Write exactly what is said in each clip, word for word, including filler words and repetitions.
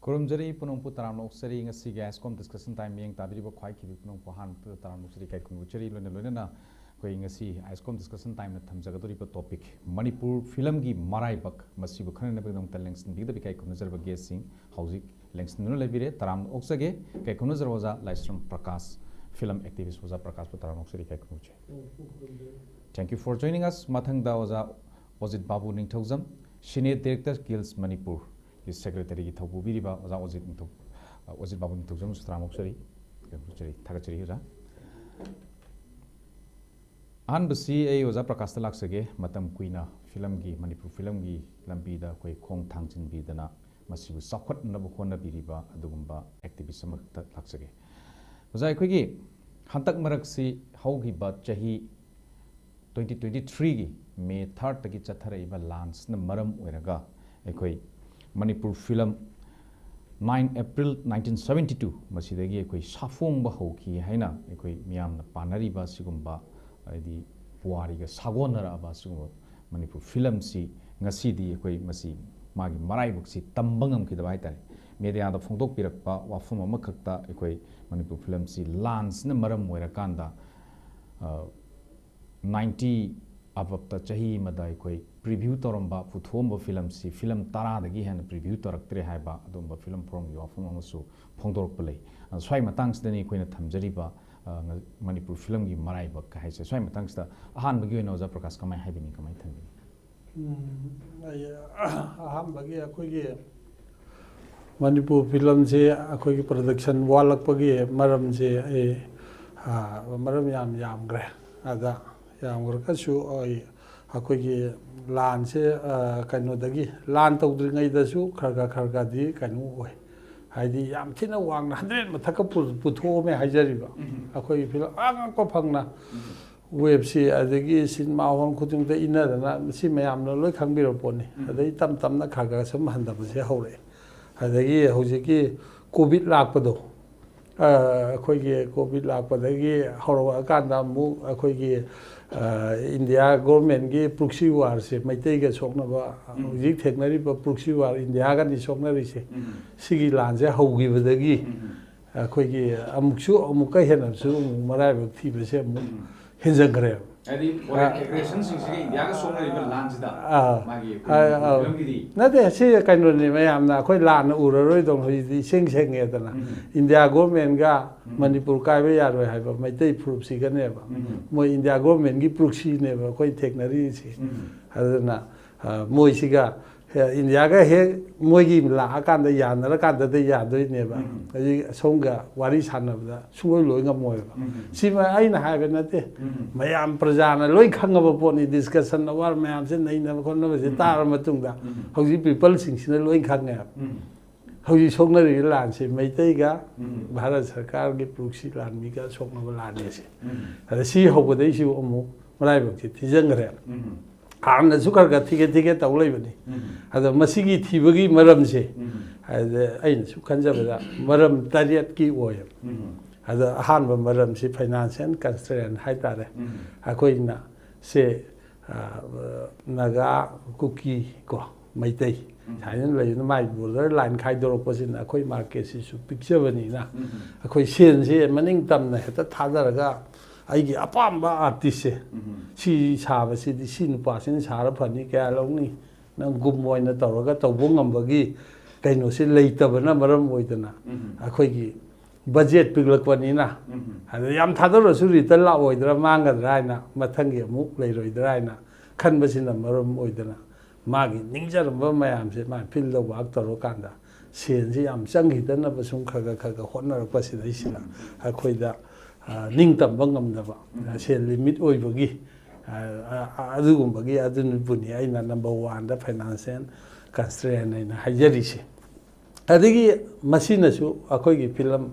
ꯈꯨꯔꯨꯝꯖꯔꯤ ꯄꯨꯝꯅꯃꯛꯄꯨ ꯇꯔꯥꯝꯅ ꯑꯣꯛꯆꯔꯤ꯫ ꯉꯁꯤꯒꯤ ꯑꯥꯏꯁꯀꯣꯝ ꯗꯤꯁꯀꯁꯟ ꯇꯥꯏꯝ ꯃꯤꯠꯌꯦꯡ ꯇꯥꯕꯤꯔꯤꯕ ꯈ꯭ꯋꯥꯏ ꯈꯤꯕꯤ ꯄꯨꯝꯅꯃꯛꯄꯨ ꯑꯍꯥꯟꯕꯗ ꯇꯔꯥꯝꯅ ꯑꯣꯛꯆꯔꯤ ꯏꯀꯥꯏ ꯈꯨꯝꯅꯕ ꯎꯠꯆꯔꯤ꯫ ꯂꯣꯏꯅ ꯂꯣꯏꯅꯅ ꯑꯩꯈꯣꯏ ꯉꯁꯤ ꯑꯥꯏꯁꯀꯣꯝ ꯗꯤꯁꯀꯁꯟ ꯇꯥꯏꯝꯅ ꯊꯝꯖꯒꯗꯧꯔꯤꯕ ꯇꯣꯄꯤꯛ ꯃꯅꯤꯄꯨꯔ ꯐꯤꯂꯝꯒꯤ ꯃꯔꯥꯏꯕꯛ ꯃꯁꯤꯕꯨ ꯈꯟꯅꯅꯕꯒꯤꯗꯃꯛꯇ ꯂꯦꯡꯁꯤꯟꯕꯤꯒꯗꯕ ꯏꯀꯥꯏ ꯈꯨꯝꯅꯖꯔꯕ ꯒꯦꯁꯁꯤꯡ ꯍꯧꯖꯤꯛ ꯂꯦꯡꯁꯤꯟꯗꯨꯅ ꯂꯩꯕꯤꯔꯦ꯫ ꯇꯔꯥꯝꯅ ꯑꯣꯛꯆꯒꯦ꯫ ꯏꯀꯥꯏ ꯈꯨꯝꯅꯖꯔꯕ ꯑꯣꯖꯥ ꯂꯥꯏꯁ꯭ꯔꯝ ꯄ꯭ꯔꯀꯥꯁ, ꯐꯤꯂꯝ ꯑꯦꯛꯇꯤꯚꯤꯁ ꯑꯣꯖꯥ ꯄ꯭ꯔꯀꯥꯁꯄꯨ ꯇꯔꯥꯝꯅ ꯑꯣꯛꯆꯔꯤ, ꯏꯀꯥꯏ ꯈꯨꯝꯅꯖꯩ꯫ Thank you for joining us. ꯃꯊꯪꯗ ꯑꯣꯖꯥ ꯑꯣꯖꯤꯠ ꯕꯥꯕꯨ ꯅꯤꯡꯊꯧꯖꯝ, Cine Directors Guild ꯃꯅꯤꯄꯨꯔꯒꯤ ꯁꯦꯀ꯭ꯔꯦꯇꯔꯤꯒꯤ ꯊꯧ ꯄꯨꯕꯤꯔꯤꯕ ꯑꯣꯖꯥ ꯑꯣꯖꯤꯠ ꯅꯤꯡꯊꯧ, ꯑꯣꯖꯤꯠ ꯕꯥꯕꯨ ꯅꯤꯡꯊꯧꯖꯝꯁꯨ ꯇꯔꯥꯝꯅ ꯑꯣꯛꯆꯔꯤ, ꯊꯥꯒꯠꯆꯔꯤ, ꯊꯥꯒꯠꯆꯔꯤ ꯑꯣꯖꯥ꯫ ꯑꯍꯥꯟꯕꯁꯤ ꯑꯩ ꯑꯣꯖꯥ ꯄ꯭ꯔꯀꯥꯁꯇ ꯂꯥꯛꯆꯒꯦ꯫ ꯃꯇꯝ ꯀꯨꯏꯅ ꯐꯤꯂꯝꯒꯤ, ꯃꯅꯤꯄꯨꯔ ꯐꯤꯂꯝꯒꯤ ꯂꯝꯕꯤꯗ ꯑꯩꯈꯣꯏ ꯈꯣꯡ ꯊꯥꯡꯖꯤꯟꯕꯤꯗꯅ ꯃꯁꯤꯕꯨ ꯆꯥꯎꯈꯠꯅꯕ ꯍꯣꯠꯅꯕꯤꯔꯤꯕ ꯑꯗꯨꯒꯨꯝꯕ ꯑꯦꯛꯇꯤꯚꯤꯁ ꯑꯃꯈꯛꯇ ꯂꯥꯛꯆꯒꯦ꯫ ꯑꯣꯖꯥ, ꯑꯩꯈꯣꯏꯒꯤ ꯍꯟꯗꯛ ꯃꯔꯛꯁꯤ ꯍꯧꯈꯤꯕ ꯆꯍꯤ twenty twenty threeꯒꯤ May thirdꯇꯒꯤ ꯆꯠꯊꯔꯛꯏꯕ ꯂꯥꯟꯁꯤꯅ ꯃꯔꯝ ꯑꯣꯏꯔꯒ ꯑꯩꯈꯣꯏ Manipur film nine April nineteen seventy two ꯃꯁꯤꯗꯒꯤ ꯑꯩꯈꯣꯏ ꯁꯥꯐꯣꯡꯕ ꯍꯧꯈꯤ ꯍꯥꯏꯅ ꯑꯩꯈꯣꯏ ꯃꯤꯌꯥꯝꯅ ꯄꯥꯅꯔꯤꯕ ꯑꯁꯤꯒꯨꯝꯕ, ꯍꯥꯏꯗꯤ ꯄꯨꯋꯥꯔꯤꯒ ꯁꯥꯒꯣꯟꯅꯔꯛꯑꯕ ꯑꯁꯤꯒꯨꯝꯕ ꯃꯅꯤꯄꯨꯔ ꯐꯤꯂꯝꯁꯤ ꯉꯁꯤꯗꯤ ꯑꯩꯈꯣꯏ ꯃꯁꯤ ꯃꯥꯒꯤ ꯃꯔꯥꯏꯕꯛꯁꯤ ꯇꯝꯕ ꯉꯝꯈꯤꯗꯕ ꯍꯥꯏꯇꯥꯔꯦ꯫ ꯃꯦꯗꯤꯌꯥꯗ ꯐꯣꯡꯗꯣꯛꯄꯤꯔꯛꯄ ꯋꯥꯐꯝ ꯑꯃꯈꯛꯇ ꯑꯩꯈꯣꯏ ꯃꯅꯤꯄꯨꯔ ꯐꯤꯂꯝꯁꯤ ꯂꯥꯟꯁꯤꯅ ꯃꯔꯝ ꯑꯣꯏꯔꯀꯥꯟꯗ, ꯑ, ninety ꯑꯕꯞꯇ ꯆꯍꯤ ꯑꯃꯗ ꯑꯩꯈꯣꯏ ꯄ꯭ꯔꯤꯚ꯭ꯌꯨ ꯇꯧꯔꯝꯕ, ꯄꯨꯊꯣꯛꯑꯝꯕ ꯐꯤꯂꯝꯁꯤ ꯐꯤꯂꯝ ꯇꯔꯥꯗꯒꯤ ꯍꯦꯟꯅ ꯄ꯭ꯔꯤꯚ꯭ꯌꯨ ꯇꯧꯔꯛꯇ꯭ꯔꯦ ꯍꯥꯏꯕ ꯑꯗꯨꯒꯨꯝꯕ ꯐꯤꯂꯝ ꯐꯣꯔꯝꯒꯤ ꯋꯥꯐꯝ ꯑꯃꯁꯨ ꯐꯣꯡꯗꯣꯔꯛꯄ ꯂꯩ꯫ ꯑ, ꯁ꯭ꯋꯥꯏ ꯃꯇꯥꯡꯁꯤꯗꯅꯤ ꯑꯩꯈꯣꯏꯅ ꯊꯝꯖꯔꯤꯕ, ꯑ, ꯉ-, ꯃꯅꯤꯄꯨꯔ ꯐꯤꯂꯝꯒꯤ ꯃꯔꯥꯏꯕꯛ ꯍꯥꯏꯁꯦ꯫ ꯁ꯭ꯋꯥꯏ ꯃꯇꯥꯡꯁꯤꯗ ꯑꯍꯥꯟꯕꯒꯤ ꯑꯣꯏꯅ ꯑꯣꯖꯥ ꯄ꯭ꯔꯀꯥꯁ ꯀꯃꯥꯏꯅ ꯍꯥꯏꯕꯤꯅꯤ, ꯀꯃꯥꯏꯅ ꯊꯝꯕꯤꯅꯤ? ꯎꯝ, ꯑꯩ ꯑꯍꯥꯟꯕꯒꯤ ꯑꯩꯈꯣꯏꯒꯤ ꯃꯅꯤꯄꯨꯔ ꯐꯤꯂꯝꯁꯤ ꯑꯩꯈꯣꯏꯒꯤ ꯄ꯭ꯔꯗꯛꯁꯟ ꯋꯥꯠꯂꯛꯄꯒꯤ ꯃꯔꯝꯁꯤ ꯑꯩ, ꯑ, ꯃꯔꯝ ꯌꯥꯝ ꯌꯥꯝꯈ꯭ꯔꯦ꯫ ꯑꯗ ꯌꯥꯝꯈ꯭ꯔꯒꯁꯨ ꯑꯩ, ꯑꯩꯈꯣꯏꯒꯤ ꯂꯥꯟꯁꯦ, ꯑ, ꯀꯩꯅꯣꯗꯒꯤ, ꯂꯥꯟ ꯇꯧꯗ꯭ꯔꯤꯉꯩꯗꯁꯨ ꯈꯔ ꯈꯔ, ꯈꯔ ꯈꯔꯗꯤ ꯀꯩꯅꯣ ꯑꯣꯏ꯫ ꯍꯥꯏꯗꯤ ꯌꯥꯝ ꯊꯤꯅ ꯋꯥꯡꯅ hundred ꯃꯊꯛꯀ ꯄꯨ-, ꯄꯨꯊꯣꯛꯑꯝꯃꯦ ꯍꯥꯏꯖꯔꯤꯕ꯫ ꯑꯩꯈꯣꯏꯒꯤ ꯐꯤꯂꯝ ꯑꯉꯛꯄ ꯐꯪꯅ ꯋꯦꯕꯁꯤ, ꯑꯗꯒꯤ ꯁꯤꯅꯦꯃꯥ ꯍꯣꯜ ꯈꯨꯗꯤꯡꯗ ꯏꯟꯅꯗꯅ ꯁꯤ ꯃꯌꯥꯝꯅ ꯂꯣꯏ ꯈꯪꯕꯤꯔꯕ ꯄꯣꯠꯅꯤ꯫ ꯑꯗꯩ ꯇꯞ ꯇꯞꯅ ꯈꯔ ꯈꯔ ꯁꯨꯝ ꯍꯟꯊꯕꯁꯦ ꯍꯧꯔꯛꯑꯦ꯫ ꯑꯗꯒꯤ ꯍꯧꯖꯤꯛꯀꯤ ꯀꯣꯚꯤꯗ ꯂꯥꯛꯄꯗꯣ, ꯑ, ꯑꯩꯈꯣꯏꯒꯤ ꯀꯣꯚꯤꯗ ꯂꯥꯛꯄꯗꯒꯤ ꯍꯧꯔꯛꯑꯀꯥꯟꯗ ꯑꯃꯨꯛ ꯑꯩꯈꯣꯏꯒꯤ, ꯑ, ꯏꯟꯗꯤꯌꯥ ꯒꯣꯔꯃꯦꯟꯒꯤ ꯄ꯭ꯔꯣꯛꯁꯤ ꯋꯥꯔꯁꯦ, ꯃꯩꯇꯩꯒ ꯁꯣꯛꯅꯕ, ꯎꯝ꯫ ꯍꯧꯖꯤꯛ ꯊꯦꯡꯅꯔꯤꯕ ꯄ꯭ꯔꯣꯛꯁꯤ ꯋꯥꯔ, ꯏꯟꯗꯤꯌꯥꯒꯅꯤ ꯁꯣꯛꯅꯔꯤꯁꯦ, ꯎꯝ꯫ ꯁꯤꯒꯤ ꯂꯥꯟꯁꯦ ꯍꯧꯈꯤꯕꯗꯒꯤ ꯎꯝ꯫ ꯑꯩꯈꯣꯏꯒꯤ ꯑꯃꯨꯛꯁꯨ, ꯑꯃꯨꯛꯀ ꯍꯦꯟꯅꯁꯨ ꯑꯃꯨꯛ ꯃꯔꯥꯏꯕꯛ ꯊꯤꯕꯁꯦ ꯑꯃꯨꯛ ꯎꯝ꯫ ꯍꯦꯟꯖꯟꯈ꯭ꯔꯦꯕ꯫ ꯍꯥꯏꯗꯤ ꯐꯣꯔꯦꯟ ꯑꯦꯒ꯭ꯔꯦꯁꯟꯁꯤꯡꯁꯤꯒ ꯏꯟꯗꯤꯌꯥꯒ ꯁꯣꯛꯅꯔꯤꯕ ꯂꯥꯟꯁꯤꯗ ꯑꯥ꯫ ꯃꯥꯒꯤ ꯑꯥ, ꯑꯥ꯫ ꯐꯤꯂꯝꯒꯤꯗꯤ ꯅꯠꯇꯦ, ꯁꯤ ꯀꯩꯅꯣꯅꯤ, ꯃꯌꯥꯝꯅ ꯑꯩꯈꯣꯏ ꯂꯥꯟꯅ ꯎꯔꯔꯣꯏꯗꯧꯅ ꯍꯧꯖꯤꯛꯇꯤ ꯏꯁꯦꯡ ꯁꯦꯡꯉꯦꯗꯅ꯫ ꯎꯝ꯫ ꯏꯟꯗꯤꯌꯥ ꯒꯣꯔꯃꯦꯟꯒ ꯎꯝ꯫ ꯃꯅꯤꯄꯨꯔ ꯀꯥꯏꯕ ꯌꯥꯔꯣꯏ ꯍꯥꯏꯕ ꯃꯩꯇꯩ ꯐꯨꯔꯨꯞꯁꯤꯒꯅꯦꯕ꯫ ꯎꯝ꯫ ꯃꯣꯏ ꯏꯟꯗꯤꯌꯥ ꯒꯣꯔꯃꯦꯟꯒꯤ ꯄ꯭ꯔꯣꯛꯁꯤꯅꯦꯕ ꯑꯩꯈꯣꯏ ꯊꯦꯡꯅꯔꯤꯁꯤ꯫ ꯎꯝ꯫ ꯑꯗꯨꯅ, ꯑ, ꯃꯣꯏꯁꯤꯒ, ꯑ, ꯏꯟꯗꯤꯌꯥꯒ ꯍꯦꯛ ꯃꯣꯏꯒꯤ ꯂꯥꯛꯑꯀꯥꯟꯗ ꯌꯥꯅꯔꯀꯥꯟꯗꯗ ꯌꯥꯗꯣꯏꯅꯦꯕ꯫ ꯎꯝ꯫ ꯍꯧꯖꯤꯛ ꯑꯁꯣꯝꯒ ꯋꯥꯔꯤ ꯁꯥꯟꯅꯕꯗ ꯁꯨꯡꯂꯣꯏ ꯂꯣꯏ ꯉꯝꯃꯣꯏꯕ꯫ ꯎꯝ꯫ ꯁꯤꯃ ꯑꯩꯅ ꯍꯥꯏꯕ ꯅꯠꯇꯦ꯫ ꯎꯝ꯫ ꯃꯌꯥꯝ ꯄ꯭ꯔꯖꯥꯅ ꯂꯣꯏ ꯈꯪꯉꯕ ꯄꯣꯠꯅꯤ꯫ ꯗꯤꯁꯀꯁꯟ ꯑꯋꯥꯔ ꯃꯌꯥꯝꯁꯦ ꯅꯩꯅꯕ ꯈꯣꯠꯅꯕꯁꯦ ꯎꯝ꯫ ꯇꯥꯔꯕ ꯃꯇꯨꯡꯗ ꯎꯝ꯫ ꯍꯧꯖꯤꯛ ꯄꯤꯄꯜꯁꯤꯡꯁꯤꯅ ꯂꯣꯏ ꯈꯪꯉꯦꯕ꯫ ꯎꯝ꯫ ꯍꯧꯖꯤꯛ ꯁꯣꯛꯅꯔꯤꯕ ꯂꯥꯟꯁꯦ ꯃꯩꯇꯩꯒ ꯎꯝ꯫ ꯚꯥꯔꯠ ꯁꯔꯀꯥꯔꯒꯤ ꯄ꯭ꯔꯣꯛꯁꯤ ꯂꯥꯟꯃꯤꯒ ꯁꯣꯛꯅꯕ ꯂꯥꯟꯅꯦ ꯁꯤ꯫ ꯎꯝ꯫ ꯑꯗ ꯁꯤ ꯍꯧꯕꯗꯩꯁꯨ ꯑꯃꯨꯛ ꯃꯔꯥꯏꯕꯛꯁꯦ ꯊꯤꯖꯤꯟꯈ꯭ꯔꯦ꯫ ꯎꯝ꯫ ꯍꯥꯟꯅꯁꯨ ꯈꯔ ꯈꯔ ꯊꯤꯒꯦ ꯊꯤꯒꯦ ꯇꯧ ꯂꯩꯕꯅꯤ꯫ ꯎꯝ꯫ ꯑꯗ ꯃꯁꯤꯒꯤ ꯊꯤꯕꯒꯤ ꯃꯔꯝꯁꯦ, ꯎꯝ꯫ ꯍꯥꯏꯗꯤ ꯑꯩꯅ ꯁꯨꯝ ꯈꯟꯖꯕꯗ ꯃꯔꯝ ꯇꯔꯦꯠꯀꯤ ꯑꯣꯏꯌꯦꯕ꯫ ꯎꯝ꯫ ꯑꯗ ꯑꯍꯥꯟꯕ ꯃꯔꯝꯁꯤ ꯐꯥꯏꯅꯥꯟꯁꯤꯌꯦꯜ ꯀꯟꯁꯇ꯭ꯔꯦꯟ ꯍꯥꯏꯇꯥꯔꯦ꯫ ꯎꯝ꯫ ꯑꯩꯈꯣꯏꯅ ꯁꯦ, ꯑ, ꯅꯥꯒꯥ, ꯀꯨꯀꯤ ꯀꯣ, ꯃꯩꯇꯩ ꯎꯝ꯫ ꯁꯨꯃꯥꯏꯅ ꯂꯩꯕꯅ ꯃꯥꯏ ꯕꯣꯔꯗꯔ ꯂꯥꯏꯟ ꯈꯥꯏꯗꯣꯔꯛꯄꯁꯤꯅ ꯑꯩꯈꯣꯏ ꯃꯥꯔꯀꯦꯠꯁꯤꯁꯨ ꯄꯤꯛꯆꯕꯅꯤꯅ ꯎꯝ꯫ ꯑꯩꯈꯣꯏ ꯁꯦꯟꯁꯦ ꯃꯅꯤꯡ ꯇꯝꯅ ꯍꯦꯛꯇ ꯊꯥꯗꯔꯒ ꯑꯩꯒꯤ ꯑꯄꯥꯝꯕ ꯑꯥꯔꯇꯤꯁꯁꯦ ꯎꯝ꯫ ꯁꯤ ꯁꯥꯕꯁꯤꯗꯤ ꯁꯤ ꯅꯨꯄꯥꯁꯤꯅ ꯁꯥꯔ ꯐꯅꯤ, ꯀꯌꯥ ꯂꯧꯅꯤ, ꯅꯪ ꯒꯨꯝ ꯑꯣꯏꯅ ꯇꯧꯔꯒ ꯇꯧꯕ ꯉꯝꯕꯒꯤ ꯀꯩꯅꯣꯁꯤ ꯂꯩꯇꯕꯅ ꯃꯔꯝ ꯑꯣꯏꯗꯅ ꯎꯝ꯫ ꯑꯩꯈꯣꯏꯒꯤ ꯕꯖꯦꯠ ꯄꯤꯛꯂꯛꯄꯅꯤꯅ ꯎꯝ꯫ ꯑꯗ ꯌꯥꯝ ꯊꯥꯗꯔꯁꯨ ꯔꯤꯇꯔꯟ ꯂꯥꯛꯑꯣꯏꯗ꯭ꯔꯥ, ꯃꯥꯡꯒꯗ꯭ꯔꯥ ꯍꯥꯏꯅ ꯃꯊꯪꯒꯤ ꯑꯃꯨꯛ ꯂꯩꯔꯣꯏꯗ꯭ꯔꯥ ꯍꯥꯏꯅ ꯈꯟꯕꯁꯤꯅ ꯃꯔꯝ ꯑꯣꯏꯗꯅ ꯃꯥꯒꯤ ꯅꯤꯡꯖꯔꯝꯕ ꯃꯌꯥꯝꯁꯦ ꯃꯥ ꯐꯤꯜꯗ ꯋꯥꯔꯛ ꯇꯧꯔꯀꯥꯟꯗ ꯁꯦꯟꯁꯤ ꯌꯥꯝ ꯆꯪꯈꯤꯗꯅꯕ ꯁꯨꯝ ꯈꯔ ꯈꯔ ꯈꯔ ꯈꯔ ꯍꯣꯠꯅꯔꯛꯄꯁꯤꯗꯩꯁꯤꯗ ꯑꯩꯈꯣꯏꯗ, ꯑ, ꯅꯤꯡꯇꯝꯕ ꯉꯝꯗꯕ, ꯎꯝ꯫ ꯁꯦꯟ ꯂꯤꯃꯤꯠ ꯑꯣꯏꯕꯒꯤ, ꯑ, ꯑ, ꯑꯗꯨꯒꯨꯝꯕꯒꯤ ꯑꯗꯨꯕꯨꯅꯤ ꯑꯩꯅ ꯅꯝꯕꯔ ꯋꯥꯟꯗ ꯐꯥꯏꯅꯥꯟꯁꯤꯌꯦꯜ ꯀꯟꯁꯇ꯭ꯔꯦꯟ ꯍꯥꯏꯅ ꯍꯥꯏꯖꯔꯤꯁꯦ꯫ ꯑꯗꯒꯤ ꯃꯁꯤꯅꯁꯨ ꯑꯩꯈꯣꯏꯒꯤ ꯐꯤꯂꯝ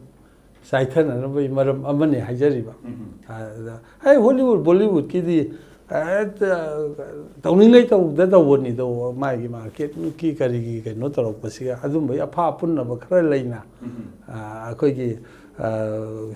ꯆꯥꯏꯊꯅꯅꯕꯒꯤ ꯃꯔꯝ ꯑꯃꯅꯤ ꯍꯥꯏꯖꯔꯤꯕ꯫ ꯎꯝ꯫ ꯑꯗ ꯑꯩ ꯍꯣꯂꯤꯋꯨꯗ, ꯕꯣꯂꯤꯋꯨꯗꯀꯤꯗꯤ ꯍꯦꯛꯇ ꯇꯧꯅꯤꯡꯉꯩ ꯇꯧꯗ ꯇꯧꯕꯅꯤꯗꯣ, ꯃꯥꯒꯤ ꯃꯥꯔꯀꯦꯠꯀꯤ ꯀꯔꯤꯒꯤ ꯀꯩꯅꯣ ꯇꯧꯔꯛꯄꯁꯤꯒ ꯑꯗꯨꯝꯕꯒꯤ ꯑꯐ ꯑꯄꯨꯟꯅꯕ ꯈꯔ ꯂꯩꯅ, ꯎꯝ꯫ ꯑ, ꯑꯩꯈꯣꯏꯒꯤ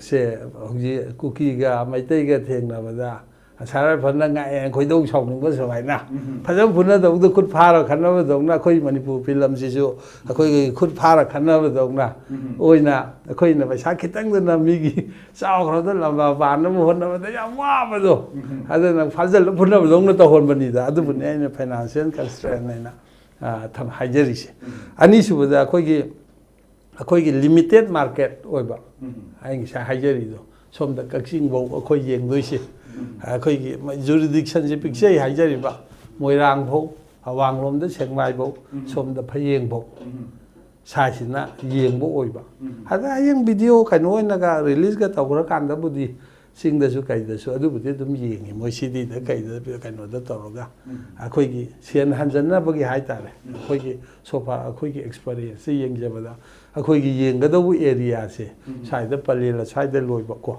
ꯁꯦ ꯍꯧꯖꯤꯛ ꯀꯨꯀꯤꯒ ꯃꯩꯇꯩꯒ ꯊꯦꯡꯅꯕꯗ ꯁꯥꯔ ꯐꯅ ꯉꯥꯛꯑꯦ, ꯈꯣꯏꯗꯧ ꯁꯥꯎꯅꯤꯡꯕ ꯁꯨꯃꯥꯏꯅ꯫ ꯎꯝ꯫ ꯐꯖꯅ ꯐꯨꯅꯗꯧꯗ ꯈꯨꯠ ꯐꯥꯔ ꯈꯠꯅꯕꯗꯧꯅ ꯑꯩꯈꯣꯏ ꯃꯅꯤꯄꯨꯔ ꯐꯤꯂꯝꯁꯤꯁꯨ ꯑꯩꯈꯣꯏꯒꯤ ꯈꯨꯠ ꯐꯥꯔ ꯈꯠꯅꯕꯗꯧꯅ ꯎꯝ꯫ ꯑꯣꯏꯅ, ꯑꯩꯈꯣꯏꯅ ꯄꯩꯁꯥ ꯈꯤꯇꯪꯗꯅ ꯃꯤꯒꯤ ꯆꯥꯎꯈ꯭ꯔꯕꯗ ꯂꯝꯕꯥ ꯄꯥꯟꯅꯕ ꯍꯣꯠꯅꯕꯗ ꯌꯥꯝ ꯋꯥꯕꯗꯣ꯫ ꯎꯝ꯫ ꯑꯗꯨꯅ ꯐꯥꯖꯤꯜꯂ ꯐꯨꯅꯕꯗꯧꯅ ꯇꯧꯍꯟꯕꯅꯤꯗ꯫ ꯑꯗꯨꯕꯨꯅꯦ ꯑꯩꯅ financial constraint ꯍꯥꯏꯅ, ꯑ, ꯊꯝ-, ꯍꯥꯏꯖꯔꯤꯁꯦ꯫ ꯎꯝ꯫ ꯑꯅꯤꯁꯨꯕꯗ ꯑꯩꯈꯣꯏꯒꯤ, ꯑꯩꯈꯣꯏꯒꯤ limited market ꯑꯣꯏꯕ, ꯎꯝ꯫ ꯑꯩ ꯉꯁꯥꯏ ꯍꯥꯏꯖꯔꯤꯗꯣ, ꯁꯣꯝꯗ ꯀꯛꯆꯤꯡꯐꯧ ꯑꯩꯈꯣꯏ ꯌꯦꯡꯗꯣꯏꯁꯦ꯫ ꯎꯝ꯫ ꯑꯩꯈꯣꯏꯒꯤ jurisdiction ꯁꯦ ꯄꯤꯛꯆꯩ ꯍꯥꯏꯖꯔꯤꯕ, ꯃꯣꯏꯔꯥꯡꯐꯧ, ꯑꯋꯥꯡꯂꯣꯝꯗ ꯁꯦꯛꯃꯥꯏꯐꯧ, ꯎꯝ꯫ ꯁꯣꯝꯗ ꯐꯌꯦꯡꯐꯧ꯫ ꯎꯝ꯫ ꯁꯥꯏꯁꯤꯅ ꯌꯦꯡꯕ ꯑꯣꯏꯕ꯫ ꯎꯝ꯫ ꯑꯗ ꯍꯌꯦꯡ video ꯀꯩꯅꯣ ꯑꯣꯏꯅꯒ release ꯀ ꯇꯧꯈ꯭ꯔꯀꯥꯟꯗꯕꯨꯗꯤ ꯆꯤꯡꯗꯁꯨ ꯀꯩꯗꯁꯨ ꯑꯗꯨꯕꯨꯗꯤ ꯑꯗꯨꯝ ꯌꯦꯡꯉꯤ, ꯃꯣꯏ ꯁꯤꯗꯤꯗ ꯀꯩꯗ ꯀꯩꯅꯣꯗ ꯇꯧꯔꯒ ꯎꯝ꯫ ꯑꯩꯈꯣꯏꯒꯤ ꯁꯦꯟ ꯍꯟꯖꯟꯅꯕꯒꯤ ꯍꯥꯏꯇꯥꯔꯦ꯫ ꯎꯝ꯫ ꯑꯩꯈꯣꯏꯒꯤ so far ꯑꯩꯈꯣꯏꯒꯤ experience ꯁꯦ ꯌꯦꯡꯖꯕꯗ ꯑꯩꯈꯣꯏꯒꯤ ꯌꯦꯡꯒꯗꯧꯕ area ꯁꯦ ꯎꯝ꯫ ꯁ꯭ꯋꯥꯏꯗ ꯄꯂꯦꯜ ꯑꯁ꯭ꯋꯥꯏꯗ ꯂꯣꯏꯕꯀꯣ,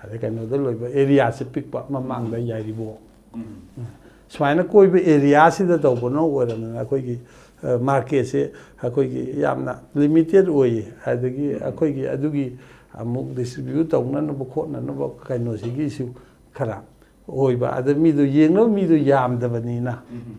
ꯑꯗꯩ ꯀꯩꯅꯣꯗ ꯂꯣꯏꯕ, area ꯁꯦ ꯄꯤꯛꯄ, ꯃꯃꯥꯡꯗ ꯌꯥꯏꯔꯤꯄꯣꯛ꯫ ꯎꯝ꯫ ꯎꯝ꯫ ꯁꯨꯃꯥꯏꯅ ꯀꯣꯏꯕ area ꯁꯤꯗ ꯇꯧꯕꯅ ꯑꯣꯏꯔꯕꯅꯤꯅ ꯑꯩꯈꯣꯏꯒꯤ, ꯑ, market ꯁꯦ ꯑꯩꯈꯣꯏꯒꯤ ꯌꯥꯝꯅ limited ꯑꯣꯏꯌꯦ꯫ ꯑꯗꯒꯤ ꯎꯝ꯫ ꯑꯩꯈꯣꯏꯒꯤ ꯑꯗꯨꯒꯤ ꯑꯃꯨꯛ distribute ꯇꯧꯅꯅꯕ ꯈꯣꯠꯅꯅꯕ ꯀꯩꯅꯣꯁꯤꯒꯤꯁꯨ ꯈꯔ ꯑꯣꯏꯕ꯫ ꯑꯗ ꯃꯤꯗꯣ ꯌꯦꯡꯅꯕ ꯃꯤꯗꯣ ꯌꯥꯝꯗꯕꯅꯤꯅ, ꯎꯝ꯫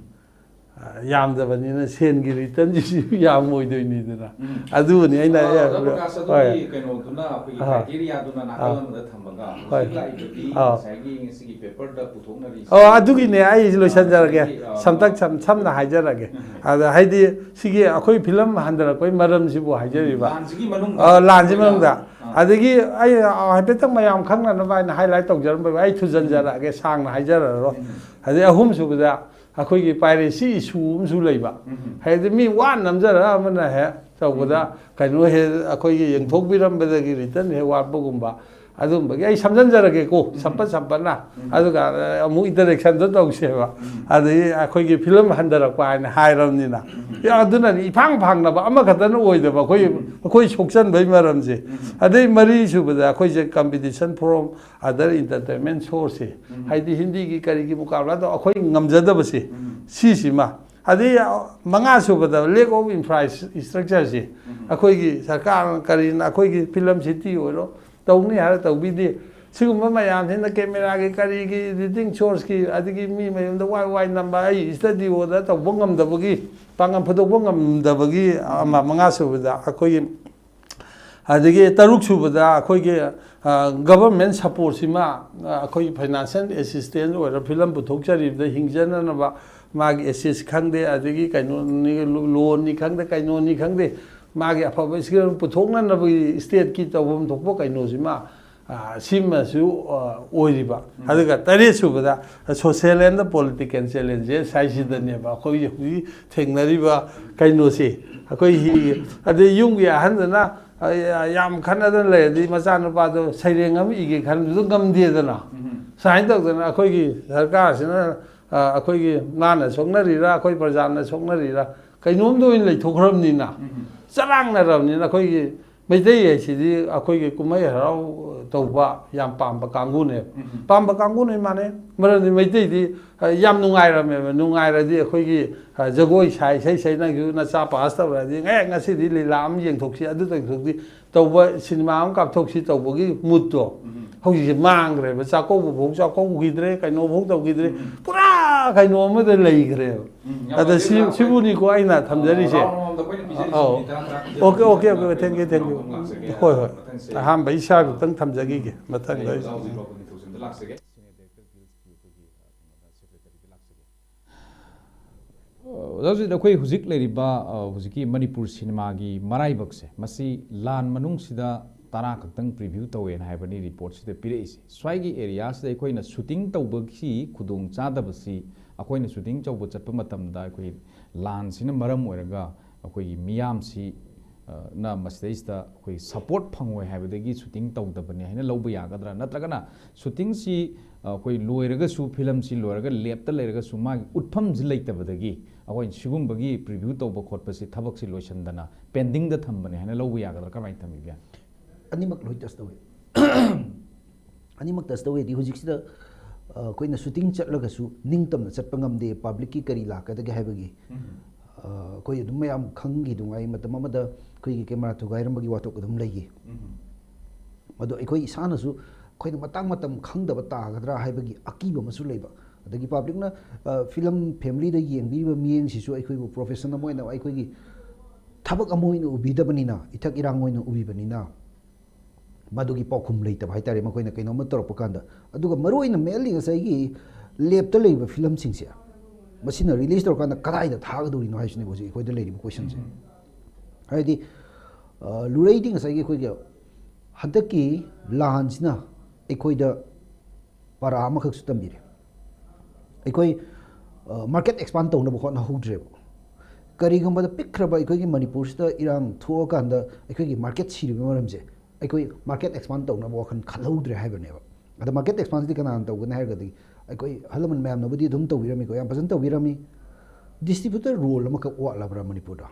ꯑ, ꯌꯥꯝꯗꯕꯅꯤꯅ ꯁꯦꯟꯒꯤ return ꯁꯤꯁꯨ ꯌꯥꯝ ꯑꯣꯏꯗꯣꯏꯅꯤꯗꯅ꯫ ꯎꯝ꯫ ꯑꯗꯨꯕꯨꯅꯤ ꯑꯩꯅ ꯑ, ꯑꯗ ꯍꯣꯏ꯫ ꯄ꯭ꯔꯀꯥꯁ, ꯑꯗꯨꯒꯤ ꯀꯩꯅꯣꯗꯨꯅ ꯑꯩꯈꯣꯏꯒꯤ ꯑꯥ꯫ Criteria ꯗꯨꯅ ꯅꯥꯀꯜ ꯑꯥ꯫ ꯑꯃꯗ ꯊꯝꯃꯒ ꯍꯣꯏ꯫ ꯍꯧꯖꯤꯛ ꯂꯥꯛꯏꯕꯗꯤ ꯑꯥ꯫ ꯉꯁꯥꯏꯒꯤ ꯉꯁꯤꯒꯤ paper ꯗ ꯄꯨꯊꯣꯛꯅꯔꯤꯁꯦ꯫ ꯑꯣ, ꯑꯗꯨꯒꯤꯅꯦ ꯑꯩ ꯂꯣꯏꯁꯟꯖꯔꯒꯦ꯫ ꯑꯥ, ꯉꯁꯥꯏꯒꯤ, ꯑꯥ, ꯁꯝꯇꯛ ꯁꯝ-, ꯁꯝꯅ ꯍꯥꯏꯖꯔꯒꯦ꯫ ꯎꯝ꯫ ꯑꯗ ꯍꯥꯏꯗꯤ ꯁꯤꯒꯤ ꯑꯩꯈꯣꯏ ꯐꯤꯂꯝ ꯍꯟꯊꯔꯛꯄꯒꯤ ꯃꯔꯝꯁꯤꯕꯨ ꯍꯥꯏꯖꯔꯤꯕ꯫ ꯂꯥꯟꯁꯤꯒꯤ ꯃꯅꯨꯡꯗ ꯑꯥ, ꯂꯥꯟꯁꯤ ꯑꯩꯈꯣꯏꯅ ꯃꯅꯨꯡꯗ꯫ ꯑꯥ꯫ ꯑꯗꯒꯤ ꯑꯩ, ꯑꯥ, ꯍꯥꯏꯐꯦꯠꯇꯪ ꯃꯌꯥꯝ ꯈꯪꯅꯅꯕ ꯍꯥꯏꯅ highlight ꯇꯧꯖꯔꯝꯕ, ꯑꯩ ꯊꯨꯖꯟꯖꯔꯛꯑꯒꯦ, ꯁꯥꯡꯅ ꯍꯥꯏꯖꯔꯔꯣꯏ꯫ ꯎꯝ꯫ ꯑꯗꯩ ꯑꯍꯨꯝꯁꯨꯕꯗ ꯑꯩꯈꯣꯏꯒꯤ piracy issue ꯑꯃꯁꯨ ꯂꯩꯕ꯫ ꯎꯝ꯫ ꯍꯥꯏꯗꯤ ꯃꯤ ꯋꯥꯅ ꯅꯝꯖꯔꯒ ꯑꯃꯅ ꯍꯦꯛ ꯇꯧꯕꯗ ꯎꯝ꯫ ꯀꯩꯅꯣ ꯍꯦꯛ ꯑꯩꯈꯣꯏꯒꯤ ꯌꯦꯡꯊꯣꯛꯄꯤꯔꯝꯕꯗꯒꯤ return ꯍꯦꯛ ꯋꯥꯠꯄꯒꯨꯝꯕ, ꯑꯗꯨꯝꯕꯒꯤ ꯑꯩ ꯁꯝꯖꯟꯖꯔꯒꯦꯀꯣ, ꯎꯝ꯫ ꯁꯝꯄꯠ ꯁꯝꯄꯠꯅ꯫ ꯎꯝ꯫ ꯑꯗꯨꯒ ꯑꯃꯨꯛ interaction ꯗꯣ ꯇꯧꯁꯦꯕ꯫ ꯎꯝ꯫ ꯑꯗꯒꯤ ꯑꯩꯈꯣꯏꯒꯤ ꯐꯤꯂꯝ ꯍꯟꯊꯔꯛꯄ ꯍꯥꯏꯅ ꯍꯥꯏꯔꯕꯅꯤꯅ꯫ ꯎꯝ꯫ ꯌꯥ, ꯑꯗꯨꯅꯅꯤ ꯏꯐꯥꯡ ꯐꯥꯡꯅꯕ ꯑꯃꯈꯛꯇꯅ ꯑꯣꯏꯗꯕ ꯑꯩꯈꯣꯏ, ꯎꯝ꯫ ꯑꯩꯈꯣꯏ ꯁꯣꯛꯆꯟꯕꯩ ꯃꯔꯝꯁꯦ꯫ ꯎꯝ꯫ ꯑꯗꯩ ꯃꯔꯤꯁꯨꯕꯗ ꯑꯩꯈꯣꯏꯁꯦ competition from other entertainment source ꯁꯦ, ꯎꯝ꯫ ꯍꯥꯏꯗꯤ ꯍꯤꯟꯗꯤꯒꯤ ꯀꯔꯤꯒꯤ ꯃꯨꯀꯥꯕꯂꯥꯗ ꯑꯩꯈꯣꯏ ꯉꯝꯖꯗꯕꯁꯦ, ꯎꯝ꯫ ꯁꯤꯁꯤꯃ ꯑꯗꯩ ꯃꯉꯥ ꯁꯨꯕꯗ lack of infrastructure ꯁꯤ ꯑꯩꯈꯣꯏꯒꯤ ꯁꯔꯀꯥꯔꯅ ꯀꯔꯤꯅ ꯑꯩꯈꯣꯏꯒꯤ film city ꯑꯣꯏꯔꯣ ꯇꯧꯅꯤ ꯍꯥꯏꯔ ꯇꯧꯕꯤꯗꯦ꯫ ꯁꯤꯒꯨꯝꯕ ꯃꯌꯥꯝꯁꯤꯅ camera ꯒꯤ ꯀꯔꯤꯒꯤ editing source ꯀꯤ ꯑꯗꯒꯤ ꯃꯤ ꯃꯌꯨꯝꯗ ꯋꯥꯏ ꯋꯥꯏ ꯅꯝꯕ ꯑꯩ studio ꯗ ꯇꯧꯕ ꯉꯝꯗꯕꯒꯤ ꯄꯥꯡꯒꯜ ꯐꯨꯗꯣꯛꯄ ꯉꯝꯗꯕꯒꯤ ꯑꯃ ꯃꯉꯥ ꯁꯨꯕꯗ ꯑꯩꯈꯣꯏꯒꯤ ꯑꯗꯒꯤ ꯇꯔꯨꯛ ꯁꯨꯕꯗ ꯑꯩꯈꯣꯏꯒꯤ government support ꯁꯤꯃ ꯑꯩꯈꯣꯏ financial assistance ꯑꯣꯏꯔ film ꯄꯨꯊꯣꯛꯆꯔꯤꯕꯗ ꯍꯤꯡꯖꯅꯅꯕ ꯃꯥꯒꯤ assist ꯈꯪꯗꯦ ꯑꯗꯒꯤ ꯀꯩꯅꯣꯅꯤ loan ꯅꯤ ꯈꯪꯗꯦ ꯀꯩꯅꯣꯅꯤ ꯈꯪꯗꯦ ꯃꯥꯒꯤ ꯑꯐꯕ skill ꯄꯨꯊꯣꯛꯅꯅꯕꯒꯤ state ꯀꯤ ꯇꯧꯐꯝ ꯊꯣꯛꯄ ꯀꯩꯅꯣꯁꯤꯃ ꯁꯤꯃꯁꯨ ꯑꯣꯏꯔꯤꯕ꯫ ꯑꯗꯨꯒ ꯇꯔꯦꯠ ꯁꯨꯕꯗ social and political challenges ꯍꯥꯏꯁꯤꯗꯅꯦꯕ ꯑꯩꯈꯣꯏ ꯍꯧꯖꯤꯛ ꯊꯦꯡꯅꯔꯤꯕ ꯀꯩꯅꯣꯁꯤ꯫ ꯑꯩꯈꯣꯏ ꯑꯗꯩ ꯌꯨꯝꯒꯤ ꯑꯍꯟꯗꯨꯅ ꯌꯥꯝ ꯈꯠꯅꯗꯅ ꯂꯩꯔꯗꯤ ꯃꯆꯥꯅꯨꯄꯥꯗꯣ ꯁꯩꯔꯦꯡ ꯑꯃ ꯏꯒꯦ ꯈꯟꯕꯗꯨ ꯉꯝꯗꯦꯗꯅ꯫ ꯁꯨꯃꯥꯏꯅ ꯇꯧꯗꯅ ꯑꯩꯈꯣꯏꯒꯤ ꯁꯔꯀꯥꯔꯁꯤꯅ ꯑꯩꯈꯣꯏꯒꯤ ꯃꯥꯅ ꯁꯣꯛꯅꯔꯤꯔꯥ ꯑꯩꯈꯣꯏ ꯄ꯭ꯔꯖꯥꯅ ꯁꯣꯛꯅꯔꯤꯔꯥ ꯀꯩꯅꯣꯝꯗ ꯑꯣꯏꯅ ꯂꯩꯊꯣꯛꯈ꯭ꯔꯕꯅꯤꯅ ꯆꯔꯥꯡꯅꯔꯕꯅꯤꯅ ꯑꯩꯈꯣꯏꯒꯤ ꯃꯩꯇꯩ ꯍꯥꯏꯁꯤꯗꯤ ꯑꯩꯈꯣꯏꯒꯤ ꯀꯨꯝꯍꯩ ꯍꯔꯥꯎ ꯇꯧꯕ ꯌꯥꯝ ꯄꯥꯝꯕ ꯀꯥꯡꯕꯨꯅꯦꯕ꯫ ꯄꯥꯝꯕ ꯀꯥꯡꯕꯨꯅꯦ ꯃꯥꯅꯦ꯫ ꯃꯔꯝꯗꯤ ꯃꯩꯇꯩꯗꯤ ꯌꯥꯝ ꯅꯨꯡꯉꯥꯏꯔꯝꯃꯦꯕ꯫ ꯅꯨꯡꯉꯥꯏꯔꯗꯤ ꯑꯩꯈꯣꯏꯒꯤ ꯖꯒꯣꯏ ꯁꯥꯏ ꯏꯁꯩ ꯁꯩ ꯅꯪꯁꯨ ꯅꯆꯥ pass ꯇꯧꯔꯗꯤ ꯑꯦ ꯉꯁꯤꯗꯤ ꯂꯤꯂꯥ ꯑꯃ ꯌꯦꯡꯊꯣꯛꯁꯤ ꯑꯗꯨ ꯇꯧꯊꯣꯛꯁꯤ ꯇꯧꯕ cinema ꯑꯃ ꯀꯥꯞꯊꯣꯛꯁꯤ ꯇꯧꯕꯒꯤ mood ꯇꯣ ꯍꯧꯖꯤꯛꯁꯦ ꯃꯥꯡꯈ꯭ꯔꯦꯕ꯫ ꯆꯥꯛꯀꯧꯕ ꯐꯥꯎ ꯆꯥꯛꯀꯧꯈꯤꯗ꯭ꯔꯦ ꯀꯩꯅꯣ ꯐꯥꯎ ꯇꯧꯈꯤꯗ꯭ꯔꯦ꯫ ꯄꯨꯔꯥ ꯀꯩꯅꯣ ꯑꯃꯗ ꯂꯩꯈ꯭ꯔꯦꯕ꯫ ꯑꯗ ꯁꯤ ꯁꯤꯕꯨꯅꯤꯀꯣ ꯑꯩꯅ ꯊꯝꯖꯔꯤꯁꯦ꯫ ꯑꯧ꯫ Okay okay okay thank you thank you꯫ ꯍꯣꯏ ꯍꯣꯏ꯫ ꯑꯍꯥꯟꯕ ꯏꯁꯥ ꯈꯛꯇꯪ ꯊꯝꯖꯈꯤꯒꯦ ꯃꯊꯪꯗ ꯑꯩ꯫ ꯑꯣꯖꯥ ꯍꯧꯖꯤꯛ ꯑꯩꯈꯣꯏ ꯍꯧꯖꯤꯛ ꯂꯩꯔꯤꯕ ꯍꯧꯖꯤꯛꯀꯤ ꯃꯅꯤꯄꯨꯔ ꯁꯤꯅꯦꯃꯥꯒꯤ ꯃꯔꯥꯏꯕꯛꯁꯦ ꯃꯁꯤ ꯂꯥꯟ ꯃꯅꯨꯡꯁꯤꯗ ꯇꯔꯥ ꯈꯛꯇꯪ preview ꯇꯧꯋꯦꯅ ꯍꯥꯏꯕꯅꯤ report ꯁꯤꯗ ꯄꯤꯔꯛꯏꯁꯦ꯫ ꯁ꯭ꯋꯥꯏꯒꯤ area ꯁꯤꯗ ꯑꯩꯈꯣꯏꯅ shooting ꯇꯧꯕꯒꯤ ꯈꯨꯗꯣꯡ ꯆꯥꯗꯕꯁꯤ ꯑꯩꯈꯣꯏꯅ shooting ꯇꯧꯕ ꯆꯠꯄ ꯃꯇꯝꯗ ꯑꯩꯈꯣꯏ ꯂꯥꯟꯁꯤꯅ ꯃꯔꯝ ꯑꯣꯏꯔꯒ ꯑꯩꯈꯣꯏꯒꯤ ꯃꯤꯌꯥꯝꯁꯤ ꯅ ꯃꯁꯤꯗꯩꯁꯤꯗ ꯑꯩꯈꯣꯏ support ꯐꯪꯉꯣꯏ ꯍꯥꯏꯕꯗꯒꯤ shooting ꯇꯧꯗꯕꯅꯤ ꯍꯥꯏꯅ ꯂꯧꯕ ꯌꯥꯒꯗ꯭ꯔꯥ? ꯅꯠꯇ꯭ꯔꯒꯅ shooting ꯁꯤ ꯑꯩꯈꯣꯏ ꯂꯣꯏꯔꯒꯁꯨ film ꯁꯤ ꯂꯣꯏꯔꯒ lab ꯇ ꯂꯩꯔꯒꯁꯨ ꯃꯥꯒꯤ ꯎꯠꯐꯝꯁꯤ ꯂꯩꯇꯕꯗꯒꯤ ꯑꯩꯈꯣꯏ ꯁꯤꯒꯨꯝꯕꯒꯤ preview ꯇꯧꯕ ꯈꯣꯠꯄꯁꯤ ꯊꯕꯛꯁꯤ ꯂꯣꯏꯁꯤꯟꯗꯅ pending ꯗ ꯊꯝꯕꯅꯤ ꯍꯥꯏꯅ ꯂꯧꯕ ꯌꯥꯒꯗ꯭ꯔꯥ? ꯀꯃꯥꯏꯅ ꯊꯝꯕꯤꯕ ꯌꯥꯅꯤ? ꯑꯅꯤꯃꯛ ꯂꯣꯏ test ꯇꯧꯏ꯫ ꯑꯅꯤꯃꯛ test ꯇꯧꯏꯗꯤ ꯍꯧꯖꯤꯛꯁꯤꯗ ꯑ, ꯑꯩꯈꯣꯏꯅ ꯁꯨꯇꯤꯡ ꯆꯠꯂꯒꯁꯨ ꯅꯤꯡꯇꯝꯅ ꯆꯠꯄ ꯉꯝꯗꯦ, ꯄꯕ꯭ꯂꯤꯛꯀꯤ ꯀꯔꯤ ꯂꯥꯛꯀꯗꯒꯦ ꯍꯥꯏꯕꯒꯤ꯫ ꯑ, ꯑꯩꯈꯣꯏ ꯑꯗꯨꯝ ꯃꯌꯥꯝ ꯈꯪꯈꯤꯗꯨꯉꯥꯏ ꯃꯇꯝ ꯑꯃꯗ ꯑꯩꯈꯣꯏꯒꯤ ꯀꯦꯃꯦꯔꯥ ꯊꯨꯒꯥꯏꯔꯝꯕꯒꯤ ꯋꯥꯊꯣꯛ ꯑꯗꯨꯝ ꯂꯩꯈꯤ꯫ ꯑꯗꯣ ꯑꯩꯈꯣꯏ ꯏꯁꯥꯅꯁꯨ ꯑꯩꯈꯣꯏꯅ ꯃꯇꯥꯡ ꯃꯇꯝ ꯈꯪꯗꯕ ꯇꯥꯒꯗ꯭ꯔꯥ ꯍꯥꯏꯕꯒꯤ ꯑꯀꯤꯕ ꯑꯃꯁꯨ ꯂꯩꯕ꯫ ꯑꯗꯒꯤ ꯄꯕ꯭ꯂꯤꯛꯅ, ꯑ, ꯐꯤꯂꯝ ꯐꯦꯃꯤꯂꯤꯗ ꯌꯦꯡꯕꯤꯔꯤꯕ ꯃꯤꯠꯌꯦꯡꯁꯤꯁꯨ ꯑꯩꯈꯣꯏꯕꯨ ꯄ꯭ꯔꯣꯐꯦꯁꯟ ꯑꯃ ꯑꯣꯏꯅ, ꯑꯩꯈꯣꯏꯒꯤ ꯊꯕꯛ ꯑꯃ ꯑꯣꯏꯅ ꯎꯕꯤꯗꯕꯅꯤꯅ, ꯏꯊꯛ ꯏꯔꯥꯡ ꯑꯣꯏꯅ ꯎꯕꯤꯕꯅꯤꯅ, ꯃꯗꯨꯒꯤ ꯄꯥꯎꯈꯨꯝ ꯂꯩꯇꯕ ꯍꯥꯏꯇꯥꯔꯦ, ꯃꯈꯣꯏꯅ ꯀꯩꯅꯣꯝꯃ ꯇꯧꯔꯛꯄ ꯀꯥꯟꯗ꯫ ꯑꯗꯨꯒ ꯃꯔꯨꯑꯣꯏꯅ ꯃꯦꯟꯂꯤ ꯉꯁꯥꯏꯒꯤ ꯂꯦꯞꯇ ꯂꯩꯕ ꯐꯤꯂꯝꯁꯤꯡꯁꯦ, ꯃꯁꯤꯅ ꯔꯤꯂꯤꯁ ꯇꯧꯔꯀꯥꯟꯗ ꯀꯗꯥꯏꯗ ꯊꯥꯒꯗꯧꯔꯤꯅꯣ ꯍꯥꯏꯁꯤꯅꯦꯕ ꯍꯧꯖꯤꯛ ꯑꯩꯈꯣꯏꯗ ꯂꯩꯔꯤꯕ ꯀꯣꯏꯁꯟꯁꯦ꯫ ꯍꯥꯏꯗꯤ, ꯑ, ꯂꯨꯔꯩꯗꯤ ꯉꯁꯥꯏꯒꯤ ꯑꯩꯈꯣꯏꯒꯤ ꯍꯟꯗꯛꯀꯤ ꯂꯥꯟꯁꯤꯅ ꯑꯩꯈꯣꯏꯗ ꯄꯔꯥ ꯑꯃꯈꯛꯁꯨ ꯇꯝꯕꯤꯔꯦ꯫ ꯑꯩꯈꯣꯏ, ꯑ, ꯃꯥꯔꯀꯦꯠ ꯑꯦꯛꯁꯄꯥꯟ ꯇꯧꯅꯕ ꯍꯣꯠꯅꯍꯧꯗ꯭ꯔꯦꯕ꯫ ꯀꯔꯤꯒꯨꯝꯕꯗ ꯄꯤꯛꯈ꯭ꯔꯕ ꯑꯩꯈꯣꯏꯒꯤ ꯃꯅꯤꯄꯨꯔꯁꯤꯗ ꯏꯔꯥꯡ ꯊꯣꯛꯑꯀꯥꯟꯗ ꯑꯩꯈꯣꯏꯒꯤ ꯃꯥꯔꯀꯦꯠ ꯁꯤꯔꯤꯕ ꯃꯔꯝꯁꯦ, ꯑꯩꯈꯣꯏ ꯃꯥꯔꯀꯦꯠ ꯑꯦꯛꯁꯄꯥꯟ ꯇꯧꯅꯕ ꯋꯥꯈꯜ ꯈꯜꯍꯧꯗ꯭ꯔꯦ ꯍꯥꯏꯕꯅꯦꯕ꯫ ꯑꯗ ꯃꯥꯔꯀꯦꯠ ꯑꯦꯛꯁꯄꯥꯟꯁꯤꯗꯤ ꯀꯅꯥꯅ ꯇꯧꯒꯅꯤ ꯍꯥꯏꯔꯒꯗꯤ, ꯑꯩꯈꯣꯏ ꯑꯍꯜ ꯂꯃꯟ ꯃꯌꯥꯝꯅꯕꯨꯗꯤ ꯑꯗꯨꯝ ꯇꯧꯕꯤꯔꯝꯃꯤꯀꯣ, ꯌꯥꯝ ꯐꯖꯅ ꯇꯧꯕꯤꯔꯝꯃꯤ꯫ ꯗꯤꯁꯇ꯭ꯔꯤꯕ꯭ꯌꯨꯇꯔ ꯔꯣꯜ ꯑꯃꯈꯛ ꯋꯥꯠꯂꯕ꯭ꯔꯥ ꯃꯅꯤꯄꯨꯔꯗ?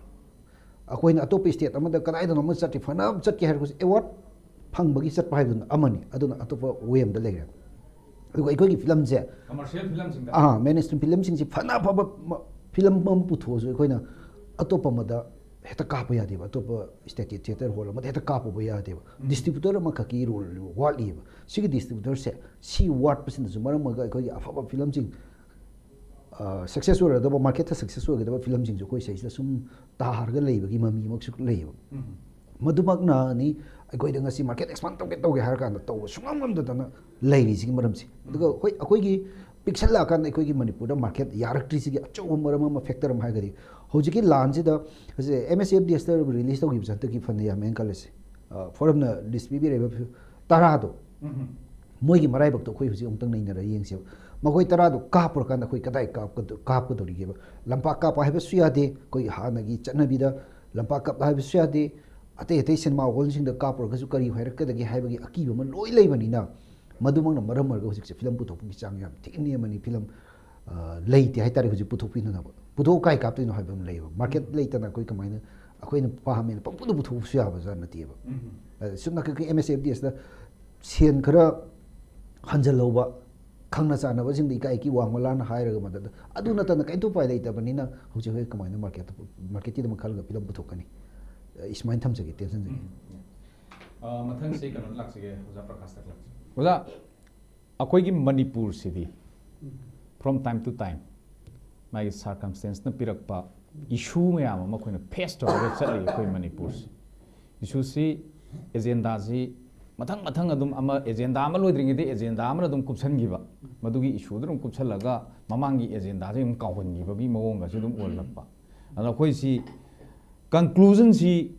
ꯑꯩꯈꯣꯏꯅ ꯑꯇꯣꯞꯄ ꯁ꯭ꯇꯦꯠ ꯑꯃꯗ ꯀꯗꯥꯏꯗꯅꯣ ꯑꯃ ꯆꯠꯀꯦ, ꯐꯅ ꯆꯠꯀꯦ ꯍꯥꯏꯔꯒꯁꯨ ꯑꯦꯋꯥꯔꯗ ꯐꯪꯕꯒꯤ ꯆꯠꯄ ꯍꯥꯏꯕꯗꯨꯅ ꯑꯃꯅꯤ, ꯑꯗꯨꯅ ꯑꯇꯣꯞꯄ ꯋꯦ ꯑꯃꯗ ꯂꯩꯔꯦ꯫ ꯑꯗꯨꯒ ꯑꯩꯈꯣꯏꯒꯤ ꯐꯤꯂꯝꯁꯦ, ꯀꯃꯔꯁꯤꯌꯦꯜ ꯐꯤꯂꯝꯁꯤꯡꯗ꯫ ꯑꯥ, ꯃꯦꯟ ꯁ꯭ꯇ꯭ꯔꯤꯝ ꯐꯤꯂꯝꯁꯤꯡꯁꯤ ꯐꯅ ꯑꯐꯕ ꯃ-, ꯐꯤꯂꯝ ꯑꯃ ꯄꯨꯊꯣꯛꯑꯁꯨ ꯑꯩꯈꯣꯏꯅ ꯑꯇꯣꯞꯄ ꯑꯃꯗ ꯍꯦꯛꯇ ꯀꯥꯞꯄ ꯌꯥꯗꯦꯕ, ꯑꯇꯣꯞꯄ ꯁ꯭ꯇꯦꯠꯀꯤ ꯊꯤꯌꯦꯇꯔ ꯍꯣꯜ ꯑꯃꯗ ꯍꯦꯛꯇ ꯀꯥꯞꯄꯨꯕ ꯌꯥꯗꯦꯕ꯫ ꯗꯤꯁꯇ꯭ꯔꯤꯕ꯭ꯌꯨꯇꯔ ꯑꯃꯈꯛꯀꯤ ꯔꯣꯜ ꯋꯥꯠꯂꯤꯑꯕ꯫ ꯁꯤꯒꯤ ꯗꯤꯁꯇ꯭ꯔꯤꯕ꯭ꯌꯨꯇꯔꯁꯦ, ꯁꯤ ꯋꯥꯠꯄꯁꯤꯅꯁꯨ ꯃꯔꯝ ꯑꯣꯏꯔꯒ ꯑꯩꯈꯣꯏꯒꯤ ꯑꯐꯕ ꯐꯤꯂꯝꯁꯤꯡ, ꯑ, ꯁꯛꯁꯦꯁ ꯑꯣꯏꯔꯗꯕ, ꯃꯥꯔꯀꯦꯠꯇ ꯁꯛꯁꯦꯁ ꯑꯣꯏꯒꯗꯕ ꯐꯤꯂꯝꯁꯤꯡꯁꯨ ꯑꯩꯈꯣꯏ ꯁꯤꯗꯩꯁꯤꯗ ꯁꯨꯝ ꯇꯥꯔꯒ ꯂꯩꯕꯒꯤ ꯃꯃꯤ ꯑꯃꯁꯨ ꯂꯩꯌꯦꯕ꯫ ꯃꯗꯨꯃꯛꯅꯅꯤ ꯑꯩꯈꯣꯏꯗ ꯉꯁꯤ ꯃꯥꯔꯀꯦꯠ ꯑꯦꯛꯁꯄꯥꯟ ꯇꯧꯒꯦ ꯇꯧꯒꯦ ꯍꯥꯏꯔ ꯀꯥꯟꯗ ꯇꯧꯕ ꯁꯨꯡꯉꯝ ꯉꯝꯗꯗꯅ ꯂꯩꯔꯤꯁꯤꯒꯤ ꯃꯔꯝꯁꯦ꯫ ꯑꯗꯨꯒ ꯍꯣꯏ, ꯑꯩꯈꯣꯏꯒꯤ ꯄꯤꯛꯁꯜꯂꯛꯑꯀꯥꯟꯗ ꯑꯩꯈꯣꯏꯒꯤ ꯃꯅꯤꯄꯨꯔꯗ ꯃꯥꯔꯀꯦꯠ ꯌꯥꯔꯛꯇ꯭ꯔꯤꯁꯤꯒꯤ ꯑꯆꯧꯕ ꯃꯔꯝ ꯑꯃ, ꯐꯦꯛꯇꯔ ꯑꯃ ꯍꯥꯏꯔꯒꯗꯤ, ꯍꯧꯖꯤꯛꯀꯤ ꯂꯥꯟꯁꯤꯗ ꯍꯧꯖꯤꯛ ꯑꯦꯝ ꯑꯦꯁ ꯑꯦꯐ ꯗꯤ ꯑꯦꯁꯇ ꯔꯤꯂꯤꯁ ꯇꯧꯈꯤꯕꯁꯦ ꯍꯟꯗꯛꯀꯤ ꯐꯅ ꯌꯥꯝꯃꯦꯅ ꯈꯜꯂꯁꯤ꯫ ꯑ, ꯐꯣꯔꯝꯅ ꯂꯤꯁ ꯄꯤꯕꯤꯔꯛꯏꯕ ꯐꯤ-, ꯇꯔꯥꯗꯣ, ꯃꯣꯏꯒꯤ ꯃꯔꯥꯏꯕꯛꯇꯣ ꯑꯩꯈꯣꯏ ꯍꯧꯖꯤꯛ ꯑꯃꯨꯛꯇꯪ ꯅꯩꯅꯔ ꯌꯦꯡꯁꯦꯕ꯫ ꯃꯈꯣꯏ ꯇꯔꯥꯗꯣ ꯀꯥꯞꯄꯨꯔꯀꯥꯟꯗ ꯑꯩꯈꯣꯏ ꯀꯗꯥꯏ ꯀꯥꯞꯀꯗ-, ꯀꯥꯞꯀꯗꯧꯔꯤꯒꯦꯕ? ꯂꯝꯄꯥꯛ ꯀꯥꯞꯄ ꯍꯥꯏꯕꯁꯨ ꯌꯥꯗꯦ, ꯑꯩꯈꯣꯏꯒꯤ ꯍꯥꯟꯅꯒꯤ ꯆꯠꯅꯕꯤꯗ ꯂꯝꯄꯥꯛ ꯀꯥꯞꯄ ꯍꯥꯏꯕꯁꯨ ꯌꯥꯗꯦ꯫ ꯑꯇꯩ ꯑꯇꯩ ꯁꯤꯅꯦꯃꯥ ꯍꯣꯜꯁꯤꯡꯗ ꯀꯥꯞꯄꯨꯔꯒꯁꯨ ꯀꯔꯤ ꯍꯥꯏꯔꯛꯀꯗꯒꯦ ꯍꯥꯏꯕꯒꯤ ꯑꯀꯤꯕ ꯑꯃ ꯂꯣꯏ ꯂꯩꯕꯅꯤꯅ, ꯃꯗꯨꯃꯛꯅ ꯃꯔꯝ ꯑꯣꯏꯔꯒ ꯍꯧꯖꯤꯛꯁꯦ ꯐꯤꯂꯝ ꯄꯨꯊꯣꯛꯄꯒꯤ ꯆꯥꯡ ꯌꯥꯝ ꯊꯤꯅ ꯅꯦꯝꯃꯅꯤ꯫ ꯐꯤꯂꯝ, ꯑ, ꯂꯩꯇꯦ ꯍꯥꯏꯇꯥꯔꯦ ꯍꯧꯖꯤꯛ ꯄꯨꯊꯣꯛꯄꯤꯅꯅꯕ꯫ ꯄꯨꯊꯣꯛ ꯀꯥꯏ ꯀꯥꯞꯇꯣꯏꯅꯣ ꯍꯥꯏꯕ ꯑꯃ ꯂꯩꯌꯦꯕ꯫ ꯃꯥꯔꯀꯦꯠ ꯂꯩꯇꯅ ꯑꯩꯈꯣꯏ ꯀꯃꯥꯏꯅ, ꯑꯩꯈꯣꯏꯅ ꯄꯥꯝꯃꯦꯅ ꯄꯪꯄꯨꯗ ꯄꯨꯊꯣꯛꯄꯁꯨ ꯌꯥꯕ ꯖꯥꯠ ꯅꯠꯇꯦꯕ꯫ ꯑ, ꯁꯨꯝ ꯅꯥꯀꯟꯒꯤ ꯑꯦꯝ ꯑꯦꯁ ꯑꯦꯐ ꯗꯤ ꯑꯦꯁꯇ ꯁꯦꯟ ꯈꯔ ꯍꯟꯖꯜꯍꯧꯕ, ꯈꯪꯅ ꯆꯥꯟꯅꯕꯁꯤꯡꯗ ꯏꯀꯥꯏ ꯏꯀꯤ ꯋꯥꯡꯃ ꯂꯥꯟꯅ ꯍꯥꯏꯔꯒ ꯃꯗꯨꯗ, ꯑꯗꯨ ꯅꯠꯇꯅ ꯀꯔꯤꯝꯇ ꯎꯄꯥꯏ ꯂꯩꯇꯕꯅꯤꯅ ꯍꯧꯖꯤꯛ ꯑꯩꯈꯣꯏ ꯀꯃꯥꯏꯅ ꯃꯥꯔꯀꯦꯠꯇ, ꯃꯥꯔꯀꯦꯠꯀꯤꯗꯃꯛ ꯈꯜꯂꯒ ꯐꯤꯂꯝ ꯄꯨꯊꯣꯛꯀꯅꯤ? ꯑ, ꯁꯨꯃꯥꯏꯅ ꯊꯝꯖꯒꯦ, ꯇꯦꯟꯁꯟꯖꯒꯦ꯫ ꯑ, ꯃꯊꯪꯁꯤ ꯀꯩꯅꯣꯗ ꯂꯥꯛꯆꯒꯦ, ꯑꯣꯖꯥ ꯄ꯭ꯔꯀꯥꯁꯇ ꯂꯥꯛꯆꯒꯦ꯫ ꯑꯣꯖꯥ, ꯑꯩꯈꯣꯏꯒꯤ ꯃꯅꯤꯄꯨꯔꯁꯤꯗꯤ from time to time ꯃꯥꯒꯤ circumstanceꯅ ꯄꯤꯔꯛꯄ issue ꯃꯌꯥꯝ ꯑꯃ ꯑꯩꯈꯣꯏꯅ face ꯇꯧꯔꯒ ꯆꯠꯂꯤ ꯑꯩꯈꯣꯏ ꯃꯅꯤꯄꯨꯔꯁꯤ꯫ Issueꯁꯤ, agendaꯁꯤ ꯃꯊꯪ ꯃꯊꯪ ꯑꯗꯨꯝ ꯑꯃ, agenda ꯑꯃ ꯂꯣꯏꯗ꯭ꯔꯤꯉꯩꯗ agenda ꯑꯃꯅ ꯑꯗꯨꯝ ꯀꯨꯞꯁꯟꯈꯤꯕ, ꯃꯗꯨꯒꯤ issueꯗꯨ ꯑꯗꯨꯝ ꯀꯨꯞꯁꯜꯂꯒ ꯃꯃꯥꯡꯒꯤ agendaꯁꯤ ꯑꯗꯨꯝ ꯀꯥꯎꯍꯟꯈꯤꯕꯒꯤ ꯃꯑꯣꯡꯒꯁꯨ ꯑꯗꯨꯝ ꯑꯣꯏꯔꯛꯄ꯫ ꯑꯗꯣ ꯑꯩꯈꯣꯏꯁꯤ conclusionꯁꯤ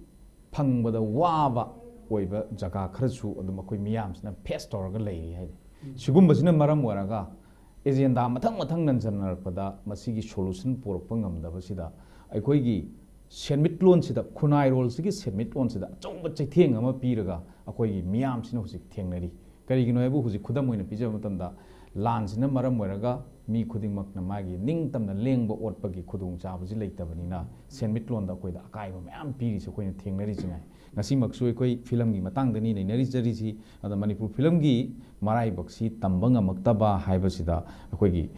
ꯐꯪꯕꯗ ꯋꯥꯕ ꯑꯣꯏꯕ ꯖꯒꯥ ꯈꯔꯁꯨ ꯑꯗꯨꯝ ꯑꯩꯈꯣꯏ ꯃꯤꯌꯥꯝꯁꯤꯅ face ꯇꯧꯔꯒ ꯂꯩꯔꯤ ꯍꯥꯏꯔꯤ꯫ ꯁꯤꯒꯨꯝꯕꯁꯤꯅ ꯃꯔꯝ ꯑꯣꯏꯔꯒ agenda ꯃꯊꯪ ꯃꯊꯪ ꯅꯟꯁꯤꯟꯅꯔꯛꯄꯗ ꯃꯁꯤꯒꯤ solution ꯄꯨꯔꯛꯄ ꯉꯝꯗꯕꯁꯤꯗ ꯑꯩꯈꯣꯏꯒꯤ ꯁꯦꯟꯃꯤꯠꯂꯣꯟꯁꯤꯗ, ꯈꯨꯟꯅꯥꯏꯔꯣꯜꯁꯤꯒꯤ ꯁꯦꯟꯃꯤꯠꯂꯣꯟꯁꯤꯗ ꯑꯆꯧꯕ ꯆꯩꯊꯦꯡ ꯑꯃ ꯄꯤꯔꯒ ꯑꯩꯈꯣꯏꯒꯤ ꯃꯤꯌꯥꯝꯁꯤꯅ ꯍꯧꯖꯤꯛ ꯊꯦꯡꯅꯔꯤ꯫ ꯀꯔꯤꯒꯤꯅꯣ ꯍꯥꯏꯕꯨ ꯍꯧꯖꯤꯛ ꯈꯨꯗꯝ ꯑꯣꯏꯅ ꯄꯤꯖꯕ ꯃꯇꯝꯗ ꯂꯥꯟꯁꯤꯅ ꯃꯔꯝ ꯑꯣꯏꯔꯒ ꯃꯤ ꯈꯨꯗꯤꯡꯃꯛꯅ ꯃꯥꯒꯤ ꯅꯤꯡꯇꯝꯅ ꯂꯦꯡꯕ ꯑꯣꯠꯄꯒꯤ ꯈꯨꯗꯣꯡꯆꯥꯕꯁꯤ ꯂꯩꯇꯕꯅꯤꯅ ꯁꯦꯟꯃꯤꯠꯂꯣꯟꯗ ꯑꯩꯈꯣꯏꯗ ꯑꯀꯥꯏꯕ ꯃꯌꯥꯝ ꯄꯤꯔꯤꯁꯦ ꯑꯩꯈꯣꯏꯅ ꯊꯦꯡꯅꯔꯤꯁꯤ ꯉꯥꯏ꯫ ꯉꯁꯤꯃꯛꯁꯨ ꯑꯩꯈꯣꯏ ꯐꯤꯂꯝꯒꯤ ꯃꯇꯥꯡꯗꯅꯤ ꯅꯩꯅꯔꯤꯆꯔꯤꯁꯤ꯫ ꯑꯗ ꯃꯅꯤꯄꯨꯔ ꯐꯤꯂꯝꯒꯤ ꯃꯔꯥꯏꯕꯛꯁꯤ ꯇꯝꯕ ꯉꯝꯃꯛꯇꯕ ꯍꯥꯏꯕꯁꯤꯗ ꯑꯩꯈꯣꯏꯒꯤ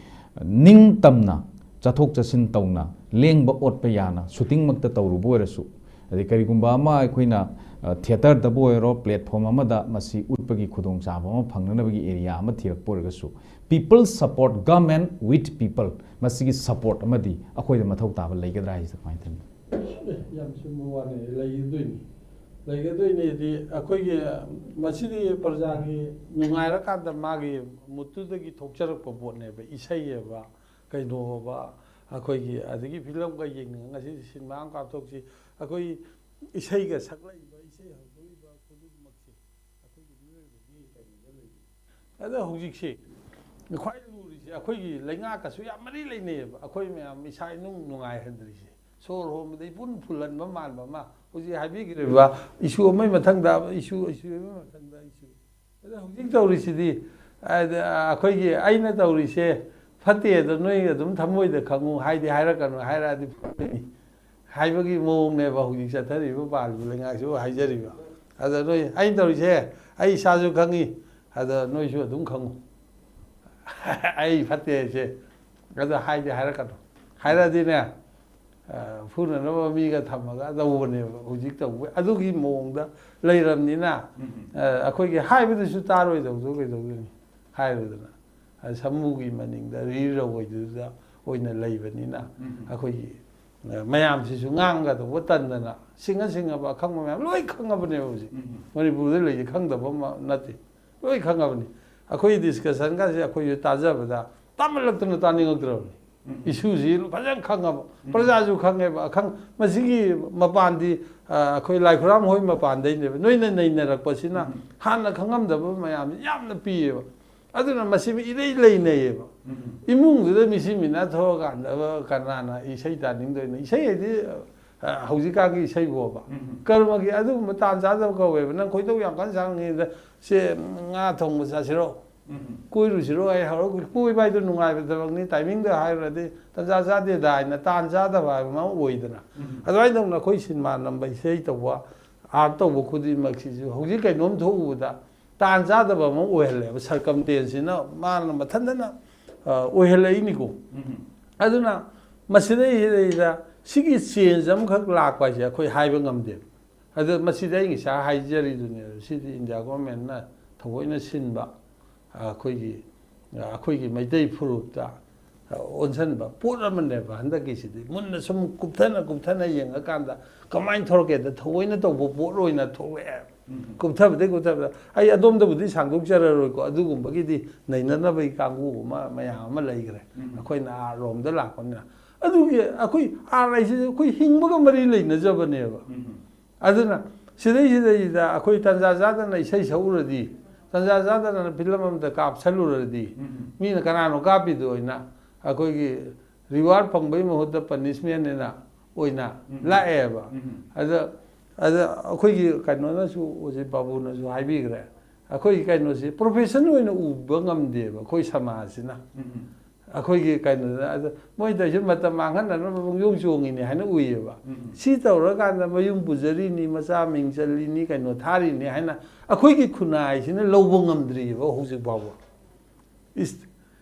ꯅꯤꯡꯇꯝꯅ ꯆꯠꯊꯣꯛ ꯆꯠꯁꯤꯟ ꯇꯧꯅ ꯂꯦꯡꯕ ꯑꯣꯠꯄ ꯌꯥꯅ shootingꯃꯛꯇ ꯇꯧꯔꯨꯕ ꯑꯣꯏꯔꯁꯨ, ꯑꯗꯩ ꯀꯔꯤꯒꯨꯝꯕ ꯑꯃ ꯑꯩꯈꯣꯏꯅ, ꯑ, theatreꯗꯕꯨ ꯑꯣꯏꯔꯣ, platform ꯑꯃꯗ ꯃꯁꯤ ꯎꯠꯄꯒꯤ ꯈꯨꯗꯣꯡꯆꯥꯕ ꯑꯃ ꯐꯪꯅꯅꯕꯒꯤ area ꯑꯃ ꯊꯤꯔꯛꯄ ꯑꯣꯏꯔꯒꯁꯨ, people support government with people, ꯃꯁꯤꯒꯤ support ꯑꯃꯗꯤ ꯑꯩꯈꯣꯏꯗ ꯃꯊꯧ ꯇꯥꯕ ꯂꯩꯒꯗ꯭ꯔꯥ ꯍꯥꯏꯁꯤꯗ ꯀꯃꯥꯏꯅ ꯊꯝꯕꯤ? ꯑꯦ, ꯌꯥꯝ ꯆꯨꯝꯕ ꯋꯥꯅꯤ, ꯂꯩꯒꯗꯣꯏꯅꯤ꯫ ꯂꯩꯒꯗꯣꯏꯅꯤꯗꯤ ꯑꯩꯈꯣꯏꯒꯤ, ꯃꯁꯤꯗꯤ ꯄ꯭ꯔꯖꯥꯒꯤ ꯅꯨꯡꯉꯥꯏꯔꯀꯥꯟꯗ ꯃꯥꯒꯤ ꯃꯨꯠꯇꯨꯗꯒꯤ ꯊꯣꯛꯆꯔꯛꯄ ꯄꯣꯠꯅꯦꯕ, ꯏꯁꯩꯑꯕ, ꯀꯩꯅꯣꯕ, ꯑꯩꯈꯣꯏꯒꯤ ꯑꯗꯒꯤ ꯐꯤꯂꯝꯒ ꯌꯦꯡꯅꯤꯡꯉ, ꯉꯁꯤꯗꯤ ꯁꯤꯅꯦꯃꯥ ꯑꯃ ꯀꯥꯞꯊꯣꯛꯁꯤ, ꯑꯩꯈꯣꯏ ꯏꯁꯩꯒ ꯁꯛꯂꯛꯏꯕ, ꯏꯁꯩ ꯍꯧꯗꯣꯛꯏꯕ ꯈꯨꯗꯤꯡꯃꯛꯁꯦ ꯑꯩꯈꯣꯏꯒꯤ ꯃꯤꯑꯣꯏꯕꯒꯤ ꯀꯩꯅꯣꯗ ꯂꯩꯕ꯫ ꯑꯗꯣ ꯍꯧꯖꯤꯛꯁꯤ ꯈ꯭ꯋꯥꯏ ꯂꯨꯔꯤꯁꯦ ꯑꯩꯈꯣꯏꯒꯤ ꯂꯩꯉꯥꯛꯀꯁꯨ ꯌꯥꯝ ꯃꯔꯤ ꯂꯩꯅꯩꯌꯦꯕ꯫ ꯑꯩꯈꯣꯏ ꯃꯌꯥꯝ ꯏꯁꯥ ꯏꯅꯨꯡ ꯅꯨꯡꯉꯥꯏꯍꯟꯗ꯭ꯔꯤꯁꯦ, ꯁꯣꯔ ꯍꯣꯟꯕꯗ ꯏꯐꯨꯟ ꯐꯨꯜꯍꯟꯕ ꯃꯥꯟꯕ ꯑꯃ ꯍꯧꯖꯤꯛ ꯍꯥꯏꯕꯤꯈ꯭ꯔꯤꯕ issue ꯑꯃꯒꯤ ꯃꯊꯪꯗ issue, issue ꯑꯃꯒꯤ ꯃꯊꯪꯗ issue꯫ ꯑꯗꯣ ꯍꯧꯖꯤꯛ ꯇꯧꯔꯤꯁꯤꯗꯤ, ꯑꯗ, ꯑꯩꯈꯣꯏꯒꯤ ꯑꯩꯅ ꯇꯧꯔꯤꯁꯦ ꯐꯠꯇꯦ ꯑꯗꯣ ꯅꯣꯏ ꯑꯗꯨꯝ ꯊꯃꯣꯏꯗ ꯈꯪꯉꯨ, ꯍꯥꯏꯗꯤ ꯍꯥꯏꯔꯛꯀꯅꯨ, ꯍꯥꯏꯔꯛꯑꯗꯤ ꯐꯠꯇꯦ ꯍꯥꯏꯕꯒꯤ ꯃꯑꯣꯡꯅꯦꯕ ꯍꯧꯖꯤꯛ ꯆꯠꯊꯔꯤꯕ ꯄꯥꯜꯂꯤꯕ ꯂꯩꯉꯥꯛꯁꯤꯕꯨ ꯍꯥꯏꯖꯔꯤꯕ꯫ ꯑꯗ ꯅꯣꯏ ꯑꯩꯅ ꯇꯧꯔꯤꯁꯦ ꯑꯩ ꯏꯁꯥꯁꯨ ꯈꯪꯉꯤ, ꯑꯗ ꯅꯣꯏꯁꯨ ꯑꯗꯨꯝ ꯈꯪꯉꯨ꯫ ꯑꯩ ꯐꯠꯇꯦ ꯍꯥꯏꯁꯦ꯫ ꯑꯗꯣ ꯍꯥꯏꯗꯤ ꯍꯥꯏꯔꯛꯀꯅꯨ꯫ ꯍꯥꯏꯔꯛꯑꯗꯤꯅꯦ, ꯑ, ꯐꯨꯅꯅꯕ ꯃꯤꯒ ꯊꯝꯃꯒ ꯇꯧꯕꯅꯦꯕ ꯍꯧꯖꯤꯛ ꯇꯧꯕ꯫ ꯑꯗꯨꯒꯤ ꯃꯑꯣꯡꯗ ꯂꯩꯔꯕꯅꯤꯅ, ꯎꯝ꯫ ꯑ, ꯑꯩꯈꯣꯏꯒꯤ ꯍꯥꯏꯕꯗꯨꯁꯨ ꯇꯥꯔꯣꯏꯗꯧꯗꯣ ꯀꯩꯗꯧꯗꯣꯏꯅꯤ? ꯍꯥꯏꯔꯨꯗꯅ꯫ ꯑ, ꯁꯃꯨꯒꯤ ꯃꯅꯤꯡꯗ ꯔꯤꯔꯧ ꯍꯥꯏꯗꯨꯗ ꯑꯣꯏꯅ ꯂꯩꯕꯅꯤꯅ, ꯎꯝ꯫ ꯑꯩꯈꯣꯏꯒꯤ, ꯑ, ꯃꯌꯥꯝꯁꯤꯁꯨ ꯉꯥꯡꯒꯗꯧꯕ ꯇꯟꯗꯅ ꯁꯤꯡꯉ ꯁꯤꯡꯉꯕ ꯑꯈꯪꯕ ꯃꯌꯥꯝ ꯂꯣꯏ ꯈꯪꯉꯕꯅꯦꯕ ꯍꯧꯖꯤꯛ꯫ ꯎꯝ꯫ ꯃꯅꯤꯄꯨꯔꯗ ꯂꯩꯁꯦ ꯈꯪꯗꯕ ꯑꯃ ꯅꯠꯇꯦ꯫ ꯂꯣꯏ ꯈꯪꯉꯕꯅꯤ꯫ ꯑꯩꯈꯣꯏ ꯗꯤꯁꯀꯁꯟꯒꯁꯦ ꯑꯩꯈꯣꯏꯁꯨ ꯇꯥꯖꯕꯗ ꯇꯥꯃꯜꯂꯛꯇꯅ ꯇꯥꯅꯤꯡꯉꯛꯇ꯭ꯔꯕꯅꯤ꯫ ꯎꯝ꯫ ꯏꯁꯨꯁꯤ ꯐꯖꯅ ꯈꯪꯉꯕ, ꯎꯝ꯫ ꯄ꯭ꯔꯖꯥꯁꯨ ꯈꯪꯉꯦꯕ꯫ ꯑꯈꯪ-, ꯃꯁꯤꯒꯤ ꯃꯄꯥꯟꯗꯤ, ꯑ, ꯑꯩꯈꯣꯏ ꯂꯥꯏꯈꯨꯔꯥꯝ ꯍꯣꯏ ꯃꯄꯥꯟꯗꯩꯅꯦꯕ꯫ ꯅꯣꯏꯅ ꯅꯩꯅꯔꯛꯄꯁꯤꯅ ꯎꯝ꯫ ꯍꯥꯟꯅ ꯈꯪꯉꯝꯗꯕ ꯃꯌꯥꯝꯁꯤ ꯌꯥꯝꯅ ꯄꯤꯌꯦꯕ꯫ ꯑꯗꯨꯅ ꯃꯁꯤ ꯏꯔꯩ ꯂꯩꯅꯩꯌꯦꯕ꯫ ꯎꯝ꯫ ꯏꯃꯨꯡꯗꯨꯗ ꯃꯤꯁꯤ ꯃꯤꯅꯥ ꯊꯣꯛꯑꯀꯥꯟꯗ ꯀꯅꯥꯅ ꯏꯁꯩ ꯇꯥꯅꯤꯡꯗꯣꯏꯅꯣ? ꯏꯁꯩ ꯍꯥꯏꯗꯤ, ꯑ, ꯍꯧꯖꯤꯛꯀꯥꯟꯒꯤ ꯏꯁꯩꯕꯨꯕ꯫ ꯎꯝ꯫ ꯀꯔꯃꯒꯤ ꯑꯗꯨꯒꯨꯝꯕ ꯇꯥꯟ ꯆꯥꯗꯕ ꯀꯧꯋꯦꯕ꯫ ꯅꯪ ꯈꯣꯏꯗꯧ ꯌꯥꯝ ꯀꯟꯅ ꯁꯥꯎꯅꯤꯡꯉꯤꯗ, "ꯁꯦ, ꯉꯥ ꯊꯣꯡꯕ ꯆꯥꯁꯤꯔꯣ? ꯎꯝ꯫ ꯀꯣꯏꯔꯨꯁꯤꯔꯣ?" ꯑꯩ ꯍꯧꯔꯛ-, ꯀꯣꯏꯕ ꯍꯥꯏꯗꯣ ꯅꯨꯡꯉꯥꯏꯕ ꯊꯕꯛꯅꯤ, ꯇꯥꯏꯃꯤꯡꯗ ꯍꯥꯏꯔꯨꯔꯗꯤ ꯇꯟꯖꯥ ꯆꯥꯗꯦꯗ ꯍꯥꯏꯅ ꯇꯥꯟ ꯆꯥꯗꯕ ꯍꯥꯏꯕ ꯑꯃ ꯑꯣꯏꯗꯅ꯫ ꯎꯝ꯫ ꯑꯗꯨꯃꯥꯏꯅ ꯇꯧꯅ ꯑꯩꯈꯣꯏ ꯁꯤꯅꯦꯃꯥ ꯅꯝꯕ, ꯏꯁꯩ ꯇꯧꯕ, ꯑꯥꯔꯠ ꯇꯧꯕ ꯈꯨꯗꯤꯡꯃꯛꯁꯤꯁꯨ ꯍꯧꯖꯤꯛ ꯀꯩꯅꯣꯝ ꯊꯣꯛꯎꯕꯗ ꯇꯥꯟ ꯆꯥꯗꯕ ꯑꯃ ꯑꯣꯏꯍꯜꯂꯦꯕ꯫ ꯁꯔꯀꯝꯇꯦꯟꯁꯁꯤꯅ ꯃꯥꯅ ꯃꯊꯟꯇꯅ, ꯑ, ꯑꯣꯏꯍꯜꯂꯛꯏꯅꯤꯀꯣ꯫ ꯎꯝ꯫ ꯑꯗꯨꯅ ꯃꯁꯤꯗꯩꯁꯤꯗꯩꯗ ꯁꯤꯒꯤ ꯆꯦꯟꯖ ꯑꯃꯈꯛ ꯂꯥꯛꯄ ꯍꯥꯏꯁꯦ ꯑꯩꯈꯣꯏ ꯍꯥꯏꯕ ꯉꯝꯗꯦꯕ꯫ ꯑꯗꯣ ꯃꯁꯤꯗ ꯑꯩ ꯉꯁꯥꯏ ꯍꯥꯏꯖꯔꯤꯗꯨꯅꯦꯕ, ꯁꯤꯗꯤ ꯏꯟꯗꯤꯌꯥ ꯒꯣꯔꯃꯦꯟꯅ ꯊꯑꯣꯏꯅ ꯁꯤꯟꯕ, ꯑꯩꯈꯣꯏꯒꯤ, ꯑꯩꯈꯣꯏꯒꯤ ꯃꯩꯇꯩ ꯐꯨꯔꯨꯞꯇ ꯑꯣꯟꯁꯤꯟꯕ ꯄꯣꯠ ꯑꯃꯅꯦꯕ꯫ ꯍꯟꯗꯛꯀꯤꯁꯤꯗꯤ ꯃꯨꯟꯅ ꯁꯨꯝ ꯀꯨꯞꯊꯅ ꯀꯨꯞꯊꯅ ꯌꯦꯡꯉꯀꯥꯟꯗ ꯀꯃꯥꯏꯅ ꯊꯣꯛꯂꯛꯀꯦꯗ ꯊꯑꯣꯏꯅ ꯇꯧꯕ ꯄꯣꯠ ꯑꯣꯏꯅ ꯊꯣꯛꯂꯛꯑꯦ꯫ ꯎꯝ꯫ ꯀꯨꯞꯊꯕꯗꯩ ꯀꯨꯞꯊꯕꯗ ꯑꯩ ꯑꯗꯣꯝꯗꯕꯨꯗꯤ ꯁꯥꯡꯗꯣꯛꯆꯔꯔꯣꯏꯀꯣ, ꯑꯗꯨꯒꯨꯝꯕꯒꯤꯗꯤ ꯅꯩꯅꯅꯕꯒꯤ ꯀꯥꯡꯕꯨ ꯑꯃ ꯃꯌꯥꯝ ꯑꯃ ꯂꯩꯈ꯭ꯔꯦ꯫ ꯎꯝ꯫ ꯑꯩꯈꯣꯏꯅ ꯑꯥꯔꯠ ꯔꯣꯝꯗ ꯂꯥꯛꯄꯅꯤꯅ꯫ ꯑꯗꯨꯒꯤ ꯑꯩꯈꯣꯏ ꯑꯥꯔꯠ ꯍꯥꯏꯁꯤꯗꯤ ꯑꯩꯈꯣꯏ ꯍꯤꯡꯕꯒ ꯃꯔꯤ ꯂꯩꯅꯖꯕꯅꯦꯕ꯫ ꯎꯝ꯫ ꯑꯗꯨꯅ ꯁꯤꯗꯩꯁꯤꯗꯩꯁꯤꯗ ꯑꯩꯈꯣꯏ ꯇꯟꯖꯥ ꯆꯥꯗꯅ ꯏꯁꯩ ꯁꯛꯎꯔꯗꯤ, ꯇꯟꯖꯥ ꯆꯥꯗꯅ ꯐꯤꯂꯝ ꯑꯃꯗ ꯀꯥꯞꯁꯜꯂꯨꯔꯗꯤ, ꯎꯝ꯫ ꯃꯤꯅ ꯀꯅꯥꯅꯣ ꯀꯥꯞꯄꯤꯗꯣ ꯑꯣꯏꯅ ꯑꯩꯈꯣꯏꯒꯤ ꯔꯤꯋꯥꯔꯗ ꯐꯪꯕꯒꯤ ꯃꯍꯨꯠꯇ ꯄꯅꯤꯁꯃꯦꯟꯅꯦꯅ ꯑꯣꯏꯅ ꯎꯝ꯫ ꯂꯥꯛꯑꯦꯕ꯫ ꯎꯝ꯫ ꯑꯗ, ꯑꯗ ꯑꯩꯈꯣꯏꯒꯤ ꯀꯩꯅꯣꯅꯁꯨ, ꯍꯧꯖꯤꯛ ꯕꯥꯕꯨꯅꯁꯨ ꯍꯥꯏꯕꯤꯈ꯭ꯔꯦ, ꯑꯩꯈꯣꯏꯒꯤ ꯀꯩꯅꯣꯁꯤ ꯄ꯭ꯔꯣꯐꯦꯁꯟ ꯑꯣꯏꯅ ꯎꯕ ꯉꯝꯗꯦꯕ ꯑꯩꯈꯣꯏ ꯁꯃꯥꯖꯁꯤꯅ꯫ ꯎꯝ꯫ ꯑꯩꯈꯣꯏꯒꯤ ꯀꯩꯅꯣꯗ, ꯑꯗ ꯃꯣꯏ ꯇꯧꯔꯤꯁꯦ ꯃꯇꯝ ꯃꯥꯡꯍꯟꯅꯅꯕ ꯄꯨꯡꯌꯣꯡ ꯆꯣꯡꯉꯤꯅꯤ ꯍꯥꯏꯅ ꯎꯏꯌꯦꯕ꯫ ꯎꯝ꯫ ꯁꯤ ꯇꯧꯔꯀꯥꯟꯗ ꯃꯌꯨꯝ ꯄꯨꯖꯔꯤꯅꯤ, ꯃꯆꯥ ꯃꯤꯡ ꯆꯜꯂꯤꯅꯤ, ꯀꯩꯅꯣ ꯊꯥꯔꯤꯅꯤ ꯍꯥꯏꯅ ꯑꯩꯈꯣꯏꯒꯤ ꯈꯨꯟꯅꯥꯏꯁꯤꯅ ꯂꯧꯕ ꯉꯝꯗ꯭ꯔꯤꯑꯕ ꯍꯧꯖꯤꯛ ꯐꯥꯎꯕ꯫ ꯏꯁ-,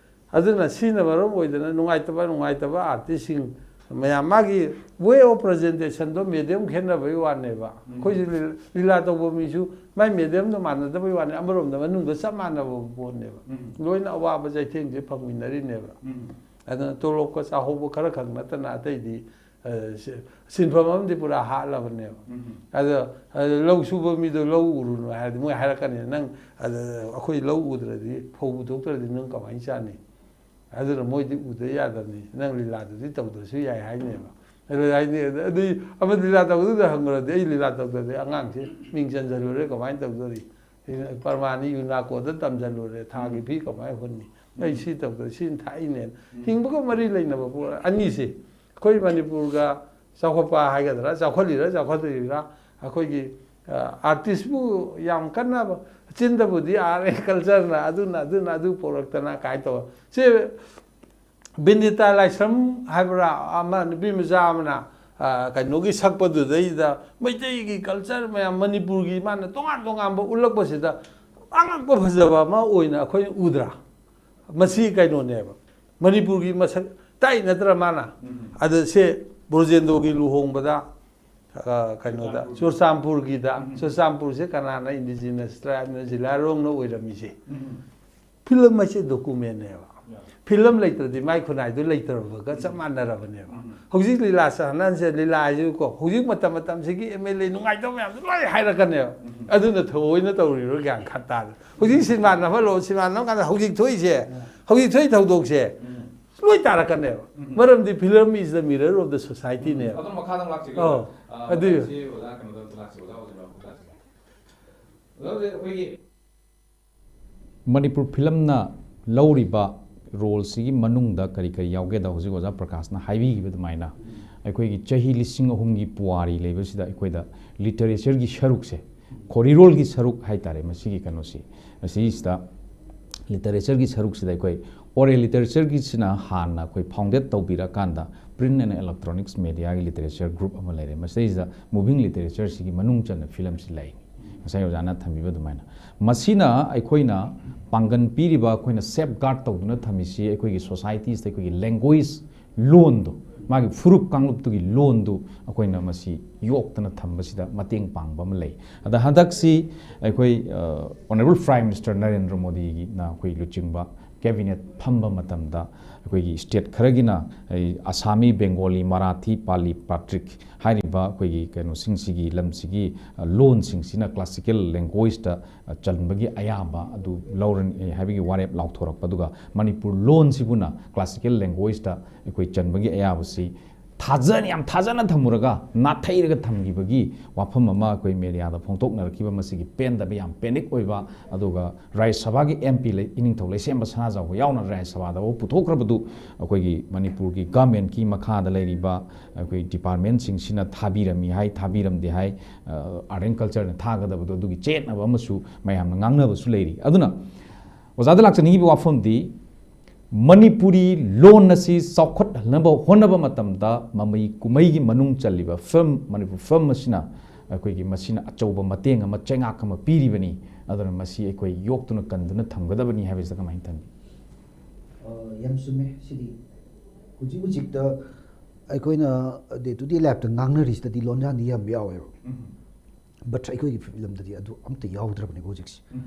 ꯑꯗꯨꯅ ꯁꯤꯅ ꯃꯔꯝ ꯑꯣꯏꯗꯅ ꯅꯨꯡꯉꯥꯏꯇꯕ ꯅꯨꯡꯉꯥꯏꯇꯕ ꯑꯥꯔꯇꯤꯁꯁꯤꯡ ꯃꯌꯥꯝ, ꯃꯥꯒꯤ ꯋꯦ ꯑꯣꯐ ꯄ꯭ꯔꯖꯦꯟꯇꯦꯁꯟꯗꯣ, ꯃꯦꯗꯤꯌꯝ ꯈꯦꯠꯅꯕꯒꯤ ꯋꯥꯅꯦꯕ꯫ ꯑꯩꯈꯣꯏꯁꯨ ꯂꯤ- ꯂꯤꯂꯥ ꯇꯧꯕ ꯃꯤꯁꯨ ꯃꯥꯏ ꯃꯦꯗꯤꯌꯝꯗꯣ ꯃꯥꯟꯅꯗꯕꯒꯤ ꯋꯥꯅꯤ, ꯑꯃꯔꯣꯝꯗ ꯃꯅꯨꯡꯗ ꯆꯞ ꯃꯥꯟꯅꯕ ꯄꯣꯠꯅꯦꯕ꯫ ꯎꯝ꯫ ꯂꯣꯏꯅ ꯑꯋꯥꯕ ꯆꯩꯊꯦꯡꯁꯦ ꯐꯪꯃꯤꯟꯅꯔꯤꯅꯦꯕ꯫ ꯎꯝ꯫ ꯑꯗꯨꯅ ꯇꯣꯂꯣꯞꯀ ꯆꯥꯍꯧꯕ ꯈꯔ ꯈꯛ ꯅꯠꯇꯅ ꯑꯇꯩꯗꯤ, ꯑ, ꯁꯤ- ꯁꯤꯟꯐꯝ ꯑꯃꯗꯤ ꯄꯨꯔꯥ ꯍꯥꯠꯂꯕꯅꯦꯕ꯫ ꯎꯝ꯫ ꯑꯗꯣ, ꯑꯗꯣ ꯂꯧ ꯁꯨꯕ ꯃꯤꯗꯣ ꯂꯧ ꯎꯔꯨꯅꯨ ꯍꯥꯏꯔꯗꯤ ꯃꯣꯏ ꯍꯥꯏꯔꯛꯀꯅꯤ, "ꯅꯪ, ꯑꯗ, ꯑꯩꯈꯣꯏ ꯂꯧ ꯎꯗ꯭ꯔꯗꯤ, ꯐꯧ ꯄꯨꯊꯣꯛꯇ꯭ꯔꯗꯤ ꯅꯪ ꯀꯃꯥꯏꯅ ꯆꯥꯅꯤ?" ꯑꯗꯨꯅ ꯃꯣꯏꯗꯤ ꯎꯗ ꯌꯥꯗꯕꯅꯤ, "ꯅꯪ ꯂꯤꯂꯥꯗꯨꯗꯤ ꯇꯧꯗ꯭ꯔꯁꯨ ꯌꯥꯏ" ꯍꯥꯏꯅꯦꯕ꯫ ꯑꯗꯨ ꯍꯥꯏꯅꯤ, ꯑꯗꯨ ꯑꯩ ꯑꯃ ꯂꯤꯂꯥ ꯇꯧꯗꯨꯗ ꯍꯪꯉꯨꯔꯗꯤ, "ꯑꯩ ꯂꯤꯂꯥ ꯇꯧꯗ꯭ꯔꯗꯤ ꯑꯉꯥꯡꯁꯦ ꯃꯤꯡ ꯆꯟꯁꯤꯜꯂꯨꯔꯦ, ꯀꯃꯥꯏꯅ ꯇꯧꯗꯣꯔꯤ? ꯄꯔꯃꯥꯅꯤ ꯌꯨꯅꯥꯀꯣꯗ ꯇꯝꯁꯤꯜꯂꯨꯔꯦ, ꯊꯥꯒꯤ ꯐꯤ ꯀꯃꯥꯏꯅ ꯍꯨꯟꯅꯤ? ꯑꯩ ꯁꯤ ꯇꯧꯗ꯭ꯔꯗꯤ ꯁꯤꯅ ꯊꯥꯛꯏꯅꯦꯅ"꯫ ꯎꯝ꯫ ꯍꯤꯡꯕꯒ ꯃꯔꯤ ꯂꯩꯅꯕ ꯄꯣꯠ ꯑꯅꯤꯁꯦ, ꯑꯩꯈꯣꯏ ꯃꯅꯤꯄꯨꯔꯒ ꯆꯥꯎꯈꯠꯄ ꯍꯥꯏꯒꯗ꯭ꯔꯥ, ꯆꯥꯎꯈꯠꯂꯤꯔꯥ ꯆꯥꯎꯈꯠꯇ꯭ꯔꯤꯔꯥ, ꯑꯩꯈꯣꯏꯒꯤ, ꯑ, ꯑꯥꯔꯇꯤꯁꯄꯨ ꯌꯥꯝ ꯀꯟꯅ ꯆꯤꯟꯗꯕꯨꯗꯤ ꯑꯥꯔ ꯑꯦꯟ ꯀꯜꯆꯔꯅ ꯑꯗꯨꯅ, ꯑꯗꯨꯅ, ꯑꯗꯨ ꯄꯣꯔꯛꯇꯅ ꯀꯥꯏꯅ ꯇꯧꯕ꯫ ꯁꯤ ꯕꯤꯅꯤꯇꯥ ꯂꯥꯏꯁ꯭ꯔꯝ ꯍꯥꯏꯕ꯭ꯔꯥ, ꯑꯃ ꯅꯨꯄꯤ ꯃꯆꯥ ꯑꯃꯅ, ꯑ, ꯀꯩꯅꯣꯒꯤ ꯁꯛꯄꯗꯨꯗꯩꯗ ꯃꯩꯇꯩꯒꯤ ꯀꯜꯆꯔ ꯃꯌꯥꯝ, ꯃꯅꯤꯄꯨꯔꯒꯤ ꯃꯥꯅ ꯇꯣꯉꯥꯟ ꯇꯣꯉꯥꯟꯕ ꯎꯠꯂꯛꯄꯁꯤꯗ ꯑꯉꯛꯄ ꯐꯖꯕ ꯑꯃ ꯑꯣꯏꯅ ꯑꯩꯈꯣꯏꯅ ꯎꯗ꯭ꯔꯥ? ꯃꯁꯤ ꯀꯩꯅꯣꯅꯦꯕ, ꯃꯅꯤꯄꯨꯔꯒꯤ ꯃꯁꯛ ꯇꯥꯛꯏ ꯅꯠꯇ꯭ꯔꯥ ꯃꯥꯅ? ꯎꯝ꯫ ꯑꯗ ꯁꯦ ꯕ꯭ꯔꯣꯖꯦꯟꯗꯣꯒꯤ ꯂꯨꯍꯣꯡꯕꯗ, ꯑ, ꯀꯩꯅꯣꯗ, ꯆꯨꯔꯆꯥꯟꯄꯨꯔꯒꯤꯗ, ꯎꯝ꯫ ꯆꯨꯔꯆꯥꯟꯄꯨꯔꯁꯦ ꯀꯅꯥꯅ ꯏꯟꯗꯤꯖꯤꯅꯁ ꯇ꯭ꯔꯥꯏꯕꯅ, ꯖꯤꯂꯥꯔꯣꯡꯅ ꯑꯣꯏꯔꯝꯃꯤꯁꯦ? ꯎꯝ꯫ ꯐꯤꯂꯝ ꯍꯥꯏꯁꯦ ꯗꯣꯀꯨꯃꯦꯟꯅꯦꯕ꯫ ꯌꯥ꯫ ꯐꯤꯂꯝ ꯂꯩꯇ꯭ꯔꯗꯤ ꯃꯥꯏ ꯈꯨꯟꯅꯥꯏꯗꯨ ꯂꯩꯇ꯭ꯔꯕꯒ ꯆꯞ ꯃꯥꯟꯅꯔꯕꯅꯦꯕ꯫ ꯎꯝ꯫ ꯍꯧꯖꯤꯛ ꯂꯤꯂꯥ ꯁꯥꯟꯅꯍꯟꯁꯦ, ꯂꯤꯂꯥ ꯍꯥꯏꯁꯤꯀꯣ, ꯍꯧꯖꯤꯛ ꯃꯇꯝ ꯃꯇꯝꯁꯤꯒꯤ ꯑꯦꯝ ꯑꯦꯜ ꯑꯦ ꯅꯨꯡꯉꯥꯏꯇꯕ ꯃꯌꯥꯝꯗꯣ ꯂꯣꯏ ꯍꯥꯏꯔꯛꯀꯅꯦꯕ꯫ ꯎꯝ꯫ ꯑꯗꯨꯅ ꯊꯑꯣꯏꯅ ꯇꯧꯔꯤꯔꯣ ꯒ꯭ꯌꯥꯟ ꯈ ꯇꯥꯗꯦ꯫ ꯍꯧꯖꯤꯛ ꯁꯤꯅꯦꯃꯥ ꯅꯝꯍꯜꯂꯣ, ꯁꯤꯅꯦꯃꯥ ꯅꯝꯀꯥꯟꯗ ꯍꯧꯖꯤꯛ ꯊꯣꯛꯏꯁꯦ, ꯎꯝ꯫ ꯍꯧꯖꯤꯛ ꯊꯣꯛꯏ ꯊꯧꯗꯣꯛꯁꯦ, ꯎꯝ꯫ ꯂꯣꯏ ꯇꯥꯔꯛꯀꯅꯦꯕ꯫ ꯎꯝ꯫ ꯃꯔꯝꯗꯤ film is the mirror of the societyꯅꯦꯕ꯫ ꯑꯗꯨꯝ ꯃꯈꯥꯗ ꯑꯃꯨꯛ ꯂꯥꯛꯆꯒꯦ꯫ ꯑꯧ, ꯑ, ꯑꯗꯨꯏ꯫ ꯃꯊꯪꯁꯤ ꯑꯣꯖꯥ ꯀꯩꯅꯣꯗ ꯑꯃꯨꯛ ꯂꯥꯛꯆꯒꯦ, ꯑꯣꯖꯥ ꯑꯣꯖꯥ ꯑꯃꯨꯛ ꯂꯥꯛꯆꯒꯦ꯫ ꯑꯗꯨꯗꯤ ꯑꯩꯈꯣꯏꯒꯤ ꯃꯅꯤꯄꯨꯔ ꯐꯤꯂꯝꯅ ꯂꯧꯔꯤꯕ roleꯁꯤꯒꯤ ꯃꯅꯨꯡꯗ ꯀꯔꯤ ꯀꯔꯤ ꯌꯥꯎꯒꯦꯗ, ꯍꯧꯖꯤꯛ ꯑꯣꯖꯥ ꯄ꯭ꯔꯀꯥꯁꯅ ꯍꯥꯏꯕꯤꯈꯤꯕ ꯑꯗꯨꯃꯥꯏꯅ, ꯑꯩꯈꯣꯏꯒꯤ ꯆꯍꯤ ꯂꯤꯁꯤꯡ ꯑꯍꯨꯝꯒꯤ ꯄꯨꯋꯥꯔꯤ ꯂꯩꯕꯁꯤꯗ ꯑꯩꯈꯣꯏꯗ literatureꯒꯤ ꯁꯔꯨꯛꯁꯦ, ꯈꯣꯔꯤꯔꯣꯜꯒꯤ ꯁꯔꯨꯛ ꯍꯥꯏꯇꯥꯔꯦ, ꯃꯁꯤꯒꯤ ꯀꯩꯅꯣꯁꯤ, ꯑꯁꯤꯁꯤꯗ literatureꯒꯤ ꯁꯔꯨꯛꯁꯤꯗ ꯑꯩꯈꯣꯏ oral literatureꯒꯤꯁꯤꯅ ꯍꯥꯟꯅ ꯑꯩꯈꯣꯏ founded ꯇꯧꯕꯤꯔꯀꯥꯟꯗ print and electronics mediaꯒꯤ literature group ꯑꯃ ꯂꯩꯔꯦ꯫ ꯃꯁꯤꯗꯩꯁꯤꯗ moving literatureꯁꯤꯒꯤ ꯃꯅꯨꯡ ꯆꯟꯅ ꯐꯤꯂꯝꯁꯤ ꯂꯩ꯫ ꯉꯁꯥꯏ ꯑꯣꯖꯥꯅ ꯊꯝꯕꯤꯕ ꯑꯗꯨꯃꯥꯏꯅ꯫ ꯃꯁꯤꯅ ꯑꯩꯈꯣꯏꯅ ꯄꯥꯡꯒꯜ ꯄꯤꯔꯤꯕ, ꯑꯩꯈꯣꯏꯅ safeguard ꯇꯧꯗꯨꯅ ꯊꯝꯃꯤꯁꯤ ꯑꯩꯈꯣꯏꯒꯤ societies ꯇ ꯑꯩꯈꯣꯏꯒꯤ language, ꯂꯣꯟꯗꯣ, ꯃꯥꯒꯤ ꯐꯨꯔꯨꯞ ꯀꯥꯡꯂꯨꯞꯇꯨꯒꯤ ꯂꯣꯟꯗꯨ ꯑꯩꯈꯣꯏꯅ ꯃꯁꯤ ꯌꯣꯛꯇꯅ ꯊꯝꯕꯁꯤꯗ ꯃꯇꯦꯡ ꯄꯥꯡꯕ ꯑꯃ ꯂꯩ꯫ ꯑꯗ ꯍꯟꯗꯛꯁꯤ ꯑꯩꯈꯣꯏ, ꯑ, Honourable Prime Minister ꯅꯔꯦꯟꯗ꯭ꯔ ꯃꯣꯗꯤꯒꯤꯅ ꯑꯩꯈꯣꯏ ꯂꯨꯆꯤꯡꯕ cabinet ꯐꯝꯕ ꯃꯇꯝꯗ ꯑꯩꯈꯣꯏꯒꯤ state ꯈꯔꯒꯤꯅ, ꯑꯩ, ꯑꯁꯥꯃꯤ, ꯕꯦꯡꯒꯣꯂꯤ, ꯃꯔꯥꯊꯤ, ꯄꯥꯂꯤ, ꯄ꯭ꯔꯥꯀ꯭ꯔꯤꯠ ꯍꯥꯏꯔꯤꯕ ꯑꯩꯈꯣꯏꯒꯤ ꯀꯩꯅꯣꯁꯤꯡꯁꯤꯒꯤ, ꯂꯝꯁꯤꯒꯤ, ꯑ, ꯂꯣꯟꯁꯤꯡꯁꯤꯅ classical language ꯇ, ꯑ, ꯆꯟꯕꯒꯤ ꯑꯌꯥꯕ ꯑꯗꯨ ꯂꯧꯔꯅꯤ ꯍꯥꯏꯕꯒꯤ ꯋꯥꯔꯦꯞ ꯂꯥꯎꯊꯣꯔꯛꯄ, ꯑꯗꯨꯒ ꯃꯅꯤꯄꯨꯔ ꯂꯣꯟꯁꯤꯕꯨꯅ classical language ꯇ ꯑꯩꯈꯣꯏ ꯆꯟꯕꯒꯤ ꯑꯌꯥꯕꯁꯤ ꯊꯥꯖ-, ꯌꯥꯝ ꯊꯥꯖꯅ ꯊꯝꯃꯨꯔꯒ ꯅꯥꯊꯩꯔꯒ ꯊꯝꯈꯤꯕꯒꯤ ꯋꯥꯐꯝ ꯑꯃ ꯑꯩꯈꯣꯏ media ꯗ ꯐꯣꯡꯗꯣꯛꯅꯔꯛꯈꯤꯕ, ꯃꯁꯤꯒꯤ ꯄꯦꯟꯗꯕ, ꯌꯥꯝ panic ꯑꯣꯏꯕ, ꯑꯗꯨꯒ ꯔꯥꯖ꯭ꯌ ꯁꯚꯥꯒꯤ MP ꯂꯩ-, ꯏꯅꯤꯡꯊꯧ ꯂꯩꯁꯦꯝꯕ ꯁꯅꯥꯖꯥꯎꯕ ꯌꯥꯎꯅ ꯔꯥꯖ꯭ꯌ ꯁꯚꯥꯗꯐꯥꯎ ꯄꯨꯊꯣꯛꯈ꯭ꯔꯕꯗꯨ ꯑꯩꯈꯣꯏꯒꯤ ꯃꯅꯤꯄꯨꯔꯒꯤ government ꯀꯤ ꯃꯈꯥꯗ ꯂꯩꯔꯤꯕ ꯑꯩꯈꯣꯏ department ꯁꯤꯡꯁꯤꯅ ꯊꯥꯕꯤꯔꯝꯃꯤ ꯍꯥꯏ, ꯊꯥꯕꯤꯔꯝꯗꯦ ꯍꯥꯏ, ꯑ, Art and Culture ꯅ ꯊꯥꯒꯗꯕꯗꯣ, ꯑꯗꯨꯒꯤ ꯆꯌꯦꯠꯅꯕ ꯑꯃꯁꯨ ꯃꯌꯥꯝꯅ ꯉꯥꯡꯅꯕꯁꯨ ꯂꯩꯔꯤ꯫ ꯑꯗꯨꯅ ꯑꯣꯖꯥꯗ ꯂꯥꯛꯆꯅꯤꯡꯉꯤꯕ ꯋꯥꯐꯝꯗꯤ, ꯃꯅꯤꯄꯨꯔꯤ ꯂꯣꯟ ꯑꯁꯤ ꯆꯥꯎꯈꯠꯍꯟꯅꯕ ꯍꯣꯠꯅꯕ ꯃꯇꯝꯗ ꯃꯃꯤ ꯀꯨꯝꯍꯩꯒꯤ ꯃꯅꯨꯡ ꯆꯜꯂꯤꯕ film, ꯃꯅꯤꯄꯨꯔ film ꯑꯁꯤꯅ ꯑꯩꯈꯣꯏꯒꯤ, ꯃꯁꯤꯅ ꯑꯆꯧꯕ ꯃꯇꯦꯡ ꯑꯃ, ꯆꯩꯉꯥꯛ ꯑꯃ ꯄꯤꯔꯤꯕꯅꯤ꯫ ꯑꯗꯨꯅ ꯃꯁꯤ ꯑꯩꯈꯣꯏ ꯌꯣꯛꯇꯨꯅ ꯀꯟꯗꯨꯅ ꯊꯝꯒꯗꯕꯅꯤ ꯍꯥꯏꯕꯁꯤꯗ ꯀꯃꯥꯏꯅ ꯊꯝꯕꯤ? ꯑ, ꯌꯥꯝ ꯆꯨꯝꯃꯦ꯫ ꯁꯤꯗꯤ ꯍꯧꯖꯤꯛ ꯍꯧꯖꯤꯛꯇ ꯑꯩꯈꯣꯏꯅ day to day life ꯇ ꯉꯥꯡꯅꯔꯤꯁꯤꯗꯗꯤ ꯂꯣꯟꯌꯥꯟꯗꯤ ꯌꯥꯝ ꯌꯥꯎꯋꯦꯕ꯫ ꯎꯝ꯫ But ꯑꯩꯈꯣꯏꯒꯤ ꯐꯤꯂꯝꯗꯗꯤ ꯑꯗꯨ ꯑꯝꯇ ꯌꯥꯎꯗ꯭ꯔꯕꯅꯦꯕ ꯍꯧꯖꯤꯛꯁꯦ꯫ ꯎꯝ꯫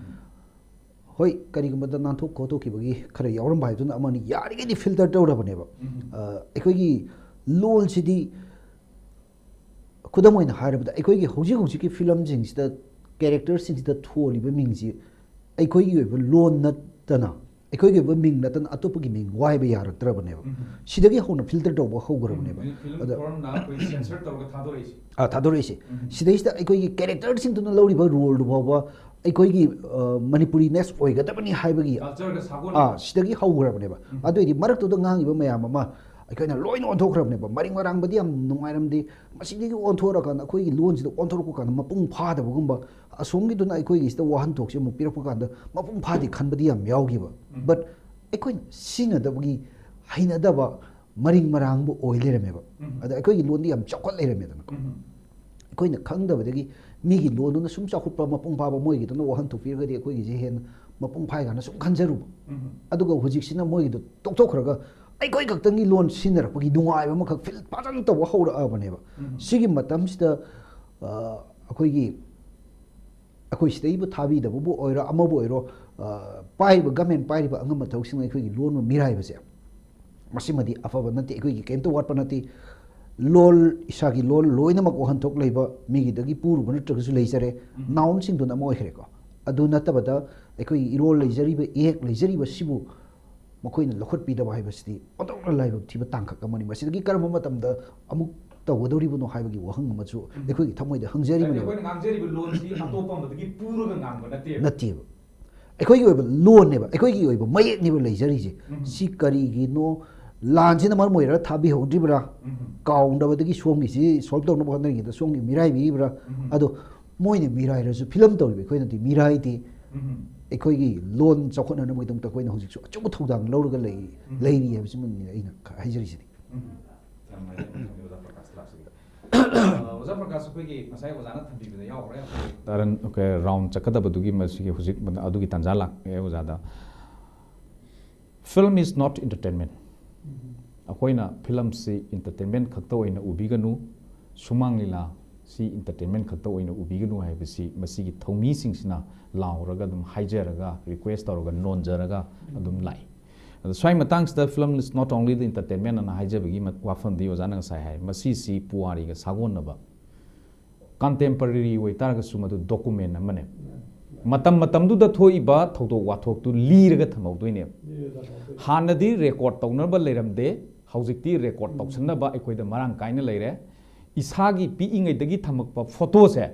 ꯍꯣꯏ, ꯀꯔꯤꯒꯨꯝꯕꯗ ꯅꯥꯟꯊꯣꯛ ꯈꯣꯠꯇꯣꯛꯈꯤꯕꯒꯤ ꯈꯔ ꯌꯥꯎꯔꯝꯕ ꯍꯥꯏꯗꯨꯅ ꯑꯃꯅꯤ, ꯌꯥꯔꯤꯈꯩꯗꯤ filter ꯇꯧꯔꯕꯅꯦꯕ꯫ ꯎꯝ꯫ ꯑ, ꯑꯩꯈꯣꯏꯒꯤ ꯂꯣꯟꯁꯤꯗꯤ, ꯈꯨꯗꯝ ꯑꯣꯏꯅ ꯍꯥꯏꯔꯕꯗ, ꯑꯩꯈꯣꯏꯒꯤ ꯍꯧꯖꯤꯛ ꯍꯧꯖꯤꯛꯀꯤ ꯐꯤꯂꯝꯁꯤꯡꯁꯤꯗ character ꯁꯤꯡꯁꯤꯗ ꯊꯣꯜꯂꯤꯕ ꯃꯤꯡꯁꯤ ꯑꯩꯈꯣꯏꯒꯤ ꯑꯣꯏꯕ ꯂꯣꯟ ꯅꯠꯇꯅ, ꯑꯩꯈꯣꯏꯒꯤ ꯑꯣꯏꯕ ꯃꯤꯡ ꯅꯠꯇꯅ ꯑꯇꯣꯞꯄꯒꯤ ꯃꯤꯡ ꯋꯥꯏꯕ ꯌꯥꯔꯛꯇ꯭ꯔꯕꯅꯦꯕ꯫ ꯎꯝ꯫ ꯁꯤꯗꯒꯤ ꯍꯧꯅ filter ꯇꯧꯕ ꯍꯧꯈ꯭ꯔꯕꯅꯦꯕ꯫ ꯎꯝ, film ꯑꯗ form ꯅ ꯑꯩꯈꯣꯏ censor ꯇꯧꯔꯒ ꯊꯥꯗꯣꯔꯛꯏꯁꯦ꯫ ꯑꯥ, ꯊꯥꯗꯣꯔꯛꯏꯁꯦ꯫ ꯎꯝ꯫ ꯁꯤꯗꯩꯁꯤꯗ ꯑꯩꯈꯣꯏꯒꯤ character ꯁꯤꯡꯗꯨꯅ ꯂꯧꯔꯤꯕ role ꯗꯨ ꯐꯥꯎꯕ ꯑꯩꯈꯣꯏꯒꯤ, ꯑ, Manipuri ness ꯑꯣꯏꯒꯗꯕꯅꯤ ꯍꯥꯏꯕꯒꯤ, culture ꯒ ꯁꯥꯒꯣꯟꯅꯕ꯫ ꯑꯥ, ꯁꯤꯗꯒꯤ ꯍꯧꯈ꯭ꯔꯕꯅꯦꯕ꯫ ꯎꯝ꯫ ꯑꯗꯨꯑꯣꯏꯗꯤ ꯃꯔꯛꯇꯨꯗ ꯉꯥꯡꯉꯤꯕ ꯃꯌꯥꯝ ꯑꯃ ꯑꯩꯈꯣꯏꯅ ꯂꯣꯏꯅ ꯑꯣꯟꯊꯣꯛꯈ꯭ꯔꯕꯅꯦꯕ꯫ ꯃꯔꯤꯡ ꯃꯔꯥꯡꯕꯗꯤ ꯌꯥꯝ ꯅꯨꯡꯉꯥꯏꯔꯝꯗꯦ, ꯃꯁꯤꯗꯒꯤ ꯑꯣꯟꯊꯣꯔꯛꯑꯀꯥꯟꯗ ꯑꯩꯈꯣꯏꯒꯤ ꯂꯣꯟꯁꯤꯗ ꯑꯣꯟꯊꯣꯔꯛꯄ ꯀꯥꯟꯗ ꯃꯄꯨꯡ ꯐꯥꯗꯕꯒꯨꯝꯕ, ꯑꯁꯣꯝꯒꯤꯗꯨꯅ ꯑꯩꯈꯣꯏꯒꯤꯁꯤꯗ ꯋꯥꯍꯟꯊꯣꯛꯁꯦ ꯑꯃꯨꯛ ꯄꯤꯔꯛꯄ ꯀꯥꯟꯗ ꯃꯄꯨꯡ ꯐꯥꯗꯦ ꯈꯟꯕꯗꯤ ꯌꯥꯝ ꯌꯥꯎꯈꯤꯕ꯫ ꯎꯝ꯫ But ꯑꯩꯈꯣꯏꯅ ꯁꯤꯖꯤꯟꯅꯗꯕꯒꯤ ꯍꯩꯅꯗꯕ ꯃꯔꯤꯡ ꯃꯔꯥꯡꯕ ꯑꯣꯏ ꯂꯩꯔꯝꯃꯦꯕ꯫ ꯎꯝ꯫ ꯑꯗ ꯑꯩꯈꯣꯏꯒꯤ ꯂꯣꯟꯗꯤ ꯌꯥꯝ ꯆꯥꯎꯈꯠ ꯂꯩꯔꯝꯃꯦꯗꯅ꯫ ꯎꯝ꯫ ꯑꯩꯈꯣꯏꯅ ꯈꯪꯗꯕꯗꯒꯤ ꯃꯤꯒꯤ ꯂꯣꯟꯗꯨꯅ ꯁꯨꯝ ꯆꯥꯎꯈꯠꯄ, ꯃꯄꯨꯡ ꯐꯥꯕ, ꯃꯣꯏꯒꯤꯗꯨꯅ ꯋꯥꯍꯟꯊꯣꯛꯄꯤꯔꯒꯗꯤ ꯑꯩꯈꯣꯏꯒꯤꯁꯦ ꯍꯦꯟꯅ ꯃꯄꯨꯡ ꯐꯥꯏ ꯀꯥꯏꯅ ꯁꯨꯝ ꯈꯟꯖꯔꯨꯕ꯫ ꯑꯗꯨꯒ ꯍꯧꯖꯤꯛꯁꯤꯅ ꯃꯣꯏꯒꯤꯗꯣ ꯇꯣꯛꯊꯣꯛꯈ꯭ꯔꯒ ꯑꯩꯈꯣꯏ ꯈꯛꯇꯪꯒꯤ ꯂꯣꯟ ꯁꯤꯖꯤꯟꯅꯔꯛꯄꯒꯤ ꯅꯨꯡꯉꯥꯏꯕ ꯑꯃꯈꯛ ꯐꯤꯜ ꯐꯖꯅ ꯇꯧꯕ ꯍꯧꯔꯛꯑꯕꯅꯦꯕ꯫ ꯁꯤꯒꯤ ꯃꯇꯝꯁꯤꯗ, ꯑ, ꯑꯩꯈꯣꯏꯒꯤ, ꯑꯩꯈꯣꯏ ꯁꯤꯗꯩꯕꯨ ꯊꯥꯕꯤꯗꯕꯕꯨ ꯑꯣꯏꯔꯣ, ꯑꯃꯕꯨ ꯑꯣꯏꯔꯣ, ꯑ, ꯄꯥꯏꯔꯤꯕ, ꯒꯃꯦꯟ ꯄꯥꯏꯔꯤꯕ ꯑꯉꯝꯕ ꯊꯕꯛꯁꯤꯡꯅ ꯑꯩꯈꯣꯏꯒꯤ ꯂꯣꯟꯕꯨ ꯃꯤꯔꯥꯏꯕꯁꯦ, ꯃꯁꯤꯃꯗꯤ ꯑꯐꯕ ꯅꯠꯇꯦ꯫ ꯑꯩꯈꯣꯏꯒꯤ ꯀꯩꯝꯇ ꯋꯥꯠꯄ ꯅꯠꯇꯦ꯫ ꯂꯣꯜ, ꯏꯁꯥꯒꯤ ꯂꯣꯜ ꯂꯣꯏꯅꯃꯛ ꯋꯥꯍꯟꯊꯣꯛ ꯂꯩꯕ, ꯃꯤꯒꯤꯗꯒꯤ ꯄꯨꯔꯨꯕ ꯅꯠꯇ꯭ꯔꯒꯁꯨ ꯂꯩꯖꯔꯦ꯫ ꯅꯥꯎꯟꯁꯤꯡꯗꯨꯅ ꯑꯃ ꯑꯣꯏꯈ꯭ꯔꯦꯀꯣ꯫ ꯑꯗꯨ ꯅꯠꯇꯕꯗ ꯑꯩꯈꯣꯏꯒꯤ ꯏꯔꯣꯜ ꯂꯩꯖꯔꯤꯕ, ꯏꯌꯦꯛ ꯂꯩꯖꯔꯤꯕ ꯁꯤꯕꯨ ꯃꯈꯣꯏꯅ ꯂꯧꯈꯠꯄꯤꯗꯕ ꯍꯥꯏꯕꯁꯤꯗꯤ ꯑꯣꯟꯊꯣꯛꯅ ꯂꯥꯏꯕꯛ ꯊꯤꯕ ꯇꯥꯡꯀꯛ ꯑꯃꯅꯤ꯫ ꯃꯁꯤꯗꯒꯤ ꯀꯔꯝꯕ ꯃꯇꯝꯗ ꯑꯃꯨꯛ ꯇꯧꯒꯗꯧꯔꯤꯕꯅꯣ ꯍꯥꯏꯕꯒꯤ ꯋꯥꯍꯪ ꯑꯃꯁꯨ ꯑꯩꯈꯣꯏꯒꯤ ꯊꯃꯣꯏꯗ ꯍꯪꯖꯔꯤꯕꯅꯦꯕ꯫ ꯑꯩꯈꯣꯏꯅ ꯉꯥꯡꯖꯔꯤꯕ ꯂꯣꯟꯁꯤ ꯑꯇꯣꯞꯄ ꯑꯃꯗꯒꯤ ꯄꯨꯔꯒ ꯉꯥꯡꯕ ꯅꯠꯇꯦꯕ꯫ ꯅꯠꯇꯦꯕ꯫ ꯑꯩꯈꯣꯏꯒꯤ ꯑꯣꯏꯕ ꯂꯣꯟꯅꯦꯕ, ꯑꯩꯈꯣꯏꯒꯤ ꯑꯣꯏꯕ ꯃꯌꯦꯛꯅꯦꯕ ꯂꯩꯖꯔꯤꯁꯦ꯫ ꯁꯤ ꯀꯔꯤꯒꯤꯅꯣ? ꯂꯥꯟꯁꯤꯅ ꯃꯔꯝ ꯑꯣꯏꯔꯒ ꯊꯥꯕꯤꯍꯧꯗ꯭ꯔꯤꯕ꯭ꯔꯥ? ꯀꯥꯎꯅꯕꯗꯒꯤ ꯁꯣꯝꯒꯤꯁꯤ ꯁꯣꯜꯕ ꯇꯧꯅꯕ ꯍꯣꯠꯅꯔꯤꯉꯩꯗ ꯁꯣꯝꯒꯤ ꯃꯤꯔꯥꯏꯕꯤꯔꯤꯕ꯭ꯔꯥ? ꯑꯗꯣ ꯃꯣꯏꯅ ꯃꯤꯔꯥꯏꯔꯁꯨ ꯐꯤꯂꯝ ꯇꯧꯔꯤꯕ ꯑꯩꯈꯣꯏꯅꯗꯤ ꯃꯤꯔꯥꯏꯗꯦ꯫ ꯑꯩꯈꯣꯏꯒꯤ ꯂꯣꯟ ꯆꯥꯎꯈꯠꯅꯅꯕꯒꯤꯗꯃꯛꯇ ꯑꯩꯈꯣꯏꯅ ꯍꯧꯖꯤꯛꯁꯨ ꯑꯆꯧꯕ ꯊꯧꯗꯥꯡ ꯂꯧꯔꯒ ꯂꯩ, ꯂꯩꯔꯤ ꯍꯥꯏꯕꯁꯤꯃꯅꯤ ꯑꯩꯅ ꯈ-, ꯍꯥꯏꯖꯔꯤꯁꯤꯗꯤ꯫ ꯎꯝ꯫ ꯌꯥꯝ ꯅꯨꯡꯉꯥꯏꯖꯔꯦ, ꯑꯣꯖꯥ ꯄ꯭ꯔꯀꯥꯁ ꯂꯥꯛꯆꯒꯦ꯫ ꯑ, ꯑꯣꯖꯥ ꯄ꯭ꯔꯀꯥꯁ, ꯑꯩꯈꯣꯏꯒꯤ ꯉꯁꯥꯏ ꯑꯣꯖꯥꯅ ꯊꯝꯕꯤꯕꯗ ꯌꯥꯎꯈ꯭ꯔꯦ꯫ ꯇꯔꯟ, ꯑꯣꯀꯦ, ꯔꯥꯎꯟ ꯆꯠꯀꯗꯕꯗꯨꯒꯤ ꯃꯁꯤꯒꯤ ꯍꯧꯖꯤꯛ ꯑꯗꯨꯒꯤ ꯇꯥꯟꯖꯥ ꯂꯥꯛꯑꯦ ꯑꯣꯖꯥꯗ꯫ Film is not entertainment. ꯑꯩꯈꯣꯏꯅ ꯐꯤꯂꯝꯁꯤ entertainment ꯈꯛꯇ ꯑꯣꯏꯅ ꯎꯕꯤꯒꯅꯨ, ꯁꯨꯃꯥꯡ ꯂꯤꯂꯥ ꯁꯤ entertainment ꯈꯛꯇ ꯑꯣꯏꯅ ꯎꯕꯤꯒꯅꯨ ꯍꯥꯏꯕꯁꯤ ꯃꯁꯤꯒꯤ ꯊꯧꯃꯤꯁꯤꯡꯁꯤꯅ ꯂꯥꯎꯔꯒ ꯑꯗꯨꯝ ꯍꯥꯏꯖꯔꯒ, request ꯇꯧꯔꯒ, ꯅꯣꯟꯖꯔꯒ ꯑꯗꯨꯝ ꯂꯥꯛꯏ꯫ ꯑꯗꯣ ꯁ꯭ꯋꯥꯏ ꯃꯇꯥꯡꯁꯤꯗ film is not only the entertainment ꯑꯅ ꯍꯥꯏꯖꯕꯒꯤ ꯃ-, ꯋꯥꯐꯝꯗꯤ ꯑꯣꯖꯥꯅ ꯉꯁꯥꯏ ꯍꯥꯏ, ꯃꯁꯤꯁꯤ ꯄꯨꯋꯥꯔꯤꯒ ꯁꯥꯒꯣꯟꯅꯕ contemporary ꯑꯣꯏꯇꯥꯔꯒꯁꯨ ꯃꯗꯨ document ꯑꯃꯅꯦ꯫ ꯃꯇꯝ ꯃꯇꯝꯗꯨꯗ ꯊꯣꯛꯏꯕ ꯊꯧꯗꯣꯛ ꯋꯥꯊꯣꯛꯇꯨ ꯂꯤꯔꯒ ꯊꯝꯍꯧꯗꯣꯏꯅꯦꯕ꯫ ꯍꯥꯟꯅꯗꯤ record ꯇꯧꯅꯕ ꯂꯩꯔꯝꯗꯦ, ꯍꯧꯖꯤꯛꯇꯤ record ꯇꯧꯁꯟꯅꯕ ꯑꯩꯈꯣꯏꯗ ꯃꯔꯥꯡ ꯀꯥꯏꯅ ꯂꯩꯔꯦ꯫ ꯏꯁꯥꯒꯤ ꯄꯤꯛꯏꯉꯩꯗꯒꯤ ꯊꯝꯃꯛꯄ ꯐꯣꯇꯣꯁꯦ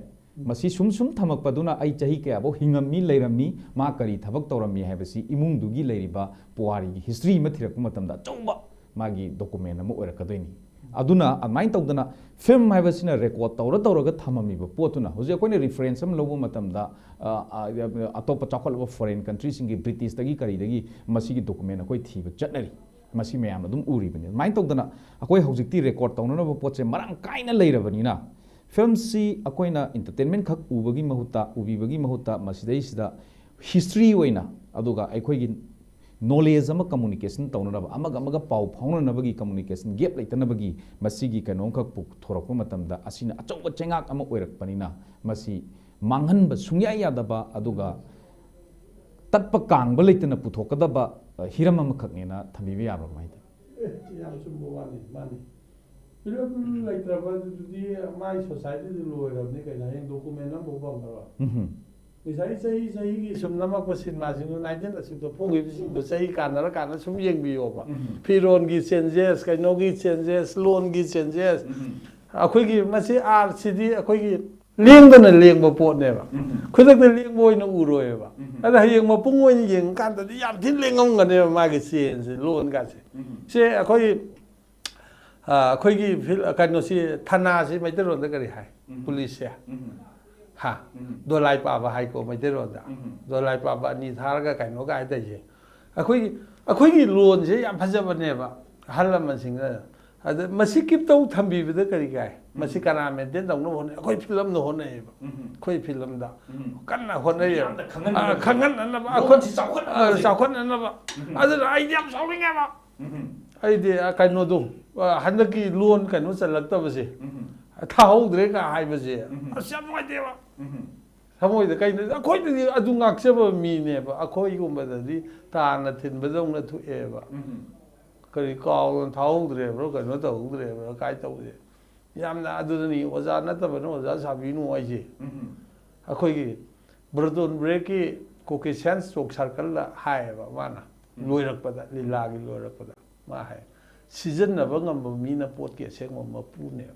ꯃꯁꯤ ꯁꯨꯝ ꯁꯨꯝ ꯊꯝꯃꯛꯄꯗꯨꯅ ꯑꯩ ꯆꯍꯤ ꯀꯌꯥꯐꯧ ꯍꯤꯡꯉꯝꯃꯤ, ꯂꯩꯔꯝꯃꯤ, ꯃꯥ ꯀꯔꯤ ꯊꯕꯛ ꯇꯧꯔꯝꯃꯤ ꯍꯥꯏꯕꯁꯤ ꯏꯃꯨꯡꯗꯨꯒꯤ ꯂꯩꯔꯤꯕ ꯄꯨꯋꯥꯔꯤꯒꯤ history ꯑꯃ ꯊꯤꯔꯛꯄ ꯃꯇꯝꯗ ꯑꯆꯧꯕ ꯃꯥꯒꯤ document ꯑꯃ ꯑꯣꯏꯔꯛꯀꯗꯣꯏꯅꯤ꯫ ꯑꯗꯨꯅ ꯑꯗꯨꯃꯥꯏꯅ ꯇꯧꯗꯅ film ꯍꯥꯏꯕꯁꯤꯅ record ꯇꯧꯔ ꯇꯧꯔꯒ ꯊꯝꯃꯝꯃꯤꯕ ꯄꯣꯠꯇꯨꯅ ꯍꯧꯖꯤꯛ ꯑꯩꯈꯣꯏꯅ reference ꯑꯃ ꯂꯧꯕ ꯃꯇꯝꯗ, ꯑ, ꯑ, ꯑꯇꯣꯞꯄ ꯆꯥꯎꯈꯠꯂꯕ foreign countryꯁꯤꯡꯒꯤ, Britishꯇꯒꯤ ꯀꯔꯤꯗꯒꯤ ꯃꯁꯤꯒꯤ document ꯑꯩꯈꯣꯏ ꯊꯤꯕ ꯆꯠꯅꯔꯤ꯫ ꯃꯁꯤ ꯃꯌꯥꯝꯅ ꯑꯗꯨꯝ ꯎꯔꯤꯕꯅꯤ꯫ ꯑꯗꯨꯃꯥꯏꯅ ꯇꯧꯗꯅ ꯑꯩꯈꯣꯏ ꯍꯧꯖꯤꯛꯇꯤ record ꯇꯧꯅꯅꯕ ꯄꯣꯠꯁꯦ ꯃꯔꯥꯡ ꯀꯥꯏꯅ ꯂꯩꯔꯕꯅꯤꯅ, ꯐꯤꯂꯝꯁꯤ ꯑꯩꯈꯣꯏꯅ ꯏꯟꯇꯔꯇꯦꯟꯃꯦꯟ ꯈꯛ ꯎꯕꯒꯤ ꯃꯍꯨꯠꯇ, ꯎꯕꯤꯕꯒꯤ ꯃꯍꯨꯠꯇ, ꯃꯁꯤꯗꯩꯁꯤꯗ ꯍꯤꯁꯇ꯭ꯔꯤ ꯑꯣꯏꯅ, ꯑꯗꯨꯒ ꯑꯩꯈꯣꯏꯒꯤ ꯅꯣꯂꯦꯖ ꯑꯃ ꯀꯝꯃꯨꯅꯤꯀꯦꯁꯟ ꯇꯧꯅꯅꯕ, ꯑꯃꯒ ꯑꯃꯒ ꯄꯥꯎ ꯐꯥꯎꯅꯅꯕꯒꯤ ꯀꯝꯃꯨꯅꯤꯀꯦꯁꯟ ꯒꯦꯞ ꯂꯩꯇꯅꯕꯒꯤ ꯃꯁꯤꯒꯤ ꯀꯩꯅꯣꯝꯈꯛ ꯄꯨꯊꯣꯔꯛꯄ ꯃꯇꯝꯗ, ꯑꯁꯤꯅ ꯑꯆꯧꯕ ꯆꯩꯉꯥꯛ ꯑꯃ ꯑꯣꯏꯔꯛꯄꯅꯤꯅ, ꯃꯁꯤ ꯃꯥꯡꯍꯟꯕ ꯁꯨꯡꯌꯥ ꯌꯥꯗꯕ, ꯑꯗꯨꯒ ꯇꯠꯄ ꯀꯥꯡꯕ ꯂꯩꯇꯅ ꯄꯨꯊꯣꯛꯀꯗꯕ, ꯑ, ꯍꯤꯔꯝ ꯑꯃꯈꯛꯅꯦꯅ ꯊꯝꯕꯤꯕ ꯌꯥꯕ꯭ꯔꯥ? ꯀꯃꯥꯏꯅ ꯇꯧꯏ? ꯑꯦ, ꯌꯥꯝ ꯆꯨꯝꯕ ꯋꯥꯅꯤ, ꯃꯥꯅꯤ꯫ ꯐꯤꯂꯝ ꯂꯩꯇ꯭ꯔꯕ ꯑꯗꯨꯗꯤ ꯃꯥꯏ ꯁꯣꯁꯥꯏꯇꯤꯗꯤ ꯂꯣꯏꯔꯕꯅꯤ ꯀꯩꯅꯣ, ꯍꯌꯦꯡ ꯗꯣꯀꯨꯃꯦꯟ ꯑꯃꯐꯥꯎ ꯐꯪꯉꯔꯣꯏ꯫ ꯎꯝꯍꯨꯝ꯫ ꯉꯁꯥꯏ ꯆꯍꯤ ꯆꯍꯤꯒꯤ ꯁꯨꯝ ꯅꯝꯃꯛꯄ ꯁꯤꯅꯦꯃꯥꯁꯤꯡꯗꯣ, ꯅꯥꯏꯟꯇꯤꯟ ꯑꯁꯤꯗ ꯐꯣꯡꯈꯤꯕꯁꯤꯡꯗꯣ ꯆꯍꯤ ꯀꯥꯟꯅꯔ ꯀꯥꯟꯗ ꯁꯨꯝ ꯌꯦꯡꯕꯤꯌꯣꯕ꯫ ꯎꯝ꯫ ꯐꯤꯔꯣꯟꯒꯤ ꯆꯦꯟꯖꯦꯁ, ꯀꯩꯅꯣꯒꯤ ꯆꯦꯟꯖꯦꯁ, ꯂꯣꯟꯒꯤ ꯆꯦꯟꯖꯦꯁ, ꯎꯝ꯫ ꯑꯩꯈꯣꯏꯒꯤ ꯃꯁꯤ ꯑꯥꯔꯠꯁꯤꯗꯤ ꯑꯩꯈꯣꯏꯒꯤ ꯂꯦꯡꯗꯅ ꯂꯦꯡꯕ ꯄꯣꯠꯅꯦꯕ꯫ ꯎꯝ꯫ ꯈꯨꯗꯛꯇ ꯂꯦꯡꯕ ꯑꯣꯏꯅ ꯎꯔꯣꯏꯕ꯫ ꯎꯝ꯫ ꯑꯗ ꯍꯌꯦꯡ ꯃꯄꯨꯡ ꯑꯣꯏꯅ ꯌꯦꯡꯉꯀꯥꯟꯗꯗꯤ ꯌꯥꯝ ꯊꯤꯅ ꯂꯦꯡꯉꯝꯒꯅꯦꯕ ꯃꯥꯒꯤ ꯆꯦꯟꯁꯦ, ꯂꯣꯟꯒꯁꯦ꯫ ꯎꯝ꯫ ꯁꯦ ꯑꯩꯈꯣꯏꯒꯤ, ꯑ, ꯑꯩꯈꯣꯏꯒꯤ ꯐꯤꯜ-, ꯀꯩꯅꯣꯁꯤ, ꯊꯅꯥꯁꯤ ꯃꯩꯇꯩꯂꯣꯟꯗ ꯀꯔꯤ ꯍꯥꯏ? ꯎꯝ꯫ ꯄꯨꯂꯤꯁꯁꯦ꯫ ꯎꯝ꯫ ꯍꯥ? ꯎꯝ꯫ ꯗꯣꯂꯥꯏ ꯄꯥꯕ ꯍꯥꯏꯀꯣ ꯃꯩꯇꯩꯂꯣꯟꯗ꯫ ꯎꯝ꯫ ꯗꯣꯂꯥꯏ ꯄꯥꯕ ꯑꯅꯤ ꯊꯥꯔꯒ ꯀꯩꯅꯣꯒ ꯍꯥꯏ ꯇꯧꯏꯁꯦ꯫ ꯑꯩꯈꯣꯏꯒꯤ, ꯑꯩꯈꯣꯏꯒꯤ ꯂꯣꯟꯁꯦ ꯌꯥꯝ ꯐꯖꯕꯅꯦꯕ꯫ ꯑꯍꯜ ꯂꯃꯟꯁꯤꯡꯅ, ꯑꯗ ꯃꯁꯤ ꯀꯤꯞ ꯇꯧ ꯊꯝꯕꯤꯕꯗ ꯀꯔꯤ ꯀꯥꯏ? ꯃꯁꯤ ꯀꯅꯥ ꯃꯦꯟꯇꯦꯟ ꯇꯧꯅꯕ ꯍꯣꯠꯅꯩ? ꯑꯩꯈꯣꯏ ꯐꯤꯂꯝꯅ ꯍꯣꯠꯅꯩꯌꯦꯕ꯫ ꯎꯝ꯫ ꯑꯩꯈꯣꯏ ꯐꯤꯂꯝꯗ ꯎꯝ꯫ ꯀꯟꯅ ꯍꯣꯠꯅꯩꯌꯦꯕ꯫ ꯃꯤꯌꯥꯝꯅ ꯈꯪꯍꯟꯅꯕ꯫ ꯑ, ꯈꯪꯍꯟꯅꯕ꯫ ꯂꯣꯟꯁꯤ ꯆꯥꯎꯈꯠꯅꯕꯁꯦ꯫ ꯑ, ꯆꯥꯎꯈꯠꯅꯅꯕ꯫ ꯎꯝ꯫ ꯑꯗꯨꯅ ꯑꯩꯗꯤ ꯌꯥꯝ ꯁꯥꯎꯅꯤꯡꯉꯦꯕ꯫ ꯎꯝ꯫ ꯑꯩꯗꯤ, ꯑ, ꯀꯩꯅꯣꯗꯣ, ꯑ, ꯍꯟꯗꯛꯀꯤ ꯂꯣꯟ ꯀꯩꯅꯣ ꯆꯜꯂꯛꯇꯕꯁꯦ, ꯎꯝ꯫ ꯊꯥꯍꯧꯗ꯭ꯔꯦ ꯀ ꯍꯥꯏꯕꯁꯦ, ꯎꯝ꯫ ꯑꯁ, ꯌꯥꯝ ꯅꯨꯡꯉꯥꯏꯇꯦꯕ꯫ ꯎꯝ꯫ ꯊꯃꯣꯏꯗ ꯀꯩꯅꯣ, ꯑꯩꯈꯣꯏꯗꯗꯤ ꯑꯗꯨ ꯉꯥꯛꯆꯕ ꯃꯤꯅꯦꯕ꯫ ꯑꯩꯈꯣꯏꯒꯨꯝꯕꯗꯗꯤ ꯇꯥꯟꯅ ꯊꯤꯟꯕꯗꯧꯅ ꯊꯣꯛꯑꯦꯕ꯫ ꯎꯝ꯫ ꯀꯔꯤ ꯀꯥꯎꯗꯅ ꯊꯥꯍꯧꯗ꯭ꯔꯦꯕ꯭ꯔꯣ, ꯀꯩꯅꯣ ꯇꯧꯍꯧꯗ꯭ꯔꯦꯕ꯭ꯔꯣ, ꯀꯥꯏ ꯇꯧꯁꯦ? ꯌꯥꯝꯅ ꯑꯗꯨꯗꯅꯤ ꯑꯣꯖꯥ ꯅꯠꯇꯕꯅ ꯑꯣꯖꯥ ꯁꯥꯕꯤꯅꯨ ꯍꯥꯏꯁꯦ꯫ ꯎꯝ꯫ ꯑꯩꯈꯣꯏꯒꯤ ꯕ꯭ꯔꯇꯣꯟ ꯕ꯭ꯔꯦꯛꯀꯤ ꯀꯣꯀꯦꯁꯟ ꯁ꯭ꯇꯣꯛ ꯁꯥꯔꯀꯜꯗ ꯍꯥꯏꯌꯦꯕ ꯃꯥꯅ, ꯎꯝ꯫ ꯂꯣꯏꯔꯛꯄꯗ, ꯂꯤꯂꯥꯒꯤ ꯂꯣꯏꯔꯛꯄꯗ ꯃꯥ ꯍꯥꯏ, "ꯁꯤꯖꯤꯟꯅꯕ ꯉꯝꯕ ꯃꯤꯅ ꯄꯣꯠꯀꯤ ꯑꯁꯦꯡꯕ ꯃꯄꯨꯅꯦꯕ꯫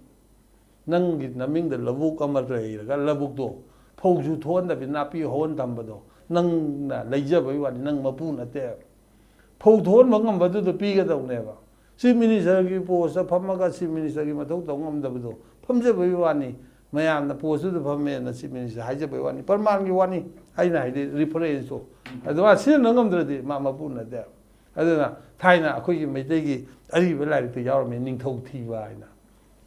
ꯅꯪꯒꯤ ꯅꯃꯤꯡꯗ ꯂꯧꯕꯨꯛ ꯑꯃ ꯂꯩꯔꯒ ꯂꯧꯕꯨꯛꯇꯣ ꯐꯧꯁꯨ ꯊꯣꯛꯍꯟꯗꯕꯤ ꯅꯥꯄꯤ ꯍꯧꯍꯟ ꯊꯝꯕꯗꯣ ꯅꯪꯅ ꯂꯩꯖꯕꯩ ꯋꯥꯅꯤ, ꯅꯪ ꯃꯄꯨ ꯅꯠꯇꯦꯕ꯫ ꯐꯧ ꯊꯣꯛꯍꯟꯕ ꯉꯝꯕꯗꯨꯗ ꯄꯤꯒꯗꯧꯅꯦꯕ꯫ ꯆꯤꯐ ꯃꯤꯅꯤꯁꯇꯔꯒꯤ ꯄꯣꯁꯇ ꯐꯝꯃꯒ ꯆꯤꯐ ꯃꯤꯅꯤꯁꯇꯔꯒꯤ ꯃꯊꯧ ꯇꯧ ꯉꯝꯗꯕꯗꯣ ꯐꯝꯖꯕꯒꯤ ꯋꯥꯅꯤ, ꯃꯌꯥꯝꯅ ꯄꯣꯁꯇꯨꯗ ꯐꯝꯃꯦꯅ ꯆꯤꯐ ꯃꯤꯅꯤꯁꯇꯔ ꯍꯥꯏꯖꯕꯒꯤ ꯋꯥꯅꯤ, ꯄ꯭ꯔꯃꯥꯟꯒꯤ ꯋꯥꯅꯤ ꯑꯩꯅ ꯍꯥꯏꯗꯤ, ꯔꯤꯐꯔꯦꯟꯁꯇꯣ꯫ ꯑꯗꯨꯃꯥꯏꯅ ꯁꯤꯖꯤꯟꯅ ꯉꯝꯗ꯭ꯔꯗꯤ ꯃꯥ ꯃꯄꯨ ꯅꯠꯇꯦꯕ꯫ ꯑꯗꯨꯅ ꯊꯥꯏꯅ ꯑꯩꯈꯣꯏꯒꯤ ꯃꯩꯇꯩꯒꯤ ꯑꯔꯤꯕ ꯂꯥꯏꯔꯤꯛꯇ ꯌꯥꯎꯔꯝꯃꯤ, ꯅꯤꯡꯊꯧ ꯊꯤꯕ ꯍꯥꯏꯅ꯫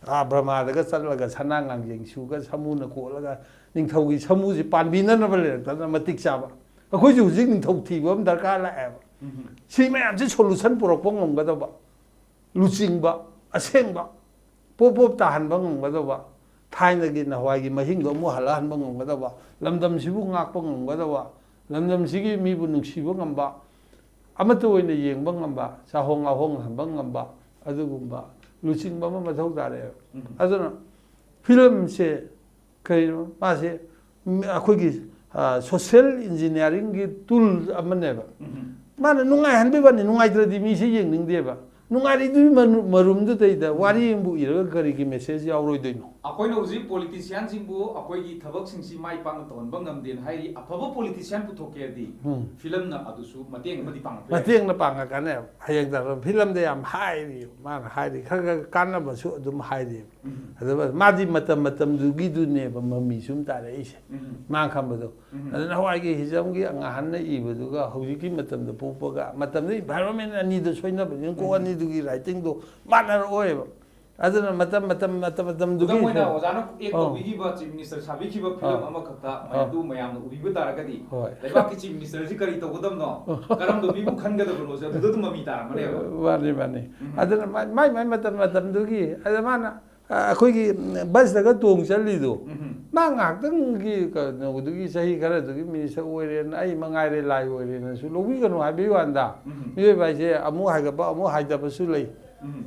ꯑꯥ, ꯕ꯭ꯔꯍꯃꯥꯗꯒ ꯆꯠꯂꯒ ꯁꯅꯥ ꯉꯥꯡꯖꯦꯡ ꯁꯨꯒ ꯁꯃꯨꯅ ꯀꯣꯠꯂꯒ ꯅꯤꯡꯊꯧꯒꯤ ꯁꯃꯨꯁꯤ ꯄꯥꯟꯕꯤꯅꯅꯕ ꯂꯩꯔꯛꯇꯅ ꯃꯇꯤꯛ ꯆꯥꯕ꯫ ꯑꯩꯈꯣꯏꯁꯨ ꯍꯧꯖꯤꯛ ꯅꯤꯡꯊꯧ ꯊꯤꯕ ꯑꯃ ꯗꯔꯀꯥꯔ ꯂꯥꯛꯑꯦꯕ꯫ ꯁꯤ ꯃꯌꯥꯝꯁꯤ solution ꯄꯨꯔꯛꯄ ꯉꯝꯒꯗꯕ, ꯂꯨꯆꯤꯡꯕ, ꯑꯁꯦꯡꯕ, ꯄꯣꯞ ꯄꯣꯞ ꯇꯥꯍꯟꯕ ꯉꯝꯒꯗꯕ, ꯊꯥꯏꯅꯒꯤ ꯅꯍꯥꯟꯋꯥꯏꯒꯤ ꯃꯍꯤꯡꯗꯣ ꯑꯃꯨꯛ ꯍꯜꯂꯛꯍꯟꯕ ꯉꯝꯒꯗꯕ, ꯂꯝꯗꯝꯁꯤꯕꯨ ꯉꯥꯛꯄ ꯉꯝꯒꯗꯕ, ꯂꯝꯗꯝꯁꯤꯒꯤ ꯃꯤꯕꯨ ꯅꯨꯡꯁꯤꯕ ꯉꯝꯕ, ꯑꯃꯠꯇ ꯑꯣꯏꯅ ꯌꯦꯡꯕ ꯉꯝꯕ, ꯆꯥꯍꯣꯡ ꯉꯥꯍꯣꯡꯍꯟꯕ ꯉꯝꯕ, ꯑꯗꯨꯒꯨꯝꯕ ꯂꯨꯆꯤꯡꯕ ꯑꯃ ꯃꯊꯧ ꯇꯥꯔꯛꯑꯦꯕ꯫ ꯑꯗꯨꯅ ꯐꯤꯂꯝꯁꯦ ꯀꯩꯅꯣ ꯃꯥꯁꯦ, ꯎꯝ, ꯑꯩꯈꯣꯏꯒꯤ, ꯑ, social engineeringꯒꯤ tool ꯑꯃꯅꯦꯕ꯫ ꯃꯥꯅ ꯅꯨꯡꯉꯥꯏꯍꯟꯕꯩ ꯋꯥꯅꯤ, ꯅꯨꯡꯉꯥꯏꯇ꯭ꯔꯗꯤ ꯃꯤꯁꯦ ꯌꯦꯡꯅꯤꯡꯗꯦꯕ꯫ ꯅꯨꯡꯉꯥꯏꯔꯤꯗꯨꯒꯤ ꯃꯅꯨ-, ꯃꯔꯨꯝꯗꯨꯗꯩꯗ ꯋꯥꯔꯤ ꯑꯃꯕꯨ ꯏꯔꯒ ꯀꯔꯤꯒꯤ message ꯌꯥꯎꯔꯣꯏꯗꯣꯏꯅꯣ? ꯑꯩꯈꯣꯏꯅ ꯍꯧꯖꯤꯛ politicianꯁꯤꯡꯕꯨ ꯑꯩꯈꯣꯏꯒꯤ ꯊꯕꯛꯁꯤꯡꯁꯤ ꯃꯥꯏ ꯄꯥꯛꯅ ꯇꯧꯍꯟꯕ ꯉꯝꯗꯦꯅ ꯍꯥꯏꯔꯤ꯫ ꯑꯐꯕ politician ꯄꯨꯊꯣꯛꯀꯦ ꯍꯥꯏꯔꯗꯤ ꯎꯝ꯫ ꯐꯤꯂꯝꯅ ꯑꯗꯨꯁꯨ ꯃꯇꯦꯡ ꯑꯃꯗꯤ ꯄꯥꯡꯉꯛꯄ ꯌꯥꯏ꯫ ꯃꯇꯦꯡꯅ ꯄꯥꯡꯉꯛꯀꯅꯦꯕ꯫ ꯍꯌꯦꯡ ꯇꯥꯔꯛꯄ ꯐꯤꯂꯝꯗ ꯌꯥꯝ ꯍꯥꯏꯔꯤ, ꯃꯥꯅ ꯍꯥꯏꯔꯤ, ꯈꯔ ꯈꯔ ꯀꯥꯟꯅꯕꯁꯨ ꯑꯗꯨꯝ ꯍꯥꯏꯔꯤ꯫ ꯎꯝ꯫ ꯑꯗꯨꯒ ꯃꯥꯗꯤ ꯃꯇꯝ ꯃꯇꯝꯗꯨꯒꯤꯗꯨꯅꯦꯕ ꯃꯃꯤ ꯁꯨꯝ ꯇꯥꯔꯛꯏꯁꯦ꯫ ꯎꯝ꯫ ꯃꯥ ꯈꯟꯕꯗꯣ꯫ ꯎꯝ꯫ ꯑꯗꯨꯅ ꯅꯍꯥꯟꯋꯥꯏꯒꯤ ꯍꯤꯖꯝꯒꯤ ꯑꯉꯥꯍꯟꯅ ꯏꯕꯗꯨꯒ ꯍꯧꯖꯤꯛꯀꯤ ꯃꯇꯝꯗ ꯄꯣꯛꯄꯒ, ꯃꯇꯝꯗꯨꯒꯤ environment ꯑꯅꯤꯗꯣ ꯁꯣꯏꯅꯕꯅꯤꯅ ꯀꯣꯛ ꯎꯝ꯫ ꯑꯅꯤꯗꯨꯒꯤ writingꯗꯣ ꯃꯥꯟꯅꯔꯛꯑꯣꯏꯕ꯫ ꯑꯗꯨꯅ ꯃꯇꯝ, ꯃꯇꯝ, ꯃꯇꯝ, ꯃꯇꯝꯗꯨꯒꯤ ꯈꯨꯗꯝ ꯑꯣꯏꯅ ꯐꯤꯂꯝ ꯑꯣꯖꯥꯅ act ꯑꯧ꯫ ꯇꯧꯕꯤꯈꯤꯕ, Chief Minister ꯁꯥꯕꯤꯈꯤꯕ ꯐꯤꯂꯝ ꯑꯧ꯫ ꯑꯃꯈꯛꯇ ꯑꯧ꯫ ꯃꯌꯥꯝ, ꯑꯗꯨ ꯃꯌꯥꯝꯅ ꯎꯕꯤꯕ ꯇꯥꯔꯒꯗꯤ ꯍꯣꯏ꯫ ꯂꯩꯕꯥꯛꯀꯤ Chief Ministerꯁꯤ ꯀꯔꯤ ꯇꯧꯒꯗꯕꯅꯣ, ꯀꯔꯝꯕ ꯃꯤꯕꯨ ꯈꯟꯒꯗꯕꯅꯣꯁꯦ ꯑꯗꯨꯗ ꯑꯗꯨꯝ ꯃꯃꯤ ꯇꯥꯔꯝꯃꯅꯦꯕ꯫ ꯃꯥꯅꯤ, ꯃꯥꯅꯤ꯫ ꯎꯝ꯫ ꯑꯗꯨꯅ ꯃꯥꯏ, ꯃꯥꯏ, ꯃꯥꯏ ꯃꯇꯝ ꯃꯇꯝꯗꯨꯒꯤ, ꯑꯗ ꯃꯥꯅ, ꯑ, ꯑꯩꯈꯣꯏꯒꯤ, ꯎꯝ, busꯇꯒ ꯇꯣꯡ ꯆꯠꯂꯤꯗꯣ, ꯎꯝ꯫ ꯃꯥ ꯉꯥꯏꯍꯥꯛꯇꯪꯒꯤ ꯀꯩꯅꯣꯗꯨꯒꯤ ꯆꯍꯤ ꯈꯔꯗꯨꯒꯤ Minister ꯑꯣꯏꯔꯦꯅ, ꯑꯩ ꯃꯉꯥꯏꯔꯦ, ꯂꯥꯏ ꯑꯣꯏꯔꯦꯅꯁꯨ ꯂꯧꯕꯤꯒꯅꯨ ꯍꯥꯏꯕꯒꯤ ꯋꯥꯅꯤꯗ꯫ ꯎꯝ꯫ ꯃꯤꯑꯣꯏꯕ ꯍꯥꯏꯁꯦ ꯑꯃꯨꯛ ꯍꯥꯏꯒꯠꯄ, ꯑꯃꯨꯛ ꯍꯥꯏꯗꯕꯁꯨ ꯂꯩ꯫ ꯎꯝ꯫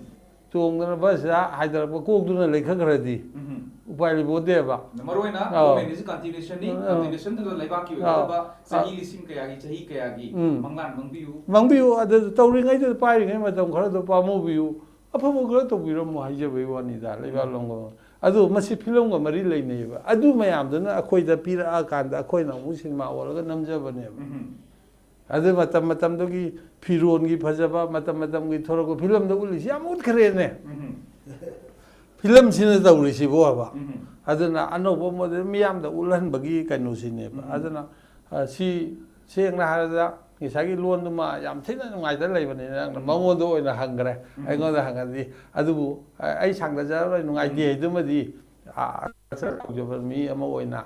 ꯇꯣꯡꯗꯅ busꯇ ꯍꯥꯏꯗꯔꯛꯄ ꯀꯣꯛꯇꯨꯅ ꯂꯩꯈꯠꯈ꯭ꯔꯗꯤ ꯎꯝ꯫ ꯎꯄꯥꯏ ꯂꯩꯄꯣꯟꯇꯦꯕ꯫ ꯃꯔꯨ ꯑꯣꯏꯅ ꯑꯧ꯫ Governmentꯁꯤ continuationꯅꯤ, ꯑꯧ꯫ Continuationꯗꯨꯗ ꯂꯩꯕꯥꯛꯀꯤ ꯑꯧ꯫ ꯑꯣꯏꯒꯗꯕ ꯆꯍꯤ ꯑꯧ꯫ ꯂꯤꯁꯤꯡ ꯀꯌꯥꯒꯤ, ꯆꯍꯤ ꯀꯌꯥꯒꯤ ꯎꯝ꯫ ꯃꯪꯂꯥꯟ ꯃꯪꯕꯤꯌꯨ꯫ ꯃꯪꯕꯤꯌꯨ, ꯑꯗꯨ ꯇꯧꯔꯤꯉꯩꯗꯨꯗ ꯄꯥꯏꯔꯤꯉꯩ ꯃꯇꯝ ꯈꯔꯗꯣ ꯄꯥꯝꯃꯨꯕꯤꯌꯨ, ꯑꯐꯕ ꯈꯔ ꯇꯧꯕꯤꯔꯝꯃꯣ ꯍꯥꯏꯖꯕꯒꯤ ꯋꯥꯅꯤꯗ, ꯂꯩꯕꯥꯛ ꯎꯝ꯫ ꯂꯝꯒ꯫ ꯑꯗꯨ ꯃꯁꯤ ꯐꯤꯂꯝꯒ ꯃꯔꯤ ꯂꯩꯅꯩꯕ꯫ ꯑꯗꯨ ꯃꯌꯥꯝꯗꯨꯅ ꯑꯩꯈꯣꯏꯗ ꯄꯤꯔꯛꯑꯀꯥꯟꯗ ꯑꯩꯈꯣꯏꯅ ꯑꯃꯨꯛ ꯁꯤꯅꯦꯃꯥ ꯑꯣꯜꯂꯒ ꯅꯝꯖꯕꯅꯦꯕ꯫ ꯎꯝ꯫ ꯑꯗꯨ ꯃꯇꯝ ꯃꯇꯝꯗꯨꯒꯤ ꯐꯤꯔꯣꯟꯒꯤ ꯐꯖꯕ, ꯃꯇꯝ ꯃꯇꯝꯒꯤ ꯊꯣꯔꯛꯄ ꯐꯤꯂꯝꯗ ꯎꯠꯂꯤꯁꯤ ꯌꯥꯝ ꯎꯠꯈ꯭ꯔꯦꯅꯦ꯫ ꯎꯝ꯫ ꯐꯤꯂꯝꯁꯤꯅ ꯇꯧꯔꯤꯁꯤꯕꯨ ꯍꯥꯏꯕ꯫ ꯎꯝ꯫ ꯑꯗꯨꯅ ꯑꯅꯧꯕ model ꯃꯤꯌꯥꯝꯗ ꯎꯠꯍꯟꯕꯒꯤ ꯀꯩꯅꯣꯁꯤꯅꯦꯕ꯫ ꯎꯝ꯫ ꯑꯗꯨꯅ, ꯑ, ꯁꯤ ꯁꯦꯡꯅ ꯍꯥꯏꯔꯕꯗ ꯉꯁꯥꯏꯒꯤ ꯂꯣꯟꯗꯨꯃ ꯌꯥꯝ ꯊꯤꯅ ꯅꯨꯡꯉꯥꯏꯇ ꯂꯩꯕꯅꯤꯅ ꯅꯪꯅ ꯃꯉꯣꯟꯗ ꯑꯣꯏꯅ ꯍꯪꯈ꯭ꯔꯦ꯫ ꯑꯩꯉꯣꯟꯗ ꯍꯪꯉꯗꯤ, ꯑꯗꯨꯕꯨ ꯑ, ꯑꯩ ꯁꯥꯡꯊꯖꯔꯔꯣꯏ, ꯅꯨꯡꯉꯥꯏꯇꯦ ꯍꯥꯏꯗꯨꯃꯗꯤ, ꯑ, ꯁꯛ ꯇꯧꯖꯕ ꯃꯤ ꯑꯃ ꯑꯣꯏꯅ,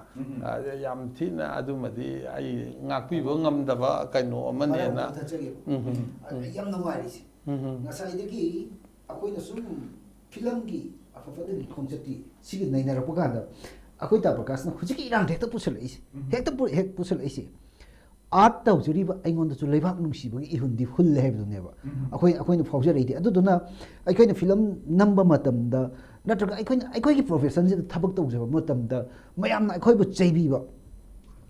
ꯑ, ꯌꯥꯝ ꯊꯤꯅ ꯑꯗꯨꯃꯗꯤ ꯑꯩ ꯉꯥꯛꯄꯤꯕ ꯉꯝꯗꯕ ꯀꯩꯅꯣ ꯑꯃꯅꯦꯅ꯫ ꯃꯔꯛ ꯑꯃ ꯊꯠꯆꯒꯦ꯫ ꯎꯝ, ꯎꯝ, ꯑ, ꯎꯝ꯫ ꯌꯥꯝ ꯅꯨꯡꯉꯥꯏꯔꯤꯁꯦ꯫ ꯎꯝ, ꯎꯝ꯫ ꯉꯁꯥꯏꯗꯒꯤ ꯑꯩꯈꯣꯏꯅ ꯁꯨꯝ ꯐꯤꯂꯝꯒꯤ ꯑꯐ ꯐꯠꯇꯒꯤ ꯈꯣꯡꯆꯠꯇꯤ ꯁꯤꯒ ꯅꯩꯅꯔꯛꯄ ꯀꯥꯟꯗ, ꯑꯩꯈꯣꯏ ꯇꯥ ꯄ꯭ꯔꯀꯥꯁꯅ ꯍꯧꯖꯤꯛꯀꯤ ꯏꯔꯥꯡꯗ ꯍꯦꯛꯇ ꯄꯨꯁꯜꯂꯛꯏꯁꯦ, ꯍꯦꯛꯇ ꯄꯨ-, ꯍꯦꯛ ꯄꯨꯁꯜꯂꯛꯏꯁꯦ꯫ ꯑꯥꯔꯠ ꯇꯧꯖꯔꯤꯕ ꯑꯩꯉꯣꯟꯗꯁꯨ ꯂꯩꯕꯥꯛ ꯅꯨꯡꯁꯤꯕꯒꯤ ꯏꯍꯨꯜꯗꯤ ꯍꯨꯜꯂꯦ ꯍꯥꯏꯕꯗꯨꯅꯦꯕ ꯑꯩꯈꯣꯏ, ꯑꯩꯈꯣꯏꯅ ꯐꯥꯎꯖꯔꯛꯏꯗꯤ꯫ ꯑꯗꯨꯗꯨꯅ ꯑꯩꯈꯣꯏꯅ ꯐꯤꯂꯝ ꯅꯝꯕ ꯃꯇꯝꯗ, ꯅꯠꯇ꯭ꯔꯒ ꯑꯩꯈꯣꯏꯅ ꯑꯩꯈꯣꯏꯒꯤ ꯄ꯭ꯔꯣꯐꯦꯁꯟꯁꯤꯗ ꯊꯕꯛ ꯇꯧꯖꯕ ꯃꯇꯝꯗ, ꯃꯌꯥꯝꯅ ꯑꯩꯈꯣꯏꯕꯨ ꯆꯩꯕꯤꯕ,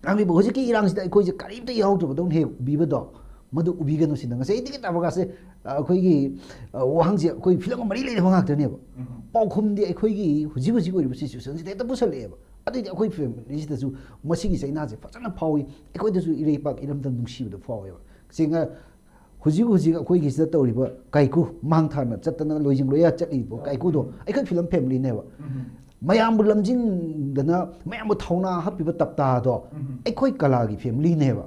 ꯉꯥꯡꯕꯤꯕ, ꯍꯧꯖꯤꯛꯀꯤ ꯏꯔꯥꯡꯁꯤꯗ ꯑꯩꯈꯣꯏꯁꯦ ꯀꯔꯤꯝꯇ ꯌꯥꯎꯗ꯭ꯔꯕꯗꯧꯅ ꯍꯦꯛ ꯎꯕꯤꯕꯗꯣ, ꯃꯗꯨ ꯎꯕꯤꯒꯅꯨ ꯁꯤꯅ ꯉꯁꯥꯏꯗꯒꯤ ꯇꯥ ꯄ꯭ꯔꯀꯥꯁꯁꯦ, ꯑ, ꯑꯩꯈꯣꯏꯒꯤ, ꯑ, ꯋꯥꯍꯪꯁꯦ ꯑꯩꯈꯣꯏ ꯐꯤꯂꯝꯒ ꯃꯔꯤ ꯂꯩꯅꯕ ꯉꯥꯛꯇꯅꯦꯕ꯫ ꯄꯥꯎꯈꯨꯝꯗꯤ ꯑꯩꯈꯣꯏꯒꯤ ꯍꯧꯖꯤꯛ ꯍꯧꯖꯤꯛ ꯑꯣꯏꯔꯤꯕ ꯁꯤꯆꯨꯋꯦꯁꯟꯁꯤꯗ ꯍꯦꯛꯇ ꯄꯨꯁꯜꯂꯛꯑꯦꯕ꯫ ꯑꯗꯨꯏꯗꯤ ꯑꯩꯈꯣꯏ ꯐꯦꯃꯤꯂꯤꯁꯤꯗꯁꯨ ꯃꯁꯤꯒꯤ ꯆꯩꯅꯥꯁꯦ ꯐꯖꯅ ꯐꯥꯎꯏ, ꯑꯩꯈꯣꯏꯗꯁꯨ ꯏꯔꯩꯄꯥꯛ ꯏꯔꯝꯗꯝ ꯅꯨꯡꯁꯤꯕꯗꯣ ꯐꯥꯎꯋꯦꯕ꯫ ꯁꯤ ꯉ-, ꯍꯧꯖꯤꯛ ꯍꯧꯖꯤꯛ ꯑꯩꯈꯣꯏꯒꯤꯁꯤꯗ ꯇꯧꯔꯤꯕ ꯀꯥꯏꯀꯨ, ꯃꯥꯡ ꯊꯥꯅ ꯆꯠꯇꯅ ꯂꯣꯏꯖꯤꯡ ꯂꯣꯌꯥ ꯆꯠꯂꯤꯕ ꯀꯥꯏꯀꯨꯗꯣ ꯑꯩꯈꯣꯏ ꯐꯤꯂꯝ ꯐꯦꯃꯤꯂꯤꯅꯦꯕ꯫ ꯃꯌꯥꯝꯕꯨ ꯂꯝꯖꯤꯡꯗꯅ, ꯃꯌꯥꯝꯕꯨ ꯊꯧꯅꯥ ꯍꯥꯞꯄꯤꯕ ꯇꯞꯇꯥꯗꯣ ꯑꯩꯈꯣꯏ ꯀꯂꯥꯒꯤ ꯐꯦꯃꯤꯂꯤꯅꯦꯕ꯫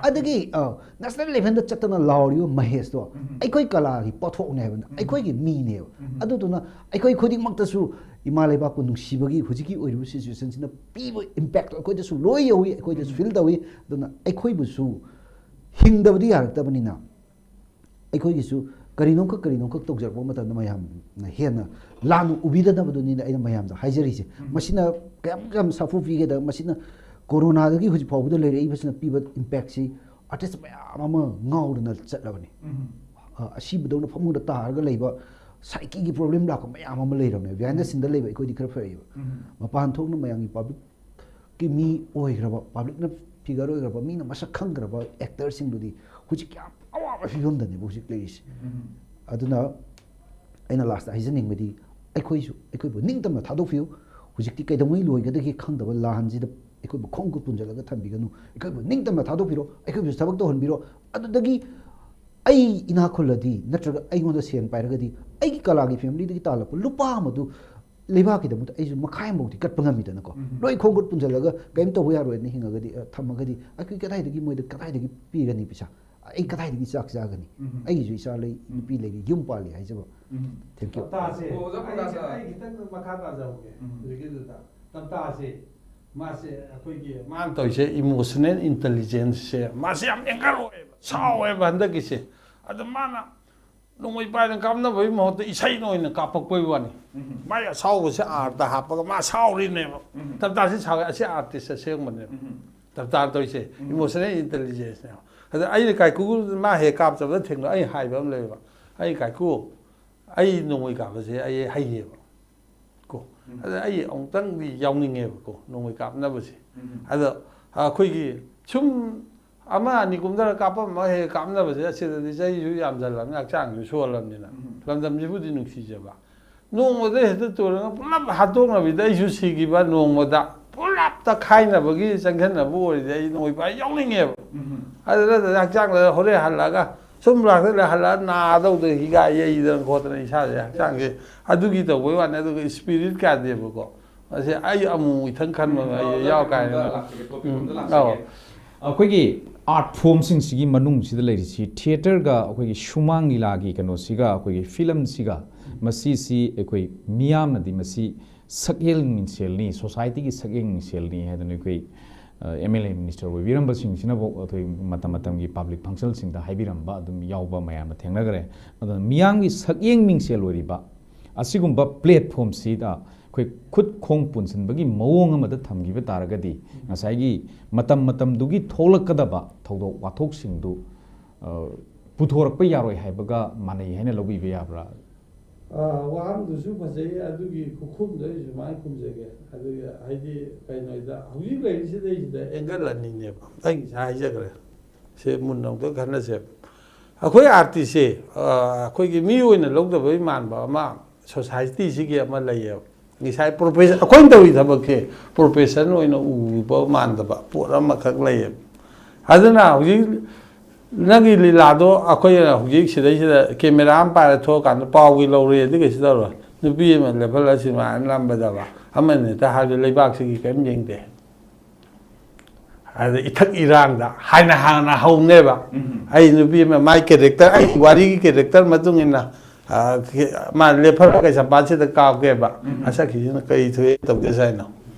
ꯑꯗꯒꯤ, ꯑ, ꯅꯦꯁꯅꯦꯜ ꯂꯦꯚꯦꯜꯗ ꯆꯠꯇꯅ ꯂꯥꯎꯔꯤꯕ ꯃꯍꯦꯁꯇꯣ ꯑꯩꯈꯣꯏ ꯀꯂꯥꯒꯤ ꯄꯣꯠꯊꯣꯛꯅꯦ ꯍꯥꯏꯕꯅ, ꯑꯩꯈꯣꯏꯒꯤ ꯃꯤꯅꯦꯕ꯫ ꯑꯗꯨꯗꯨꯅ ꯑꯩꯈꯣꯏ ꯈꯨꯗꯤꯡꯃꯛꯇꯁꯨ ꯏꯃꯥ ꯂꯩꯕꯥꯛꯄꯨ ꯅꯨꯡꯁꯤꯕꯒꯤ ꯍꯧꯖꯤꯛꯀꯤ ꯑꯣꯏꯔꯤꯕ ꯁꯤꯆꯨꯋꯦꯁꯟꯁꯤꯅ ꯄꯤꯕ ꯏꯝꯄꯦꯛꯇꯣ ꯑꯩꯈꯣꯏꯗꯁꯨ ꯂꯣꯏ ꯌꯧꯏ, ꯑꯩꯈꯣꯏꯗꯁꯨ ꯐꯤꯜ ꯇꯧꯏ꯫ ꯑꯗꯨꯅ ꯑꯩꯈꯣꯏꯕꯨꯁꯨ ꯍꯤꯡꯗꯕꯗꯤ ꯌꯥꯔꯛꯇꯕꯅꯤꯅ, ꯑꯩꯈꯣꯏꯒꯤꯁꯨ ꯀꯔꯤꯅꯣꯝꯈꯛ ꯀꯔꯤꯅꯣꯝꯈꯛ ꯇꯧꯖꯔꯛꯄ ꯃꯇꯝꯗ ꯃꯌꯥꯝꯅ ꯍꯦꯟꯅ ꯂꯥꯟꯅ ꯎꯕꯤꯗꯅꯕꯗꯨꯅꯤꯅ ꯑꯩꯅ ꯃꯌꯥꯝꯗ ꯍꯥꯏꯖꯔꯤꯁꯦ꯫ ꯃꯁꯤꯅ ꯀꯌꯥꯃꯨꯛ ꯌꯥꯝ ꯁꯥꯐꯨ ꯄꯤꯒꯦꯗ, ꯃꯁꯤꯅ ꯀꯣꯔꯣꯅꯥꯗꯒꯤ ꯍꯧꯖꯤꯛ ꯐꯥꯎꯕꯗ ꯂꯩꯔꯛꯏꯕꯁꯤꯅ ꯄꯤꯕ ꯏꯝꯄꯦꯛꯁꯤ ꯑꯥꯔꯇꯤꯁ ꯃꯌꯥꯝ ꯑꯃ ꯉꯥꯎꯗꯅ ꯆꯠꯂꯕꯅꯤ꯫ ꯑ, ꯑꯁꯤꯕꯗꯧꯅ ꯐꯃꯨꯡꯗ ꯇꯥꯔꯒ ꯂꯩꯕ, ꯁꯥꯏꯀꯤꯒꯤ ꯄ꯭ꯔꯣꯕ꯭ꯂꯦꯝ ꯂꯥꯛꯄ ꯃꯌꯥꯝ ꯑꯃ ꯂꯩꯔꯕꯅꯦ꯫ Behind the scene ꯗ ꯂꯩꯕ ꯑꯩꯈꯣꯏꯗꯤ ꯈꯔ ꯐꯩꯌꯦꯕ꯫ ꯃꯄꯥꯟ ꯊꯣꯛꯅ ꯃꯌꯥꯝꯒꯤ ꯄꯕ꯭ꯂꯤꯛꯀꯤ ꯃꯤ ꯑꯣꯏꯈ꯭ꯔꯕ, ꯄꯕ꯭ꯂꯤꯛꯅ ꯐꯤꯒꯔ ꯑꯣꯏꯈ꯭ꯔꯕ, ꯃꯤꯅ ꯃꯁꯛ ꯈꯪꯈ꯭ꯔꯕ ꯑꯦꯛꯇꯔꯁꯤꯡꯗꯨꯗꯤ ꯍꯧꯖꯤꯛ ꯌꯥꯝ ꯑꯋꯥꯕ ꯐꯤꯕꯝꯗꯅꯦꯕ ꯍꯧꯖꯤꯛ ꯂꯩꯔꯤꯁꯦ꯫ ꯑꯗꯨꯅ ꯑꯩꯅ ꯂꯥꯁꯇ ꯍꯥꯏꯖꯅꯤꯡꯕꯗꯤ, ꯑꯩꯈꯣꯏꯁꯨ ꯑꯩꯈꯣꯏꯕꯨ ꯅꯤꯡꯇꯝꯅ ꯊꯥꯗꯣꯛꯄꯤꯌꯨ꯫ ꯍꯧꯖꯤꯛꯇꯤ ꯀꯩꯗꯧꯉꯩ ꯂꯣꯏꯒꯗꯒꯦ ꯈꯪꯗꯕ ꯂꯥꯟꯁꯤꯗ ꯑꯩꯈꯣꯏꯕꯨ ꯈꯣꯡ ꯈꯨꯠ ꯄꯨꯟꯁꯤꯜꯂꯒ ꯊꯝꯕꯤꯒꯅꯨ꯫ ꯑꯩꯈꯣꯏꯕꯨ ꯅꯤꯡꯇꯝꯅ ꯊꯥꯗꯣꯛꯄꯤꯔꯣ, ꯑꯩꯈꯣꯏꯕꯨꯁꯨ ꯊꯕꯛ ꯇꯧꯍꯟꯕꯤꯔꯣ꯫ ꯑꯗꯨꯗꯒꯤ ꯑꯩ ꯏꯅꯥꯛ ꯈꯨꯜꯂꯗꯤ, ꯅꯠꯇ꯭ꯔꯒ ꯑꯩꯉꯣꯟꯗ ꯁꯦꯟ ꯄꯥꯏꯔꯒꯗꯤ, ꯑꯩꯒꯤ ꯀꯂꯥꯒꯤ ꯐꯦꯃꯤꯂꯤꯗꯒꯤ ꯇꯥꯜꯂꯛꯄ ꯂꯨꯄꯥ ꯑꯃꯗꯨ ꯂꯩꯕꯥꯛꯀꯤꯗꯃꯛꯇ ꯑꯩꯁꯨ ꯃꯈꯥꯏ ꯑꯃꯐꯥꯎꯗꯤ ꯀꯠꯄ ꯉꯝꯃꯤꯗꯅꯀꯣ꯫ ꯎꯝ꯫ ꯂꯣꯏ ꯈꯣꯡ ꯈꯨꯠ ꯄꯨꯟꯁꯤꯜꯂꯒ ꯀꯔꯤꯝ ꯇꯧꯕ ꯌꯥꯔꯣꯏꯅ ꯍꯤꯡꯉꯒꯗꯤ, ꯑ, ꯊꯝꯃꯒꯗꯤ ꯑꯩꯈꯣꯏ ꯀꯗꯥꯏꯗꯒꯤ, ꯃꯣꯏꯗ ꯀꯗꯥꯏꯗꯒꯤ ꯄꯤꯒꯅꯤ ꯄꯩꯁꯥ? ꯑꯩ ꯀꯗꯥꯏꯗꯒꯤ ꯆꯥꯛ ꯆꯥꯒꯅꯤ? ꯎꯝ꯫ ꯑꯩꯒꯤꯁꯨ ꯏꯆꯥ ꯂꯩ, ꯎꯝ꯫ ꯅꯨꯄꯤ ꯂꯩꯔꯤ, ꯌꯨꯝ ꯄꯥꯜꯂꯤ ꯍꯥꯏꯖꯕ꯫ ꯎꯝ꯫ Thank you꯫ ꯇꯞꯇꯥꯁꯦ, ꯑꯣ, ꯑꯣꯖꯥ ꯑꯩ, ꯄꯟꯗꯥꯁꯦ꯫ ꯑꯩ ꯈꯤꯇꯪ ꯃꯈꯥ ꯇꯥꯖꯍꯧꯒꯦ꯫ ꯎꯝ꯫ ꯍꯧꯖꯤꯛꯀꯤꯗꯨꯗ ꯇꯞꯇꯥꯁꯦ, ꯃꯥꯁꯦ ꯑꯩꯈꯣꯏꯒꯤ ꯃꯥꯅ ꯇꯧꯔꯤꯁꯦ emotional intelligence ꯁꯦ ꯃꯥꯁꯦ ꯌꯥꯝ ꯑꯦꯡꯒꯔ ꯑꯣꯏꯌꯦꯕ, ꯁꯥꯎꯋꯦꯕ ꯍꯟꯗꯛꯀꯤꯁꯦ꯫ ꯑꯗ ꯃꯥꯅ ꯅꯣꯡꯃꯩ ꯄꯥꯏꯗꯅ ꯀꯥꯞꯅꯕꯒꯤ ꯃꯍꯨꯠꯇ ꯏꯁꯩꯅ ꯑꯣꯏꯅ ꯀꯥꯞꯄꯛꯄꯒꯤ ꯋꯥꯅꯤ꯫ ꯎꯝ꯫ ꯃꯥꯏ ꯑꯁꯥꯎꯕꯁꯦ ꯑꯥꯔꯠꯇ ꯍꯥꯞꯄꯒ ꯃꯥ ꯁꯥꯎꯔꯤꯅꯦꯕ꯫ ꯎꯝ꯫ ꯇꯞꯇꯥꯁꯤ ꯁꯥꯎꯋꯦ, ꯑꯁꯤ ꯑꯥꯔꯇꯤꯁ ꯑꯁꯦꯡꯕꯅꯦꯕ꯫ ꯎꯝ꯫ ꯇꯞꯇꯥ ꯇꯧꯔꯤꯁꯦ ꯎꯝ꯫ Emotional intelligence ꯅꯦꯕ꯫ ꯑꯗ ꯑꯩꯅ ꯀꯥꯏꯀꯨ ꯃꯥ ꯍꯦꯛ ꯀꯥꯞꯆꯕꯗ ꯊꯦꯡꯅ ꯑꯩ ꯍꯥꯏꯕ ꯑꯃ ꯂꯩꯌꯦꯕ꯫ "ꯑꯩ ꯀꯥꯏꯀꯨ, ꯑꯩ ꯅꯣꯡꯃꯩ ꯀꯥꯞꯄꯁꯦ ꯑꯩ ꯍꯩꯌꯦꯕ ꯀꯣ꯫ ꯎꯝ꯫ ꯑꯗ ꯑꯩ ꯑꯃꯨꯛꯇꯪꯗꯤ ꯌꯥꯎꯅꯤꯡꯉꯦꯕꯀꯣ ꯅꯣꯡꯃꯩ ꯀꯥꯞꯅꯕꯁꯦ꯫" ꯎꯝ꯫ ꯑꯗꯣ ꯑꯩꯈꯣꯏꯒꯤ ꯁꯨꯝ ꯑꯃ ꯑꯅꯤ ꯀꯨꯝꯊꯔ ꯀꯥꯞꯄꯝꯃꯒ ꯍꯦꯛ ꯀꯥꯞꯅꯕꯁꯦ, ꯑꯁꯤꯗꯗꯤ ꯆꯍꯤꯁꯨ ꯌꯥꯝꯖꯜꯂꯕꯅꯤꯅ, ꯍꯛꯆꯥꯡꯁꯨ ꯁꯣꯜꯂꯕꯅꯤꯅ, ꯎꯝ꯫ ꯂꯝꯗꯝꯁꯤꯕꯨꯗꯤ ꯅꯨꯡꯁꯤꯖꯕ꯫ ꯅꯣꯡꯃꯗ ꯍꯦꯛꯇ ꯇꯨꯔꯒ ꯄꯨꯂꯞ ꯍꯥꯠꯇꯣꯛꯅꯕꯤꯗ ꯑꯩꯁꯨ ꯁꯤꯈꯤꯕ ꯅꯣꯡꯃꯗ ꯄꯨꯂꯞ ꯇꯛꯈꯥꯏꯅꯕꯒꯤ ꯆꯪꯁꯤꯟꯅꯕ ꯑꯣꯏꯔꯗꯤ ꯑꯩ ꯅꯣꯡꯃꯩ ꯄꯥꯏ ꯌꯥꯎꯅꯤꯡꯉꯦꯕ꯫ ꯎꯝ꯫ ꯑꯗꯨ ꯅꯠꯇ꯭ꯔꯗꯤ ꯍꯛꯆꯥꯡꯗ ꯍꯣꯔꯦꯟ ꯍꯜꯂꯛꯑꯒ ꯁꯨꯝ ꯂꯥꯛꯇ ꯂꯩ ꯍꯜꯂꯛꯑ ꯅꯥꯗꯧꯗ ꯍꯤꯒꯥꯏ ꯌꯩꯗꯅ ꯈꯣꯠꯇꯅ ꯏꯁꯥꯁꯦ ꯍꯛꯆꯥꯡꯁꯦ ꯑꯗꯨꯒꯤ ꯇꯧꯕꯩ ꯋꯥꯅꯤ, ꯑꯗꯨꯒ spirit ꯀꯥꯗꯦꯕꯀꯣ꯫ ꯑꯁꯤ ꯑꯩ ꯑꯃꯨꯛ ꯏꯊꯪ ꯈꯟꯕ ꯎꯝ, ꯑꯩ ꯑꯣꯖꯥ, ꯌꯥꯎ ꯀꯥꯏꯅ꯫ ꯀꯩꯅꯣꯝꯗ ꯂꯥꯛꯆꯒꯦ, topic ꯎꯝ, ꯑꯝꯗ ꯂꯥꯛꯆꯒꯦ꯫ ꯑꯧ꯫ ꯑꯩꯈꯣꯏꯒꯤ art form ꯁꯤꯡꯁꯤꯒꯤ ꯃꯅꯨꯡꯁꯤꯗ ꯂꯩꯔꯤꯁꯤ theatre ꯒ ꯑꯩꯈꯣꯏꯒꯤ ꯁꯨꯃꯥꯡ ꯂꯤꯂꯥꯒꯤ ꯀꯩꯅꯣꯁꯤꯒ ꯑꯩꯈꯣꯏꯒꯤ film ꯁꯤꯒ ꯃꯁꯤꯁꯤ ꯑꯩꯈꯣꯏ ꯃꯤꯌꯥꯝꯅꯗꯤ ꯃꯁꯤ ꯁꯛꯍꯦꯜ ꯃꯤꯡꯁꯦꯜꯅꯤ, society ꯒꯤ ꯁꯛꯍꯦꯜ ꯃꯤꯡꯁꯦꯜꯅꯤ ꯍꯥꯏꯗꯅ ꯑꯩꯈꯣꯏ, ꯑ, M L A minister ꯑꯣꯏꯕꯤꯔꯝꯕꯁꯤꯡꯁꯤꯅꯕꯨ ꯑꯩꯈꯣꯏ ꯃꯇꯝ ꯃꯇꯝꯒꯤ public function ꯁꯤꯡꯗ ꯍꯥꯏꯕꯤꯔꯝꯕ ꯑꯗꯨꯝ ꯌꯥꯎꯕ ꯃꯌꯥꯝꯅ ꯊꯦꯡꯅꯈ꯭ꯔꯦ꯫ ꯑꯗꯨꯅ ꯃꯤꯌꯥꯝꯒꯤ ꯁꯛꯌꯦꯡ ꯃꯤꯡꯁꯦꯜ ꯑꯣꯏꯔꯤꯕ ꯑꯁꯤꯒꯨꯝꯕ platform ꯁꯤꯗ ꯑꯩꯈꯣꯏ ꯈꯨꯠ ꯈꯣꯡ ꯄꯨꯟꯁꯤꯟꯕꯒꯤ ꯃꯑꯣꯡ ꯑꯃꯗ ꯊꯝꯈꯤꯕ ꯇꯥꯔꯒꯗꯤ ꯉꯁꯥꯏꯒꯤ ꯃꯇꯝ ꯃꯇꯝꯗꯨꯒꯤ ꯊꯣꯛꯂꯛꯀꯗꯕ ꯊꯧꯗꯣꯛ ꯋꯥꯊꯣꯛꯁꯤꯡꯗꯨ, ꯑ, ꯄꯨꯊꯣꯔꯛꯄ ꯌꯥꯔꯣꯏ ꯍꯥꯏꯕꯒ ꯃꯥꯟꯅꯩ ꯍꯥꯏꯅ ꯂꯧꯕꯤꯕ ꯌꯥꯕ꯭ꯔꯥ? ꯑ, ꯋꯥꯍꯪꯗꯨꯁꯨ ꯐꯖꯩ, ꯑꯗꯨꯒꯤ ꯈꯨꯈꯨꯝꯗꯣ ꯑꯩ ꯁꯨꯃꯥꯏꯅ ꯈꯨꯝꯖꯒꯦ꯫ ꯑꯗꯨꯒ ꯍꯥꯏꯗꯤ ꯀꯩꯅꯣꯗ ꯍꯧꯖꯤꯛ ꯂꯩꯔꯤꯁꯤꯗꯩꯁꯤꯗ angle ꯑꯅꯤꯅꯦꯕ꯫ ꯑꯩ ꯉꯁꯥꯏ ꯍꯥꯏꯖꯈ꯭ꯔꯦ꯫ ꯁꯦ ꯃꯨꯟꯅ ꯑꯃꯨꯛꯇ ꯈꯟꯅꯁꯦꯕ꯫ ꯑꯩꯈꯣꯏ artist ꯁꯦ, ꯑ, ꯑꯩꯈꯣꯏꯒꯤ ꯃꯤ ꯑꯣꯏꯅ ꯂꯧꯗꯕꯩ ꯃꯥꯟꯕ ꯑꯃ society ꯁꯤꯒꯤ ꯑꯃ ꯂꯩꯌꯦꯕ꯫ ꯉꯁꯥꯏ profession, ꯑꯩꯈꯣꯏꯅ ꯇꯧꯔꯤ ꯊꯕꯛꯁꯦ profession ꯑꯣꯏꯅ ꯎꯕ ꯃꯥꯟꯗꯕ ꯄꯣꯠ ꯑꯃꯈꯛ ꯂꯩꯌꯦꯕ꯫ ꯑꯗꯨꯅ ꯍꯧꯖꯤꯛ ꯅꯪꯒꯤ ꯂꯤꯂꯥꯗꯣ ꯑꯩꯈꯣꯏꯅ ꯍꯧꯖꯤꯛ ꯁꯤꯗꯩꯁꯤꯗ camera ꯑꯃ ꯄꯥꯏꯔ ꯊꯣꯛꯑꯀꯥꯟꯗ ꯄꯥꯎꯒꯤ ꯂꯧꯔꯦ ꯑꯗꯨ ꯀꯩꯁꯨ ꯇꯧꯔꯣꯏ꯫ ꯅꯨꯄꯤ ꯑꯃ ꯂꯦꯞꯍꯜꯂ ꯁꯤꯅꯦꯃꯥ ꯅꯝꯕꯗꯕ ꯑꯃꯅ ꯍꯦꯛꯇ ꯍꯥꯏꯕꯗ ꯂꯩꯕꯥꯛꯁꯤꯒꯤ ꯀꯔꯤꯝ ꯌꯦꯡꯗꯦ꯫ ꯑꯗ ꯏꯊꯛ ꯏꯔꯥꯡꯗ ꯍꯥꯏꯅ ꯍꯥꯟꯅ ꯍꯧꯅꯦꯕ꯫ ꯎꯝ꯫ ꯑꯩ ꯅꯨꯄꯤ ꯑꯃ ꯃꯥꯏ ꯀꯦꯔꯦꯛꯇꯔ, ꯑꯩ ꯋꯥꯔꯤꯒꯤ ꯀꯦꯔꯦꯛꯇꯔ ꯃꯇꯨꯡ ꯏꯟꯅ, ꯑ, ꯃꯥ ꯂꯦꯞꯍꯜꯂ ꯀꯩꯁꯥꯝꯄꯥꯠꯁꯤꯗ ꯀꯥꯞꯀꯦꯕ꯫ ꯎꯝ꯫ ꯑꯁꯛꯈꯤꯁꯤꯅ ꯀꯔꯤ ꯊꯣꯛꯑꯦ ꯇꯧꯒꯦꯁꯦ ꯍꯥꯏꯅꯣ?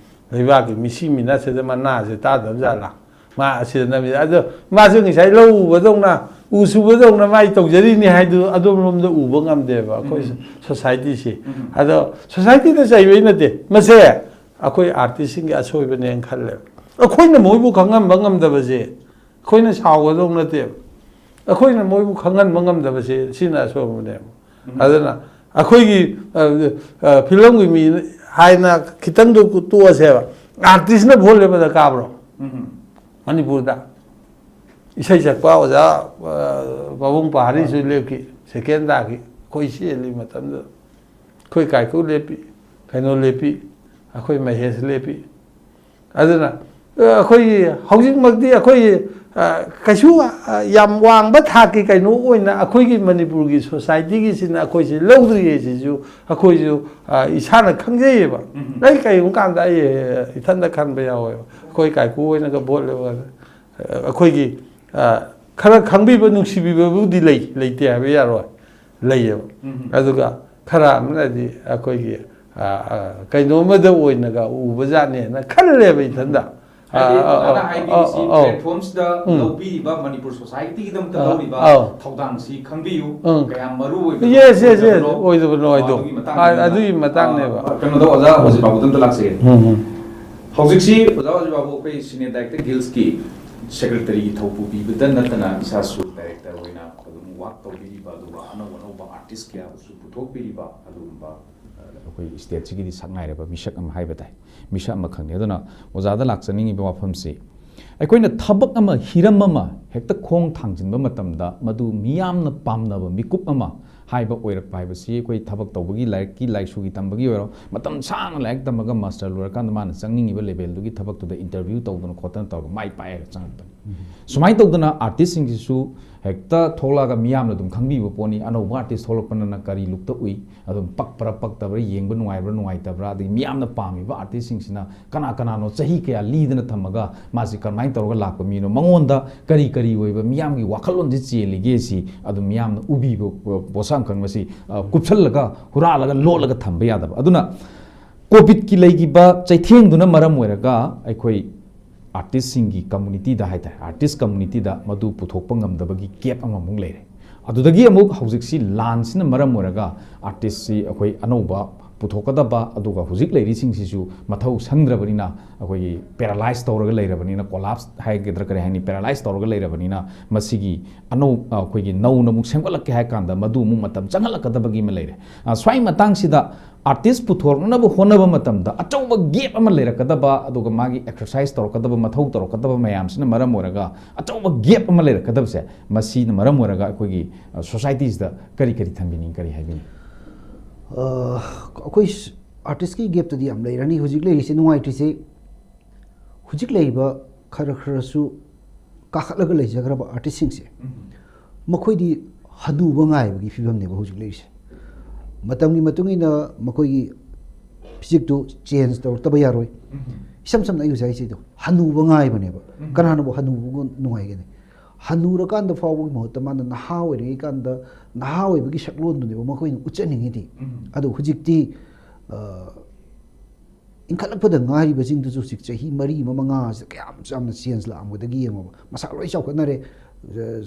ꯂꯩꯕꯥꯛꯀꯤ ꯃꯤꯁꯤ ꯃꯤꯅꯁꯤꯗ ꯃꯅꯥꯁꯦ ꯇꯥꯗꯕ ꯖꯥꯠꯂꯥ? ꯃꯥ ꯑꯁꯤꯗ ꯅꯝꯃꯤ꯫ ꯑꯗꯣ ꯃꯥꯁꯨ ꯉꯁꯥꯏ ꯂꯧ ꯎꯕꯗꯧꯅ, ꯎ ꯁꯨꯕꯗꯧꯅ ꯃꯥꯏ ꯇꯧꯖꯔꯤꯅꯤ ꯍꯥꯏꯗꯨ ꯑꯗꯣꯝꯂꯣꯝꯗ ꯎꯕ ꯉꯝꯗꯦꯕ ꯑꯩꯈꯣꯏ ꯎꯝ꯫ ꯁꯣꯁꯥꯏꯇꯤꯁꯤ꯫ ꯎꯝ꯫ ꯑꯗꯣ ꯁꯣꯁꯥꯏꯇꯤꯗ ꯆꯩꯕꯩ ꯅꯠꯇꯦ꯫ ꯃꯁꯦ ꯑꯩꯈꯣꯏ ꯑꯥꯔꯇꯤꯁꯁꯤꯡꯒꯤ ꯑꯁꯣꯏꯕꯅꯦꯅ ꯈꯜꯂꯦꯕ꯫ ꯑꯩꯈꯣꯏꯅ ꯃꯣꯏꯕꯨ ꯈꯪꯍꯟꯕ ꯉꯝꯗꯕꯁꯦ ꯑꯩꯈꯣꯏꯅ ꯁꯥꯎꯒꯗꯧ ꯅꯠꯇꯦꯕ꯫ ꯑꯩꯈꯣꯏꯅ ꯃꯣꯏꯕꯨ ꯈꯪꯍꯟꯕ ꯉꯝꯗꯕꯁꯦ ꯁꯤꯅ ꯑꯁꯣꯏꯕꯅꯦꯕ꯫ ꯎꯝ꯫ ꯑꯗꯨꯅ ꯑꯩꯈꯣꯏꯒꯤ, ꯑ, ꯑ, ꯐꯤꯂꯝꯒꯤ ꯃꯤ ꯍꯥꯏꯅ ꯈꯤꯇꯪꯗꯨ ꯇꯣꯛꯑꯁꯦꯕ꯫ ꯑꯥꯔꯇꯤꯁꯅ ꯚꯣꯠ ꯂꯦꯞꯄꯗ ꯀꯥꯕ꯭ꯔꯣ? ꯎꯝ꯫ ꯃꯅꯤꯄꯨꯔꯗ ꯏꯁꯩ ꯁꯛꯄ ꯑꯣꯖꯥ, ꯑ, ꯄꯥꯕꯨꯡ ꯄꯍꯥꯔꯤꯁꯨ ꯂꯦꯞꯈꯤ, ꯁꯦꯀꯦꯟ ꯇꯥꯈꯤ꯫ ꯑꯩꯈꯣꯏ ꯁꯤ ꯍꯦꯜꯂꯤ ꯃꯇꯝꯗꯨꯗ ꯑꯩꯈꯣꯏ ꯀꯥꯏꯀꯨ ꯂꯦꯞꯄꯤ, ꯀꯩꯅꯣ ꯂꯦꯞꯄꯤ, ꯑꯩꯈꯣꯏ ꯃꯍꯦꯁ ꯂꯦꯞꯄꯤ꯫ ꯑꯗꯨꯅ, ꯑ, ꯑꯩꯈꯣꯏꯒꯤ ꯍꯧꯖꯤꯛꯃꯛꯇꯤ ꯑꯩꯈꯣꯏꯒꯤ, ꯑ, ꯀꯩꯁꯨ, ꯑ, ꯌꯥꯝ ꯋꯥꯡꯕ ꯊꯥꯛꯀꯤ ꯀꯩꯅꯣ ꯑꯣꯏꯅ ꯑꯩꯈꯣꯏꯒꯤ ꯃꯅꯤꯄꯨꯔꯒꯤ ꯁꯣꯁꯥꯏꯇꯤꯒꯤꯁꯤꯅ ꯑꯩꯈꯣꯏꯁꯤ ꯂꯧꯗ꯭ꯔꯤꯌꯦ ꯁꯤꯁꯨ ꯑꯩꯈꯣꯏꯁꯨ, ꯑ, ꯏꯁꯥꯅ ꯈꯪꯖꯩꯌꯦꯕ꯫ ꯎꯝ꯫ ꯑꯩ ꯀꯔꯤꯒꯨꯝꯕ ꯀꯥꯟꯗ ꯑꯩ, ꯑ, ꯏꯊꯟꯗ ꯈꯟꯕ ꯌꯥꯎꯋꯦꯕ꯫ ꯑꯩꯈꯣꯏ ꯀꯥꯏꯀꯨ ꯑꯣꯏꯅꯒ ꯚꯣꯠ ꯂꯦꯞꯄ ꯑꯩꯈꯣꯏꯒꯤ, ꯑ, ꯈꯔ ꯈꯪꯕꯤꯕ, ꯅꯨꯡꯁꯤꯕꯤꯕꯕꯨꯗꯤ ꯂꯩ, ꯂꯩꯇꯦ ꯍꯥꯏꯕ ꯌꯥꯔꯣꯏ, ꯂꯩꯌꯦꯕ꯫ ꯎꯝ꯫ ꯑꯗꯨꯒ ꯈꯔ ꯑꯃꯅꯗꯤ ꯑꯩꯈꯣꯏꯒꯤ, ꯑ, ꯑ, ꯀꯩꯅꯣꯝꯃꯗ ꯑꯣꯏꯅꯒ ꯎꯕ ꯖꯥꯠꯅꯦꯅ ꯈꯜꯂꯦꯕ ꯏꯊꯟꯗ꯫ ꯍꯥꯏꯗꯤ ꯑ, ꯑ, ꯑꯣꯖꯥꯅ ꯑ, ꯍꯥꯏꯕꯤꯔꯤꯁꯤ ꯑ, ꯑ, platformꯁꯤꯗ ꯎꯝ꯫ ꯂꯧꯕꯤꯔꯤꯕ ꯃꯅꯤꯄꯨꯔ ꯁꯣꯁꯥꯏꯇꯤꯒꯤꯗꯃꯛꯇ ꯑ, ꯂꯧꯔꯤꯕ ꯑ꯫ ꯊꯧꯗꯥꯡꯁꯤ ꯈꯪꯕꯤꯌꯨ꯫ ꯎꯝ꯫ ꯀꯌꯥꯝ ꯃꯔꯨ ꯑꯣꯏꯕꯅꯣ, yes, yes, yes, ꯑꯣꯏꯗꯕꯅꯣ, ꯑꯣꯏꯗꯕꯅꯣ, ꯑꯣꯏꯗꯣ꯫ ꯑꯗꯨꯒꯤ ꯃꯇꯥꯡꯗ ꯑ, ꯑꯗꯨꯒꯤ ꯃꯇꯥꯡꯅꯦꯕ꯫ ꯑ, ꯀꯩꯅꯣꯗ ꯑꯣꯖꯥ ꯍꯧꯖꯤꯛ ꯕꯥꯕꯨꯗ ꯑꯝꯇ ꯂꯥꯛꯆꯒꯦ꯫ ꯎꯝ, ꯎꯝ꯫ ꯍꯧꯖꯤꯛꯁꯤ ꯑꯣꯖꯥ ꯍꯧꯖꯤꯛ ꯕꯥꯕꯨ ꯑꯩꯈꯣꯏ Cine Director Guildꯁꯀꯤ secretaryꯒꯤ ꯊꯧ ꯄꯨꯕꯤꯕꯗ ꯅꯠꯇꯅ ꯏꯁꯥꯁꯨ director ꯑꯣꯏꯅ ꯑꯗꯨꯝ work ꯇꯧꯕꯤꯔꯤꯕ, ꯑꯗꯨꯒ ꯑꯅꯧ ꯑꯅꯧꯕ artist ꯀꯌꯥꯕꯨꯁꯨ ꯄꯨꯊꯣꯛꯄꯤꯔꯤꯕ, ꯑꯗꯨꯒꯨꯝꯕ, ꯑ, ꯑꯩꯈꯣꯏ stateꯁꯤꯒꯤꯗꯤ ꯁꯛꯅꯥꯏꯔꯕ ꯃꯤꯁꯛ ꯑꯃ ꯍꯥꯏꯕ ꯇꯥꯏ, ꯃꯤꯁꯛ ꯑꯃꯈꯛꯅꯤ꯫ ꯑꯗꯨꯅ ꯑꯣꯖꯥꯗ ꯂꯥꯛꯆꯅꯤꯡꯉꯤꯕ ꯋꯥꯐꯝꯁꯤ, ꯑꯩꯈꯣꯏꯅ ꯊꯕꯛ ꯑꯃ, ꯍꯤꯔꯝ ꯑꯃ ꯍꯦꯛꯇ ꯈꯣꯡ ꯊꯥꯡꯖꯤꯟꯕ ꯃꯇꯝꯗ ꯃꯗꯨ ꯃꯤꯌꯥꯝꯅ ꯄꯥꯝꯅꯕ ꯃꯤꯀꯨꯞ ꯑꯃ ꯍꯥꯏꯕ ꯑꯣꯏꯔꯛꯄ ꯍꯥꯏꯕꯁꯤ ꯑꯩꯈꯣꯏ ꯊꯕꯛ ꯇꯧꯕꯒꯤ, ꯂꯥꯏꯔꯤꯛꯀꯤ ꯂꯥꯏꯁꯨꯒꯤ ꯇꯝꯕꯒꯤ ꯑꯣꯏꯔꯣ, ꯃꯇꯝ ꯁꯥꯡꯅ ꯂꯥꯏꯔꯤꯛ ꯇꯝꯃꯒ master ꯂꯣꯏꯔꯀꯥꯟꯗ ꯃꯥꯅ ꯆꯪꯅꯤꯡꯉꯤꯕ levelꯗꯨꯒꯤ ꯊꯕꯛꯇꯨꯗ interview ꯇꯧꯗꯅ ꯈꯣꯠꯇꯅ ꯇꯧꯔꯒ ꯃꯥꯏ ꯄꯥꯛꯑꯒ ꯆꯪꯉꯛꯄꯅꯤ꯫ ꯁꯨꯃꯥꯏꯅ ꯇꯧꯗꯅ ꯑꯥꯔꯇꯤꯁꯁꯤꯡꯁꯤꯁꯨ ꯍꯦꯛꯇ ꯊꯣꯛꯂꯛꯑꯒ ꯃꯤꯌꯥꯝꯅ ꯑꯗꯨꯝ ꯈꯪꯕꯤꯕ ꯄꯣꯠꯅꯤ꯫ ꯑꯅꯧꯕ ꯑꯥꯔꯇꯤꯁ ꯊꯣꯛꯂꯛꯄꯅ ꯀꯔꯤ ꯂꯨꯛꯇ ꯎꯏ, ꯑꯗꯨꯝ ꯄꯛꯄ꯭ꯔꯥ ꯄꯛꯇꯕ꯭ꯔꯥ, ꯌꯦꯡꯕ ꯅꯨꯡꯉꯥꯏꯕ꯭ꯔꯥ ꯅꯨꯡꯉꯥꯏꯇꯕ꯭ꯔꯥ, ꯑꯗꯒꯤ ꯃꯤꯌꯥꯝꯅ ꯄꯥꯝꯃꯤꯕ ꯑꯥꯔꯇꯤꯁꯁꯤꯡꯁꯤꯅ ꯀꯅꯥ ꯀꯅꯥꯅꯣ, ꯆꯍꯤ ꯀꯌꯥ ꯂꯤꯗꯅ ꯊꯝꯃꯒ ꯃꯥꯁꯤ ꯀꯔꯝꯍꯥꯏꯅ ꯇꯧꯔꯒ ꯂꯥꯛꯄ ꯃꯤꯅꯣ, ꯃꯉꯣꯟꯗ ꯀꯔꯤ ꯀꯔꯤ ꯑꯣꯏꯕ ꯃꯤꯌꯥꯝꯒꯤ ꯋꯥꯈꯜꯂꯣꯟꯁꯤ ꯆꯦꯜꯂꯤꯒꯦ, ꯁꯤ ꯑꯗꯨꯝ ꯃꯤꯌꯥꯝꯅ ꯎꯕꯤꯕ ꯄꯣꯠꯁꯛ ꯑꯃꯈꯛ ꯃꯁꯤ, ꯑ, ꯀꯨꯞꯁꯜꯂꯒ, ꯍꯨꯔꯥꯜꯂꯒ, ꯂꯣꯠꯂꯒ ꯊꯝꯕ ꯌꯥꯗꯕ꯫ ꯑꯗꯨꯅ ꯀꯣꯚꯤꯗꯀꯤ ꯂꯩꯈꯤꯕ ꯆꯩꯊꯦꯡꯗꯨꯅ ꯃꯔꯝ ꯑꯣꯏꯔꯒ ꯑꯩꯈꯣꯏ ꯑꯥꯔꯇꯤꯁꯁꯤꯡꯒꯤ ꯀꯝꯃꯨꯅꯤꯇꯤꯗ ꯍꯥꯏꯇꯥꯔꯦ, ꯑꯥꯔꯇꯤꯁ ꯀꯝꯃꯨꯅꯤꯇꯤꯗ ꯃꯗꯨ ꯄꯨꯊꯣꯛꯄ ꯉꯝꯗꯕꯒꯤ ꯒꯦꯞ ꯑꯃꯃꯨꯛ ꯂꯩꯔꯦ꯫ ꯑꯗꯨꯗꯒꯤ ꯑꯃꯨꯛ ꯍꯧꯖꯤꯛꯁꯤ ꯂꯥꯟꯁꯤꯅ ꯃꯔꯝ ꯑꯣꯏꯔꯒ ꯑꯥꯔꯇꯤꯁꯁꯤ ꯑꯩꯈꯣꯏ ꯑꯅꯧꯕ ꯄꯨꯊꯣꯛꯀꯗꯕ, ꯑꯗꯨꯒ ꯍꯧꯖꯤꯛ ꯂꯩꯔꯤꯁꯤꯡꯁꯤꯁꯨ ꯃꯊꯧ ꯁꯪꯗ꯭ꯔꯕꯅꯤꯅ, ꯑꯩꯈꯣꯏꯒꯤ ꯄꯦꯔꯥꯂꯥꯏꯁ ꯇꯧꯔꯒ ꯂꯩꯔꯕꯅꯤꯅ, ꯀꯣꯂꯥꯞꯁ ꯍꯥꯏꯒꯗ꯭ꯔꯥ ꯀꯔꯤ ꯍꯥꯏꯅꯤ, ꯄꯦꯔꯥꯂꯥꯏꯁ ꯇꯧꯔꯒ ꯂꯩꯔꯕꯅꯤꯅ, ꯃꯁꯤꯒꯤ ꯑꯅꯧ-, ꯑꯩꯈꯣꯏꯒꯤ ꯅꯧꯅ ꯑꯃꯨꯛ ꯁꯦꯝꯒꯠꯂꯛꯀꯦ ꯍꯥꯏ ꯀꯥꯟꯗ ꯃꯗꯨ ꯑꯃꯨꯛ ꯃꯇꯝ ꯆꯪꯍꯜꯂꯛꯀꯗꯕꯒꯤ ꯑꯃ ꯂꯩꯔꯦ꯫ ꯑ, ꯁ꯭ꯋꯥꯏ ꯃꯇꯥꯡꯁꯤꯗ ꯑꯥꯔꯇꯤꯁ ꯄꯨꯊꯣꯔꯛꯅꯕ ꯍꯣꯠꯅꯕ ꯃꯇꯝꯗ ꯑꯆꯧꯕ ꯒꯦꯞ ꯑꯃ ꯂꯩꯔꯛꯀꯗꯕ, ꯑꯗꯨꯒ ꯃꯥꯒꯤ ꯑꯦꯛꯁꯔꯁꯥꯏꯁ ꯇꯧꯔꯛꯀꯗꯕ, ꯃꯊꯧ ꯇꯧꯔꯛꯀꯗꯕ ꯃꯌꯥꯝꯁꯤꯅ ꯃꯔꯝ ꯑꯣꯏꯔꯒ ꯑꯆꯧꯕ ꯒꯦꯞ ꯑꯃ ꯂꯩꯔꯛꯀꯗꯕꯁꯦ, ꯃꯁꯤꯅ ꯃꯔꯝ ꯑꯣꯏꯔꯒ ꯑꯩꯈꯣꯏꯒꯤ, ꯑ, ꯁꯣꯁꯥꯏꯇꯤꯁꯤꯗ ꯀꯔꯤ ꯀꯔꯤ ꯊꯝꯕꯤꯅꯤꯡ-, ꯀꯔꯤ ꯍꯥꯏꯕꯤꯅꯤꯡ? ꯑ, ꯑꯩꯈꯣꯏ ꯑꯥꯔꯇꯤꯁꯀꯤ ꯒꯦꯞꯇꯗꯤ ꯌꯥꯝ ꯂꯩꯔꯅꯤ꯫ ꯍꯧꯖꯤꯛ ꯂꯩꯔꯤꯁꯦ, ꯅꯨꯡꯉꯥꯏꯇ꯭ꯔꯤꯁꯦ, ꯍꯧꯖꯤꯛ ꯂꯩꯔꯤꯕ ꯈꯔ ꯈꯔꯁꯨ ꯀꯥꯈꯠꯂꯒ ꯂꯩꯖꯈ꯭ꯔꯕ ꯑꯥꯔꯇꯤꯁꯁꯤꯡꯁꯦ, ꯎꯝ꯫ ꯃꯈꯣꯏꯗꯤ ꯍꯅꯨꯕ ꯉꯥꯏꯕꯒꯤ ꯐꯤꯕꯝꯅꯦꯕ ꯍꯧꯖꯤꯛ ꯂꯩꯔꯤꯁꯦ꯫ ꯃꯇꯝꯒꯤ ꯃꯇꯨꯡ ꯏꯟꯅ ꯃꯈꯣꯏꯒꯤ ꯐꯤꯖꯤꯛꯇꯨ ꯆꯦꯟꯖ ꯇꯧꯔꯛꯇꯕ ꯌꯥꯔꯣꯏ꯫ ꯎꯝ꯫ ꯏꯁꯝ ꯁꯝꯅ ꯑꯩ ꯉꯁꯥꯏ ꯍꯥꯏꯖꯩꯗꯣ, ꯍꯅꯨꯕ ꯉꯥꯏꯕꯅꯦꯕ꯫ ꯎꯝ꯫ ꯀꯅꯥꯅꯕꯨ ꯍꯅꯨꯕ ꯅꯨꯡꯉꯥꯏꯒꯅꯤ? ꯍꯅꯨꯔꯀꯥꯟꯗ ꯐꯥꯎꯕꯒꯤ ꯃꯍꯨꯠꯇ ꯃꯥꯅ ꯅꯍꯥ ꯑꯣꯏꯔꯤꯉꯩ ꯀꯥꯟꯗ ꯅꯍꯥ ꯑꯣꯏꯕꯒꯤ ꯁꯛꯂꯣꯟꯗꯨꯅꯦꯕ ꯃꯈꯣꯏꯅ ꯎꯠꯆꯅꯤꯡꯉꯤꯗꯤ꯫ ꯎꯝ꯫ ꯑꯗꯣ ꯍꯧꯖꯤꯛꯇꯤ, ꯑ, ꯏꯟꯈꯠꯂꯛꯄꯗ ꯉꯥꯏꯔꯤꯕꯁꯤꯡꯗꯨꯁꯨ ꯍꯧꯖꯤꯛ ꯆꯍꯤ ꯃꯔꯤ ꯑꯃ ꯃꯉꯥꯁꯤꯗ ꯀꯌꯥꯝ ꯌꯥꯝꯅ ꯆꯦꯟꯖ ꯂꯥꯛꯑꯝꯒꯗꯒꯦ ꯌꯦꯡꯉꯣꯕ꯫ ꯃꯁꯥ ꯂꯣꯏ ꯆꯥꯎꯈꯠꯅꯔꯦ꯫ ꯑ,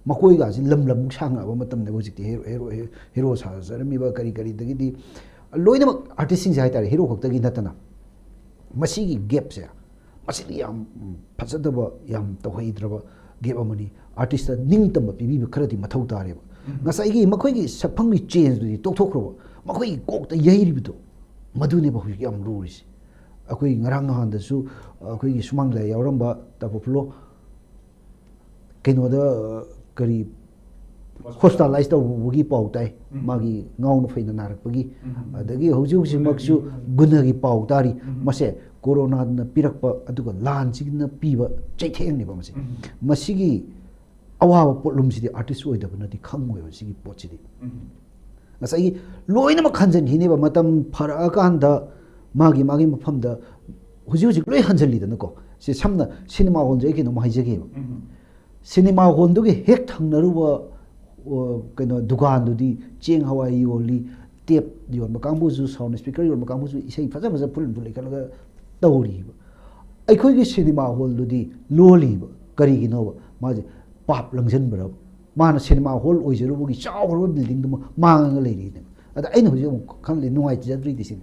ꯃꯈꯣꯏꯒꯁꯤ ꯂꯝ ꯂꯝꯃꯨꯛ ꯁꯥꯡꯉꯛꯑꯕ ꯃꯇꯝꯗ ꯍꯧꯖꯤꯛꯇꯤ ꯍꯦꯔꯣ, ꯍꯦꯔꯣ, ꯍꯦꯔꯣ ꯁꯥꯖꯔꯝꯃꯤꯕ ꯀꯔꯤ ꯀꯔꯤꯗꯒꯤꯗꯤ ꯂꯣꯏꯅꯃꯛ ꯑꯥꯔꯇꯤꯁꯁꯤꯡꯁꯦ ꯍꯥꯏꯇꯥꯔꯦ, ꯍꯦꯔꯣ ꯈꯛꯇꯒꯤ ꯅꯠꯇꯅ ꯃꯁꯤꯒꯤ ꯒꯦꯞꯁꯦ, ꯃꯁꯤꯗꯤ ꯌꯥꯝ, ꯎꯝ, ꯐꯖꯗꯕ, ꯌꯥꯝ ꯇꯧꯍꯩꯗ꯭ꯔꯕ ꯒꯦꯞ ꯑꯃꯅꯤ꯫ ꯑꯥꯔꯇꯤꯁꯇ ꯅꯤꯡꯇꯝꯕ ꯄꯤꯕꯤꯕ ꯈꯔꯗꯤ ꯃꯊꯧ ꯇꯥꯔꯦꯕ꯫ ꯎꯝ꯫ ꯉꯁꯥꯏꯒꯤ ꯃꯈꯣꯏꯒꯤ ꯁꯛꯐꯝꯒꯤ ꯆꯦꯟꯖꯇꯨꯗꯤ ꯇꯣꯛꯊꯣꯛꯈ꯭ꯔꯕ, ꯃꯈꯣꯏꯒꯤ ꯀꯣꯛꯇ ꯌꯩꯔꯤꯕꯗꯣ, ꯃꯗꯨꯅꯦꯕ ꯍꯧꯖꯤꯛ ꯌꯥꯝ ꯂꯨꯔꯤꯁꯦ꯫ ꯑꯩꯈꯣꯏ ꯉꯔꯥꯡ ꯅꯍꯥꯟꯗꯁꯨ, ꯑ, ꯑꯩꯈꯣꯏꯒꯤ ꯁꯨꯃꯥꯡ ꯂꯤꯂꯥ ꯌꯥꯎꯔꯝꯕ ꯇꯥ ꯄꯣꯄꯨꯂꯣ, ꯀꯩꯅꯣꯗ, ꯑ, ꯀꯔꯤ, ꯍꯣꯁꯄꯤꯇꯥꯂꯥꯏꯁ ꯇꯧꯕꯒꯤ ꯄꯥꯎ ꯇꯥꯏ, ꯃꯥꯒꯤ ꯉꯥꯎꯅ ꯐꯩꯅ ꯅꯥꯔꯛꯄꯒꯤ꯫ ꯑꯗꯒꯤ ꯍꯧꯖꯤꯛ ꯍꯧꯖꯤꯛꯃꯛꯁꯨ ꯒꯨꯅꯒꯤ ꯄꯥꯎ ꯇꯥꯔꯤ꯫ ꯃꯁꯦ ꯀꯣꯔꯣꯅꯥꯅ ꯄꯤꯔꯛꯄ ꯑꯗꯨꯒ ꯂꯥꯟꯁꯤꯅ ꯄꯤꯕ ꯆꯩꯊꯦꯡꯅꯦꯕ ꯃꯁꯤ꯫ ꯃꯁꯤꯒꯤ ꯑꯋꯥꯕ ꯄꯣꯠꯂꯨꯝꯁꯤꯗꯤ ꯑꯥꯔꯇꯤꯁ ꯑꯣꯏꯗꯕꯅꯗꯤ ꯈꯪꯉꯣꯏꯕ ꯁꯤꯒꯤ ꯄꯣꯠꯁꯤꯗꯤ꯫ ꯉꯁꯥꯏꯒꯤ ꯂꯣꯏꯅꯃꯛ ꯍꯟꯖꯤꯟꯈꯤꯅꯦꯕ, ꯃꯇꯝ ꯐꯔꯛꯑꯀꯥꯟꯗ ꯃꯥꯒꯤ ꯃꯥꯒꯤ ꯃꯐꯝꯗ ꯍꯧꯖꯤꯛ ꯍꯧꯖꯤꯛ ꯂꯣꯏ ꯍꯟꯖꯤꯜꯂꯤꯗꯅꯀꯣ꯫ ꯁꯤ ꯁꯝꯅ ꯁꯤꯅꯦꯃꯥ ꯍꯣꯜꯁꯦ ꯑꯩ ꯀꯩꯅꯣꯝ ꯍꯥꯏꯖꯒꯦꯕ꯫ ꯁꯤꯅꯦꯃꯥ ꯍꯣꯜꯗꯨꯒꯤ ꯍꯦꯛ ꯊꯪꯅꯔꯨꯕ, ꯑꯣ, ꯀꯩꯅꯣ ꯗꯨꯀꯥꯟꯗꯨꯗꯤ ꯆꯦꯡ ꯍꯋꯥꯏ ꯌꯣꯜꯂꯤ, ꯇꯦꯞ ꯌꯣꯟꯕ ꯀꯥꯡꯕꯨꯁꯨ, ꯁꯥꯎꯟ ꯁ꯭ꯄꯤꯀꯔ ꯌꯣꯟꯕ ꯀꯥꯡꯕꯨꯁꯨ ꯏꯁꯩ ꯐꯖ ꯐꯖ ꯐꯨꯜ ꯐꯨꯜ ꯂꯩꯈꯠꯂꯒ ꯇꯧꯔꯤꯕ꯫ ꯑꯩꯈꯣꯏꯒꯤ ꯁꯤꯅꯦꯃꯥ ꯍꯣꯜꯗꯨꯗꯤ ꯂꯣꯜꯂꯤꯕ꯫ ꯀꯔꯤꯒꯤꯅꯣꯕ? ꯃꯥꯁꯦ ꯄꯥꯞ ꯂꯪꯁꯤꯟꯕ꯭ꯔꯕ? ꯃꯥꯅ ꯁꯤꯅꯦꯃꯥ ꯍꯣꯜ ꯑꯣꯏꯖꯔꯨꯕꯒꯤ ꯆꯥꯎꯈ꯭ꯔꯕ ꯕꯤꯜꯗꯤꯡꯗꯨꯃ ꯃꯥꯡꯉꯒ ꯂꯩꯔꯤꯅꯦꯕ꯫ ꯑꯗ ꯑꯩꯅ ꯍꯧꯖꯤꯛ ꯑꯃꯨꯛ ꯈꯜꯂꯤ, ꯅꯨꯡꯉꯥꯏꯇꯖꯗ꯭ꯔꯤꯗꯤ ꯁꯤꯅꯤ꯫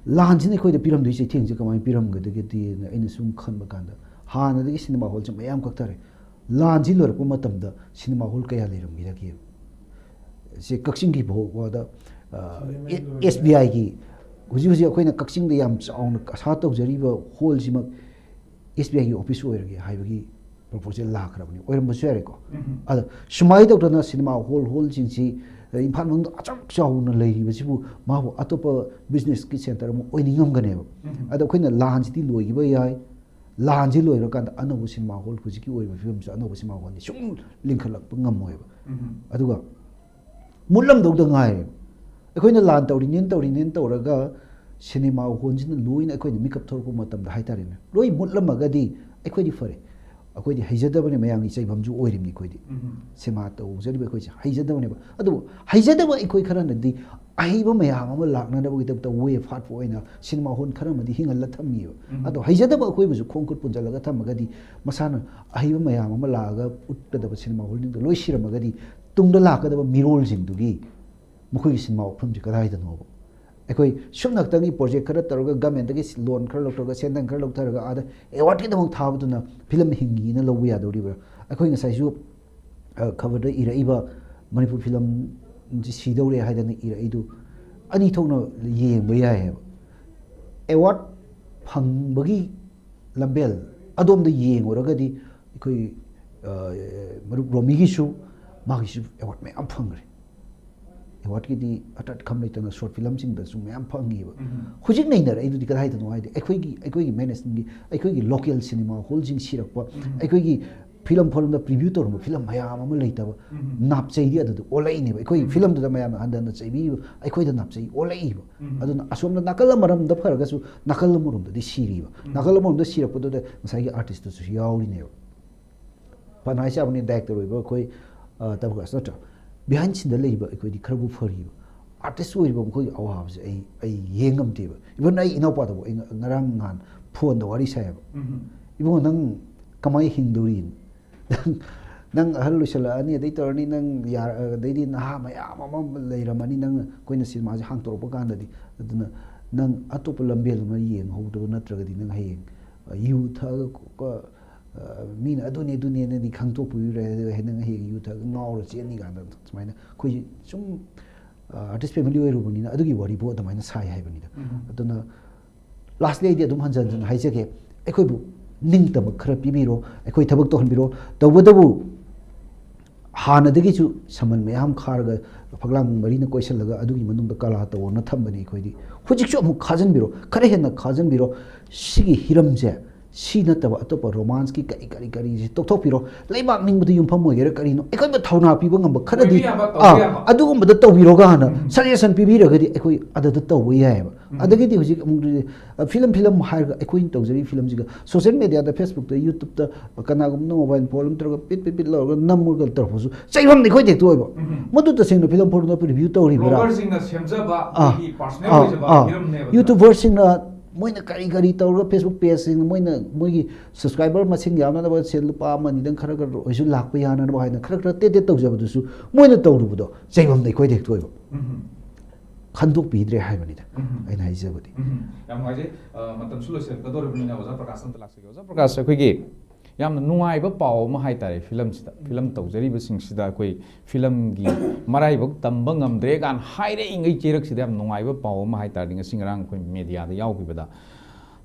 ꯂꯥꯟꯁꯤꯅ ꯑꯩꯈꯣꯏꯗ ꯄꯤꯔꯝꯗꯣꯏ ꯆꯩꯊꯦꯡꯁꯦ ꯀꯃꯥꯏꯅ ꯄꯤꯔꯝꯒꯗꯒꯦꯗꯤꯅ ꯑꯩꯅ ꯁꯨꯝ ꯈꯟꯕ ꯀꯥꯟꯗ, ꯍꯥꯟꯅꯗꯒꯤ ꯁꯤꯅꯦꯃꯥ ꯍꯣꯜꯁꯦ ꯃꯌꯥꯝ ꯀꯛꯊꯔꯦ꯫ ꯂꯥꯟꯁꯤ ꯂꯣꯏꯔꯛꯄ ꯃꯇꯝꯗ ꯁꯤꯅꯦꯃꯥ ꯍꯣꯜ ꯀꯌꯥ ꯂꯩꯔꯝꯈꯤꯗꯒꯦ? ꯁꯦ ꯀꯛꯆꯤꯡꯒꯤ ꯐꯥꯎꯕꯗ, ꯑ, ꯁꯤꯅꯦꯃꯥ ꯑꯦ-, ꯂꯣꯏꯔꯦ꯫ ꯑꯦꯁ ꯕꯤ ꯑꯥꯏꯒꯤ ꯍꯧꯖꯤꯛ ꯍꯧꯖꯤꯛ ꯑꯩꯈꯣꯏꯅ ꯀꯛꯆꯤꯡꯗ ꯌꯥꯝ ꯆꯥꯎꯅ ꯑꯁꯥ ꯇꯧꯖꯔꯤꯕ ꯍꯣꯜꯁꯤꯃꯛ ꯑꯦꯁ ꯕꯤ ꯑꯥꯏꯒꯤ ꯑꯣꯐꯤꯁ ꯑꯣꯏꯔꯒꯦ ꯍꯥꯏꯕꯒꯤ ꯄ꯭ꯔꯣꯄꯣꯖꯦꯜ ꯂꯥꯛꯈ꯭ꯔꯕꯅꯤ꯫ ꯑꯣꯏꯔꯝꯕꯁꯨ ꯌꯥꯔꯦꯀꯣ꯫ ꯎꯝ꯫ ꯑꯗꯣ ꯁꯨꯃꯥꯏꯅ ꯇꯧꯗꯅ ꯁꯤꯅꯦꯃꯥ ꯍꯣꯜ, ꯍꯣꯜꯁꯤꯡꯁꯤ, ꯑ, ꯏꯝꯐꯥꯜ ꯃꯅꯨꯡꯗ ꯑꯆꯧ ꯆꯥꯎꯅ ꯂꯩꯔꯤꯕꯁꯤꯕꯨ ꯃꯥꯕꯨ ꯑꯇꯣꯞꯄ ꯕꯤꯖꯤꯅꯦꯁꯀꯤ ꯁꯦꯟꯇꯔ ꯑꯃ ꯑꯣꯏꯅꯤꯡꯉꯝꯒꯅꯦꯕ꯫ ꯎꯝ꯫ ꯑꯗꯣ ꯑꯩꯈꯣꯏꯅ ꯂꯥꯟꯁꯤꯗꯤ ꯂꯣꯏꯈꯤꯕ ꯌꯥꯏ, ꯂꯥꯟꯁꯤ ꯂꯣꯏꯔꯀꯥꯟꯗ ꯑꯅꯧꯕ ꯁꯤꯅꯦꯃꯥ ꯍꯣꯜ, ꯍꯧꯖꯤꯛꯀꯤ ꯑꯣꯏꯔꯤꯕ ꯐꯤꯕꯝꯁꯤꯗ ꯑꯅꯧꯕ ꯁꯤꯅꯦꯃꯥ ꯍꯣꯜꯗꯤ ꯁꯨꯝ ꯂꯤꯡꯈꯠꯂꯛꯄ ꯉꯝꯃꯣꯏꯕ꯫ ꯎꯝ꯫ ꯑꯗꯨꯒ ꯃꯨꯠꯂꯝꯗꯧꯗ ꯉꯥꯏꯔꯦ꯫ ꯑꯩꯈꯣꯏꯅ ꯂꯥꯟ ꯇꯧꯔꯤꯅꯦꯅ ꯇꯧꯔꯤꯅꯦꯅ ꯇꯧꯔꯒ ꯁꯤꯅꯦꯃꯥ ꯍꯣꯜꯁꯤꯅ ꯂꯣꯏꯅ ꯑꯩꯈꯣꯏꯅ ꯃꯤꯀꯞ ꯊꯣꯛꯂꯛꯄ ꯃꯇꯝꯗ ꯍꯥꯏꯇꯥꯔꯦꯅꯦ, ꯂꯣꯏ ꯃꯨꯠꯂꯝꯃꯒꯗꯤ ꯑꯩꯈꯣꯏꯗꯤ ꯐꯔꯦ꯫ ꯑꯩꯈꯣꯏꯗꯤ ꯍꯩꯖꯗꯕꯅꯦ, ꯃꯌꯥꯝꯒꯤ ꯆꯩꯐꯝꯁꯨ ꯑꯣꯏꯔꯤꯕꯅꯤ ꯑꯩꯈꯣꯏꯗꯤ꯫ ꯎꯝ꯫ ꯁꯤꯅꯦꯃꯥ ꯇꯧꯖꯔꯤꯕ ꯑꯩꯈꯣꯏꯁꯦ ꯍꯩꯖꯗꯕꯅꯦꯕ꯫ ꯑꯗꯨꯕꯨ ꯍꯩꯖꯗꯕ ꯑꯩꯈꯣꯏ ꯈꯔꯅꯗꯤ ꯑꯍꯩꯕ ꯃꯌꯥꯝ ꯑꯃ ꯂꯥꯛꯅꯅꯕꯒꯤꯗꯃꯛꯇ ꯋꯦ ꯐꯥꯠꯄ ꯑꯣꯏꯅ ꯁꯤꯅꯦꯃꯥ ꯍꯣꯜ ꯈꯔ ꯑꯃꯗꯤ ꯍꯤꯡꯍꯜꯂ ꯊꯝꯃꯤꯑꯕ꯫ ꯎꯝ꯫ ꯑꯗꯣ ꯍꯩꯖꯗꯕ ꯑꯩꯈꯣꯏꯕꯨꯁꯨ ꯈꯣꯡ ꯈꯨꯠ ꯄꯨꯟꯁꯤꯜꯂꯒ ꯊꯝꯃꯒꯗꯤ ꯃꯁꯥꯅ ꯑꯍꯩꯕ ꯃꯌꯥꯝ ꯑꯃ ꯂꯥꯛꯑꯒ ꯎꯠꯀꯗꯕ ꯁꯤꯅꯦꯃꯥ ꯍꯣꯜꯁꯤꯡꯗꯣ ꯂꯣꯏ ꯁꯤꯔꯝꯃꯒꯗꯤ ꯇꯨꯡꯗ ꯂꯥꯛꯀꯗꯕ ꯃꯤꯔꯣꯜꯁꯤꯡꯗꯨꯒꯤ ꯃꯈꯣꯏꯒꯤ ꯁꯤꯅꯦꯃꯥ ꯋꯥꯐꯝꯁꯤ ꯀꯗꯥꯏꯗꯅꯣꯕ? ꯑꯩꯈꯣꯏ ꯁꯨꯞꯅꯛꯇꯪꯒꯤ ꯄ꯭ꯔꯣꯖꯦꯛ ꯈꯔ ꯇꯧꯔꯒ ꯒꯃꯦꯟꯗꯒꯤ ꯂꯣꯟ ꯈꯔ ꯂꯧꯊꯔꯒ, ꯁꯦꯟꯗꯪ ꯈꯔ ꯂꯧꯊꯔꯒ ꯑꯥꯗ ꯑꯦꯋꯥꯔꯗꯀꯤꯗꯃꯛ ꯊꯥꯕꯗꯨꯅ ꯐꯤꯂꯝ ꯍꯤꯡꯉꯤꯅ ꯂꯧꯕ ꯌꯥꯗꯧꯔꯤꯕ꯭ꯔꯥ? ꯑꯩꯈꯣꯏ ꯉꯁꯥꯏꯁꯨ, ꯑ, ꯈꯕꯔꯗ ꯏꯔꯛꯏꯕ ꯃꯅꯤꯄꯨꯔ ꯐꯤꯂꯝꯁꯤ ꯁꯤꯗꯧꯔꯦ ꯍꯥꯏꯗꯅ ꯏꯔꯛꯏꯗꯨ ꯑꯅꯤ ꯊꯣꯛꯅ ꯌꯦꯡꯕ ꯌꯥꯏ ꯍꯥꯏꯕ꯫ ꯑꯦꯋꯥꯔꯗ ꯐꯪꯕꯒꯤ ꯂꯝꯕꯦꯜ ꯑꯗꯣꯝꯗ ꯌꯦꯡꯉꯨꯔꯒꯗꯤ ꯑꯩꯈꯣꯏ, ꯑ, ꯃꯔꯨꯞ ꯔꯣꯃꯤꯒꯤꯁꯨ ꯃꯥꯒꯤꯁꯨ ꯑꯦꯋꯥꯔꯗ ꯃꯌꯥꯝ ꯐꯪꯈ꯭ꯔꯦ꯫ ꯑꯦꯋꯥꯔꯗꯀꯤꯗꯤ ꯑꯇꯠ ꯈꯝ ꯂꯩꯇꯅ ꯁꯣꯔꯠ ꯐꯤꯂꯝꯁꯤꯡꯗꯁꯨ ꯃꯌꯥꯝ ꯐꯪꯉꯤꯕ꯫ ꯍꯧꯖꯤꯛ ꯅꯩꯅꯔꯛꯏꯗꯨꯗꯤ ꯀꯗꯥꯏꯗꯅꯣ ꯍꯥꯏꯗꯤ ꯑꯩꯈꯣꯏꯒꯤ, ꯑꯩꯈꯣꯏꯒꯤ ꯃꯦꯅꯦꯖꯃꯦꯟꯒꯤ, ꯑꯩꯈꯣꯏꯒꯤ ꯂꯣꯀꯦꯜ ꯁꯤꯅꯦꯃꯥ ꯍꯣꯜꯁꯤꯡ ꯁꯤꯔꯛꯄ, ꯑꯩꯈꯣꯏꯒꯤ ꯐꯤꯂꯝ ꯐꯣꯔꯝꯗ ꯄ꯭ꯔꯤꯚ꯭ꯌꯨ ꯇꯧꯔꯝꯕ ꯐꯤꯂꯝ ꯃꯌꯥꯝ ꯑꯃ ꯂꯩꯇꯕ, ꯅꯥꯞꯆꯩꯗꯤ ꯑꯗꯨꯗ ꯑꯣꯜꯂꯛꯏꯅꯦꯕ꯫ ꯑꯩꯈꯣꯏ ꯐꯤꯂꯝꯗꯨꯗ ꯃꯌꯥꯝꯅ ꯍꯟꯊꯅ ꯆꯩꯕꯤꯕ, ꯑꯩꯈꯣꯏꯗ ꯅꯥꯞꯆꯩ ꯑꯣꯜꯂꯛꯏꯕ꯫ ꯑꯗꯨꯅ ꯑꯁꯣꯝꯗ ꯅꯥꯀꯜ ꯑꯃꯔꯣꯝꯗ ꯐꯔꯒꯁꯨ ꯅꯥꯀꯜ ꯑꯃꯔꯣꯝꯗꯗꯤ ꯁꯤꯔꯤꯕ꯫ ꯅꯥꯀꯜ ꯑꯃꯔꯣꯝꯗ ꯁꯤꯔꯛꯄꯗꯨꯗ ꯉꯁꯥꯏꯒꯤ ꯑꯥꯔꯇꯤꯁꯇꯨꯁꯨ ꯌꯥꯎꯔꯤꯅꯦꯕ꯫ ꯐꯅ ꯍꯥꯏ ꯆꯥꯕꯅꯤ, ꯗꯥꯏꯔꯦꯛꯇꯔ ꯑꯣꯏꯕ ꯑꯩꯈꯣꯏ, ꯑ, ꯇꯕꯒꯥꯁ ꯅꯠꯇ꯭ꯔꯥ? ꯕꯤꯍꯥꯏꯟ ꯁꯤꯟꯗ ꯂꯩꯔꯤꯕ ꯑꯩꯈꯣꯏꯗꯤ ꯈꯔꯕꯨ ꯐꯔꯤꯕ꯫ ꯑꯥꯔꯇꯤꯁ ꯑꯣꯏꯔꯤꯕ ꯃꯈꯣꯏꯒꯤ ꯑꯋꯥꯕꯁꯦ ꯑꯩ, ꯑꯩ ꯌꯦꯡ ꯉꯝꯗꯦꯕ꯫ ꯏꯚꯟ ꯑꯩ ꯏꯅꯥꯎꯄꯥꯗꯕꯨ ꯑꯩ ꯉ-, ꯉꯔꯥꯡ ꯅꯍꯥꯟ ꯐꯣꯟꯗ ꯋꯥꯔꯤ ꯁꯥꯏꯌꯦꯕ꯫ "ꯏꯕꯨꯡꯉꯣ, ꯅꯪ ꯀꯃꯥꯏꯅ ꯍꯤꯡꯗꯧꯔꯤ? ꯅꯪ, ꯅꯪ ꯑꯍꯜ ꯂꯣꯏꯁꯜꯂꯛꯑꯅꯤ, ꯑꯗꯩ ꯇꯧꯔꯅꯤ, ꯅꯪ ꯌꯥꯔ-, ꯑꯗꯩꯗꯤ ꯅꯍꯥ ꯃꯌꯥꯝ ꯑꯃ ꯂꯩꯔꯝꯃꯅꯤ, ꯅꯪ, ꯑꯩꯈꯣꯏꯅ ꯁꯤꯅꯦꯃꯥꯁꯦ ꯍꯥꯡꯇꯣꯔꯛꯄ ꯀꯥꯟꯗꯗꯤ꯫ ꯑꯗꯨꯅ ꯅꯪ ꯑꯇꯣꯞꯄ ꯂꯝꯕꯦꯜ ꯑꯃ ꯌꯦꯡꯍꯧꯗꯕ ꯅꯠꯇ꯭ꯔꯒꯗꯤ ꯅꯪ ꯍꯌꯦꯡ, ꯑ, ꯌꯨ ꯊꯛꯑꯒ ꯈꯣꯠꯄ, ꯑ, ꯃꯤꯅ ꯑꯗꯨꯅꯤ ꯑꯗꯨꯅꯤꯅꯗꯤ ꯈꯪꯗꯣꯛꯄꯤꯔꯣꯏ, ꯑꯗꯨꯒ ꯍꯦꯟꯅ ꯍꯌꯦꯡ ꯌꯨ ꯊꯛꯑꯒ ꯉꯥꯎꯔ ꯆꯦꯟꯅꯤ" ꯀꯥꯟꯗ ꯁꯨꯃꯥꯏꯅ ꯑꯩꯈꯣꯏ ꯁꯨꯝ, ꯑ, ꯑꯥꯔꯇꯤꯁ ꯐꯦꯃꯤꯂꯤ ꯑꯣꯏꯔꯨꯕꯅꯤꯅ ꯑꯗꯨꯒꯤ ꯋꯥꯔꯤꯕꯨ ꯑꯗꯨꯃꯥꯏꯅ ꯁꯥꯏ ꯍꯥꯏꯕꯅꯤꯗ꯫ ꯑꯗꯨꯅ ꯂꯥꯁꯂꯤ ꯑꯩꯗꯤ ꯑꯗꯨꯝ ꯍꯟꯖꯟ ꯍꯟꯖꯟ ꯍꯥꯏꯖꯒꯦ, ꯑꯩꯈꯣꯏꯕꯨ ꯅꯤꯡꯇꯝꯕ ꯈꯔ ꯄꯤꯕꯤꯔꯣ, ꯑꯩꯈꯣꯏ ꯊꯕꯛ ꯇꯧꯍꯟꯕꯤꯔꯣ꯫ ꯇꯧꯕꯇꯕꯨ ꯍꯥꯟꯅꯗꯒꯤꯁꯨ ꯁꯃꯟ ꯃꯌꯥꯝ ꯈꯥꯔꯒ ꯐꯛꯂꯥꯡ ꯃꯔꯤꯅ ꯀꯣꯏꯁꯜꯂꯒ ꯑꯗꯨꯒꯤ ꯃꯅꯨꯡꯗ ꯀꯂꯥ ꯇꯧꯑꯣꯅ ꯊꯝꯕꯅꯤ ꯑꯩꯈꯣꯏꯗꯤ꯫ ꯍꯧꯖꯤꯛꯁꯨ ꯑꯃꯨꯛ ꯈꯥꯖꯤꯟꯕꯤꯔꯣ, ꯈꯔ ꯍꯦꯟꯅ ꯈꯥꯖꯤꯟꯕꯤꯔꯣ꯫ ꯁꯤꯒꯤ ꯍꯤꯔꯝꯁꯦ, ꯁꯤ ꯅꯠꯇꯕ ꯑꯇꯣꯞꯄ ꯔꯣꯃꯥꯟꯁꯀꯤ ꯀꯔꯤ ꯀꯔꯤ ꯀꯔꯤꯁꯦ ꯇꯣꯛꯊꯣꯛꯄꯤꯔꯣ꯫ ꯂꯩꯕꯥꯛ ꯅꯤꯡꯕꯗ ꯌꯨꯝꯐꯝ ꯑꯣꯏꯒꯦꯔꯥ ꯀꯔꯤꯅꯣ, ꯑꯩꯈꯣꯏꯅ ꯊꯧꯅꯥ ꯄꯤꯕ ꯉꯝꯕ ꯈꯔꯗꯤ, ꯑꯣꯏꯕ ꯌꯥꯕ, ꯇꯧꯕ ꯑꯥ, ꯌꯥꯕ꯫ ꯑꯗꯨꯒꯨꯝꯕꯗ ꯇꯧꯕꯤꯔꯣ ꯀꯥꯏꯅ ꯁꯖꯦꯁꯟ ꯄꯤꯕꯤꯔꯒꯗꯤ ꯑꯩꯈꯣꯏ ꯑꯗꯨꯗ ꯇꯧꯕ ꯌꯥꯏꯑꯕ꯫ ꯑꯗꯒꯤꯗꯤ ꯍꯧꯖꯤꯛ ꯑꯃꯨꯛ, ꯑ, ꯐꯤꯂꯝ, ꯐꯤꯂꯝ ꯍꯥꯏꯔꯒ ꯑꯩꯈꯣꯏꯅ ꯇꯧꯖꯔꯤꯕ ꯐꯤꯂꯝꯁꯤꯒ ꯁꯣꯁꯤꯌꯦꯜ ꯃꯦꯗꯤꯌꯥꯗ, ꯐꯦꯁꯕꯨꯛꯇ, ꯌꯨꯇ꯭ꯌꯨꯕꯇ ꯀꯅꯥꯒꯨꯝꯕꯅ ꯃꯣꯕꯥꯏꯜ ꯐꯣꯟ ꯑꯃ ꯇꯧꯔꯒ ꯄꯤꯠ ꯄꯤꯠ ꯄꯤꯠ ꯂꯧꯔꯒ ꯅꯝꯃꯒ ꯇꯧꯔꯛꯄꯁꯨ ꯆꯩꯐꯝꯗꯤ ꯑꯩꯈꯣꯏ ꯍꯦꯛꯇ ꯑꯣꯏꯕ꯫ ꯃꯗꯨ ꯇꯁꯦꯡꯅ ꯐꯤꯂꯝ ꯐꯣꯔꯝꯗ ꯔꯤꯚ꯭ꯌꯨ ꯇꯧꯔꯤꯕ꯭ꯔꯥ? ꯕ꯭ꯂꯣꯒꯔꯁꯤꯡꯅ ꯁꯦꯝꯖꯕ ꯑꯥ, ꯑꯩꯈꯣꯏꯒꯤ ꯄꯥꯔꯁꯣꯅꯦꯜ ꯑꯥ, ꯑꯣꯏꯖꯕ ꯑꯥ, ꯐꯤꯂꯝꯅꯦꯕ꯫ ꯌꯨꯇ꯭ꯌꯨꯕꯔꯁꯤꯡꯅ ꯃꯣꯏꯅ ꯀꯔꯤ ꯀꯔꯤ ꯇꯧꯔꯒ, ꯐꯦꯁꯕꯨꯛ ꯄꯦꯖꯁꯤꯡ, ꯃꯣꯏꯅ ꯃꯣꯏꯒꯤ ꯁꯕꯁꯀ꯭ꯔꯥꯏꯕꯔ ꯃꯁꯤꯡ ꯌꯥꯝꯅꯅꯕ ꯁꯦꯜ ꯂꯨꯄꯥ ꯑꯃ ꯑꯅꯤꯗꯪ ꯈꯔ ꯈꯔ ꯑꯣꯏꯁꯨ ꯂꯥꯛꯄ ꯌꯥꯅꯅꯕ ꯍꯥꯏꯅ ꯈꯔ ꯈꯔ ꯇꯦꯠ ꯇꯦꯠ ꯇꯧꯖꯕꯗꯨꯁꯨ ꯃꯣꯏꯅ ꯇꯧꯔꯨꯕꯗꯣ ꯆꯩꯐꯝꯗꯤ ꯑꯩꯈꯣꯏꯗ ꯍꯦꯛꯇ ꯑꯣꯏꯕ꯫ ꯎꯝ꯫ ꯈꯟꯗꯣꯛꯄꯤꯗ꯭ꯔꯦ ꯍꯥꯏꯕꯅꯤꯗ ꯎꯝ꯫ ꯑꯩꯅ ꯍꯥꯏꯖꯕꯗꯤ꯫ ꯎꯝ꯫ ꯌꯥꯝ ꯅꯨꯡꯉꯥꯏꯖꯩ꯫ ꯑ, ꯃꯇꯝꯁꯨ ꯂꯣꯏꯁꯤꯜꯂꯛꯀꯗꯧꯔꯤꯕꯅꯤꯅ ꯑꯣꯖꯥ ꯄ꯭ꯔꯀꯥꯁ ꯑꯝꯇ ꯂꯥꯛꯆꯒꯦ꯫ ꯑꯣꯖꯥ ꯄ꯭ꯔꯀꯥꯁ, ꯑꯩꯈꯣꯏꯒꯤ ꯌꯥꯝꯅ ꯅꯨꯡꯉꯥꯏꯕ ꯄꯥꯎ ꯑꯃ ꯍꯥꯏꯇꯥꯔꯦ, ꯐꯤꯂꯝꯁꯤꯗ, ꯐꯤꯂꯝ ꯇꯧꯖꯔꯤꯕꯁꯤꯡꯁꯤꯗ ꯑꯩꯈꯣꯏ ꯐꯤꯂꯝꯒꯤ ꯃꯔꯥꯏꯕꯛ ꯇꯝꯕ ꯉꯝꯗ꯭ꯔꯦ ꯀꯥꯏꯅ ꯍꯥꯏꯔꯛꯏꯉꯩ ꯆꯩꯔꯛꯁꯤꯗ ꯌꯥꯝ ꯅꯨꯡꯉꯥꯏꯕ ꯄꯥꯎ ꯑꯃ ꯍꯥꯏꯇꯥꯔꯗꯤ, ꯉꯁꯤ ꯉꯔꯥꯡ ꯑꯩꯈꯣꯏ ꯃꯦꯗꯤꯌꯥꯗ ꯌꯥꯎꯈꯤꯕꯗ,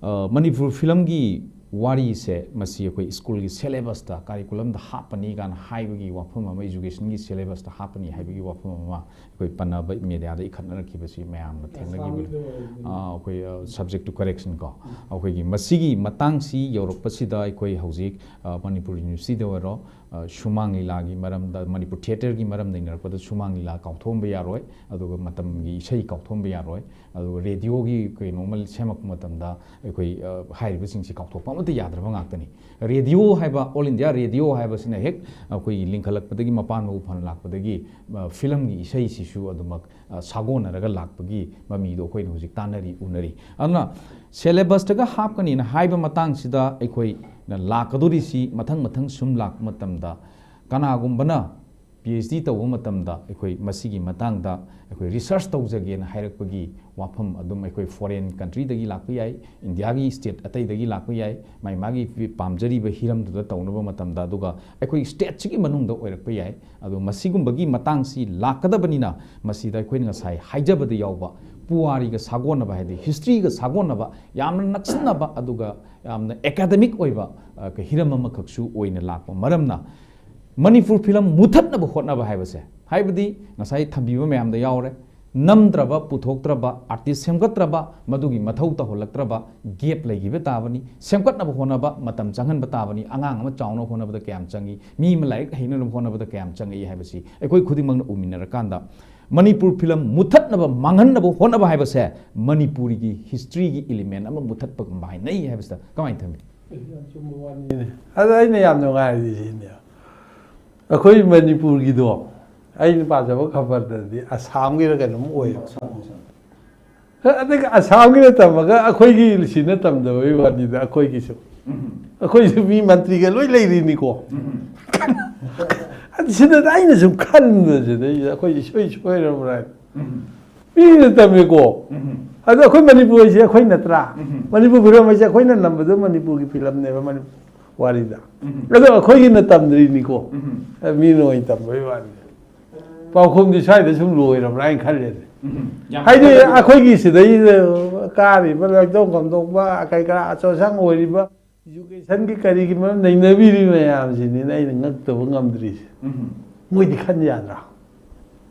ꯑ, ꯃꯅꯤꯄꯨꯔ ꯐꯤꯂꯝꯒꯤ ꯋꯥꯔꯤꯁꯦ ꯃꯁꯤ ꯑꯩꯈꯣꯏ ꯁ꯭ꯀꯨꯜꯒꯤ ꯁꯦꯂꯦꯕꯁꯇ, ꯀꯥꯔꯤꯀꯨꯂꯝꯗ ꯍꯥꯞꯄꯅꯤ ꯀꯥꯏꯅ ꯍꯥꯏꯕꯒꯤ ꯋꯥꯐꯝ ꯑꯃ, ꯏꯖꯨꯀꯦꯁꯟꯒꯤ ꯁꯦꯂꯦꯕꯁꯇ ꯍꯥꯞꯄꯅꯤ ꯍꯥꯏꯕꯒꯤ ꯋꯥꯐꯝ ꯑꯃ ꯑꯩꯈꯣꯏ ꯄꯟꯅꯕ, ꯃꯦꯗꯤꯌꯥꯗ ꯏꯈꯠꯅꯔꯛꯈꯤꯕꯁꯤ ꯃꯌꯥꯝꯅ ꯊꯦꯡꯅꯈꯤꯕꯅꯤ꯫ ꯑꯁꯥꯝꯒꯤꯗ ꯑꯣꯏꯔꯗꯤ꯫ ꯑꯥ, ꯑꯩꯈꯣꯏ, ꯑ, ꯁꯕꯖꯦꯛ ꯇꯨ ꯀꯔꯦꯛꯁꯟ ꯀꯣ, ꯑꯩꯈꯣꯏꯒꯤ ꯃꯁꯤꯒꯤ ꯃꯇꯥꯡꯁꯤ ꯌꯧꯔꯛꯄꯁꯤꯗ ꯑꯩꯈꯣꯏ ꯍꯧꯖꯤꯛ, ꯑ, ꯃꯅꯤꯄꯨꯔ ꯌꯨꯅꯤꯚꯔꯁꯤꯇꯤꯗ ꯑꯣꯏꯔꯣ, ꯑ, ꯁꯨꯃꯥꯡ ꯂꯤꯂꯥꯒꯤ ꯃꯔꯝꯗ, ꯃꯅꯤꯄꯨꯔ ꯊꯤꯌꯦꯇꯔꯒꯤ ꯃꯔꯝꯗ ꯏꯅꯔꯛꯄꯗ ꯁꯨꯃꯥꯡ ꯂꯤꯂꯥ ꯀꯥꯎꯊꯣꯛꯍꯟꯕ ꯌꯥꯔꯣꯏ, ꯑꯗꯨꯒ ꯃꯇꯝꯒꯤ ꯏꯁꯩ ꯀꯥꯎꯊꯣꯛꯍꯟꯕ ꯌꯥꯔꯣꯏ, ꯑꯗꯨꯒ ꯔꯦꯗꯤꯑꯣꯒꯤ ꯀꯩꯅꯣꯝꯃ ꯁꯦꯝꯃꯛꯄ ꯃꯇꯝꯗ ꯑꯩꯈꯣꯏ, ꯑ, ꯍꯥꯏꯔꯤꯕꯁꯤꯡꯁꯤ ꯀꯥꯎꯊꯣꯛꯄ ꯑꯃꯠꯇ ꯌꯥꯗ꯭ꯔꯕ ꯉꯥꯛꯇꯅꯤ꯫ ꯔꯦꯗꯤꯑꯣ ꯍꯥꯏꯕ, ꯑꯣꯜ ꯏꯟꯗꯤꯌꯥ ꯔꯦꯗꯤꯑꯣ ꯍꯥꯏꯕꯁꯤꯅ ꯍꯦꯛ ꯑꯩꯈꯣꯏꯒꯤ ꯂꯤꯡꯈꯠꯂꯛꯄꯗꯒꯤ, ꯃꯄꯥꯟ ꯃꯄꯨ ꯐꯅ ꯂꯥꯛꯄꯗꯒꯤ, ꯑ, ꯐꯤꯂꯝꯒꯤ ꯏꯁꯩꯁꯤꯁꯨ ꯑꯗꯨꯃꯛ, ꯑ, ꯁꯥꯒꯣꯟꯅꯔꯒ ꯂꯥꯛꯄꯒꯤ ꯃꯃꯤꯗꯣ ꯑꯩꯈꯣꯏꯅ ꯍꯧꯖꯤꯛ ꯇꯥꯟꯅꯔꯤ, ꯎꯅꯔꯤ꯫ ꯑꯗꯨꯅ ꯁꯦꯂꯦꯕꯁꯇꯒ ꯍꯥꯞꯀꯅꯤꯅ ꯍꯥꯏꯕ ꯃꯇꯥꯡꯁꯤꯗ ꯑꯩꯈꯣꯏꯅ ꯂꯥꯛꯀꯗꯣꯔꯤꯁꯤ ꯃꯊꯪ ꯃꯊꯪ ꯁꯨꯝ ꯂꯥꯛꯄ ꯃꯇꯝꯗ ꯀꯅꯥꯒꯨꯝꯕꯅ ꯄꯤ ꯑꯩꯆ ꯗꯤ ꯇꯧꯕ ꯃꯇꯝꯗ ꯑꯩꯈꯣꯏ ꯃꯁꯤꯒꯤ ꯃꯇꯥꯡꯗ ꯑꯩꯈꯣꯏ ꯔꯤꯁꯔꯁ ꯇꯧꯖꯒꯦꯅ ꯍꯥꯏꯔꯛꯄꯒꯤ ꯋꯥꯐꯝ ꯑꯗꯨꯝ ꯑꯩꯈꯣꯏ ꯐꯣꯔꯦꯟ ꯀꯟꯇ꯭ꯔꯤꯗꯒꯤ ꯂꯥꯛꯄ ꯌꯥꯏ, ꯏꯟꯗꯤꯌꯥꯒꯤ ꯁ꯭ꯇꯦꯠ ꯑꯇꯩꯗꯒꯤ ꯂꯥꯛꯄ ꯌꯥꯏ, ꯃꯥꯏ ꯃꯥꯒꯤ ꯄꯥꯝꯖꯔꯤꯕ ꯍꯤꯔꯝꯗꯨꯗ ꯇꯧꯅꯕ ꯃꯇꯝꯗ, ꯑꯗꯨꯒ ꯑꯩꯈꯣꯏ ꯁ꯭ꯇꯦꯠꯁꯤꯒꯤ ꯃꯅꯨꯡꯗ ꯑꯣꯏꯔꯛꯄ ꯌꯥꯏ꯫ ꯑꯗꯣ ꯃꯁꯤꯒꯨꯝꯕꯒꯤ ꯃꯇꯥꯡꯁꯤ ꯂꯥꯛꯀꯗꯕꯅꯤꯅ ꯃꯁꯤꯗ ꯑꯩꯈꯣꯏꯅ ꯉꯁꯥꯏ ꯍꯥꯏꯖꯕꯗ ꯌꯥꯎꯕ ꯄꯨꯋꯥꯔꯤꯒ ꯁꯥꯒꯣꯟꯅꯕ, ꯍꯥꯏꯗꯤ ꯍꯤꯁꯇ꯭ꯔꯤꯒ ꯁꯥꯒꯣꯟꯅꯕ, ꯌꯥꯝꯅ ꯅꯛꯁꯤꯟꯅꯕ ꯑꯗꯨꯒ ꯌꯥꯝꯅ ꯑꯦꯀꯥꯗꯃꯤꯛ ꯑꯣꯏꯕ, ꯑ, ꯍꯤꯔꯝ ꯑꯃꯈꯛꯁꯨ ꯑꯣꯏꯅ ꯂꯥꯛꯄ ꯃꯔꯝꯅ ꯃꯅꯤꯄꯨꯔ ꯐꯤꯂꯝ ꯃꯨꯊꯠꯅꯕ ꯍꯣꯠꯅꯕ ꯍꯥꯏꯕꯁꯦ, ꯍꯥꯏꯕꯗꯤ ꯉꯁꯥꯏ ꯊꯝꯕꯤꯕ ꯃꯌꯥꯝꯗ ꯌꯥꯎꯔꯦ, ꯅꯝꯗ꯭ꯔꯕ, ꯄꯨꯊꯣꯛꯇ꯭ꯔꯕ, ꯑꯥꯔꯇꯤꯁ ꯁꯦꯝꯒꯠꯇ꯭ꯔꯕ, ꯃꯗꯨꯒꯤ ꯃꯊꯧ ꯇꯧꯍꯜꯂꯛꯇ꯭ꯔꯕ ꯒꯦꯞ ꯂꯩꯈꯤꯕ ꯇꯥꯕꯅꯤ꯫ ꯁꯦꯝꯒꯠꯅꯕ ꯍꯣꯠꯅꯕ ꯃꯇꯝ ꯆꯪꯍꯟꯕ ꯇꯥꯕꯅꯤ꯫ ꯑꯉꯥꯡ ꯑꯃ ꯆꯥꯎꯅꯕ ꯍꯣꯠꯅꯕꯗ ꯀꯌꯥꯝ ꯆꯪꯏ, ꯃꯤ ꯑꯃ ꯂꯥꯏꯔꯤꯛ ꯍꯩꯅꯅꯕ ꯍꯣꯠꯅꯕꯗ ꯀꯌꯥꯝ ꯆꯪꯏ ꯍꯥꯏꯕꯁꯤ ꯑꯩꯈꯣꯏ ꯈꯨꯗꯤꯡꯃꯛꯅ ꯎꯃꯤꯟꯅꯔꯀꯥꯟꯗ ꯃꯅꯤꯄꯨꯔ ꯐꯤꯂꯝ ꯃꯨꯊꯠꯅꯕ, ꯃꯥꯡꯍꯟꯅꯕ ꯍꯣꯠꯅꯕ ꯍꯥꯏꯕꯁꯦ ꯃꯅꯤꯄꯨꯔꯤꯒꯤ ꯍꯤꯁꯇ꯭ꯔꯤꯒꯤ ꯏꯂꯤꯃꯦꯟ ꯑꯃ ꯃꯨꯊꯠꯄꯒꯨꯝꯕ ꯍꯥꯏꯅꯩ ꯍꯥꯏꯕꯁꯤꯗ ꯀꯃꯥꯏꯅ ꯊꯝꯃꯤ? ꯌꯥꯝ ꯆꯨꯝꯕ ꯋꯥꯅꯤꯅꯦ꯫ ꯑꯗ ꯑꯩꯅ ꯌꯥꯝ ꯅꯨꯡꯉꯥꯏꯔꯤꯁꯦ ꯁꯤꯅꯦ, ꯑꯩꯈꯣꯏ ꯃꯅꯤꯄꯨꯔꯒꯤꯗꯣ ꯑꯩꯅ ꯄꯥꯖꯕ ꯈꯕꯔꯗꯗꯤ ꯑꯁꯥꯝꯒꯤꯔ ꯀꯩꯅꯣꯝ ꯑꯣꯏꯌꯦꯕ꯫ ꯑꯗꯒꯤ ꯑꯁꯥꯝꯒꯤꯅ ꯇꯝꯃꯒ ꯑꯩꯈꯣꯏꯒꯤ ꯁꯤꯅ ꯇꯝꯗꯕꯒꯤ ꯋꯥꯅꯤꯗ, ꯑꯩꯈꯣꯏꯒꯤꯁꯨ꯫ ꯑꯩꯈꯣꯏꯁꯨ ꯃꯤ ꯃꯟꯇ꯭ꯔꯤꯒ ꯂꯣꯏ ꯂꯩꯔꯤꯅꯤꯀꯣ꯫ ꯑꯗꯨ ꯁꯤꯗ ꯑꯩꯅ ꯁꯨꯝ ꯈꯟꯕꯁꯤꯗ ꯑꯩꯈꯣꯏ ꯏꯁꯣꯏ ꯁꯣꯏꯔꯕ꯭ꯔꯥ ꯍꯥꯏꯅ꯫ ꯃꯤꯅ ꯇꯝꯃꯦꯀꯣ꯫ ꯑꯗꯣ ꯑꯩꯈꯣꯏ ꯃꯅꯤꯄꯨꯔ ꯍꯥꯏꯁꯦ ꯑꯩꯈꯣꯏ ꯅꯠꯇ꯭ꯔꯥ? ꯃꯅꯤꯄꯨꯔ ꯐꯤꯂꯝ ꯍꯥꯏꯁꯦ ꯑꯩꯈꯣꯏꯅ ꯅꯝꯕꯗꯣ ꯃꯅꯤꯄꯨꯔꯒꯤ ꯐꯤꯂꯝꯅꯦꯕ, ꯃꯅꯤꯄꯨꯔ ꯋꯥꯔꯤꯗ꯫ ꯑꯗꯣ ꯑꯩꯈꯣꯏꯒꯤꯅ ꯇꯝꯗ꯭ꯔꯤꯅꯤꯀꯣ꯫ ꯃꯤꯅ ꯑꯣꯏꯅ ꯇꯝꯕꯩ ꯋꯥꯅꯤ꯫ ꯄꯥꯎꯈꯨꯝꯗꯤ ꯁ꯭ꯋꯥꯏꯗ ꯁꯨꯝ ꯂꯣꯏꯔꯕ꯭ꯔꯥ ꯍꯥꯏꯅ ꯈꯜꯂꯦꯅꯦ꯫ ꯎꯝ, ꯌꯥꯝ ꯍꯥꯏꯗꯤ ꯐꯖꯅ ꯑꯩꯈꯣꯏꯒꯤ ꯁꯤꯗꯩꯗ ꯀꯥꯔꯤꯕ ꯂꯥꯏꯗꯧ ꯀꯝꯗꯧꯕ ꯀꯩ ꯀꯔꯥ ꯑꯆꯧ ꯑꯁꯥꯡ ꯑꯣꯏꯔꯤꯕ ꯏꯖꯨꯀꯦꯁꯟꯒꯤ ꯀꯔꯤꯒꯤ ꯃꯔꯝ ꯅꯩꯅꯕꯤꯔꯤ ꯃꯌꯥꯝꯁꯤꯅꯤꯅ ꯑꯩꯅ ꯉꯛꯇꯕ ꯉꯝꯗ꯭ꯔꯤꯁꯦ꯫ ꯎꯝ꯫ ꯃꯣꯏꯗꯤ ꯈꯟ ꯌꯥꯗ꯭ꯔꯥ?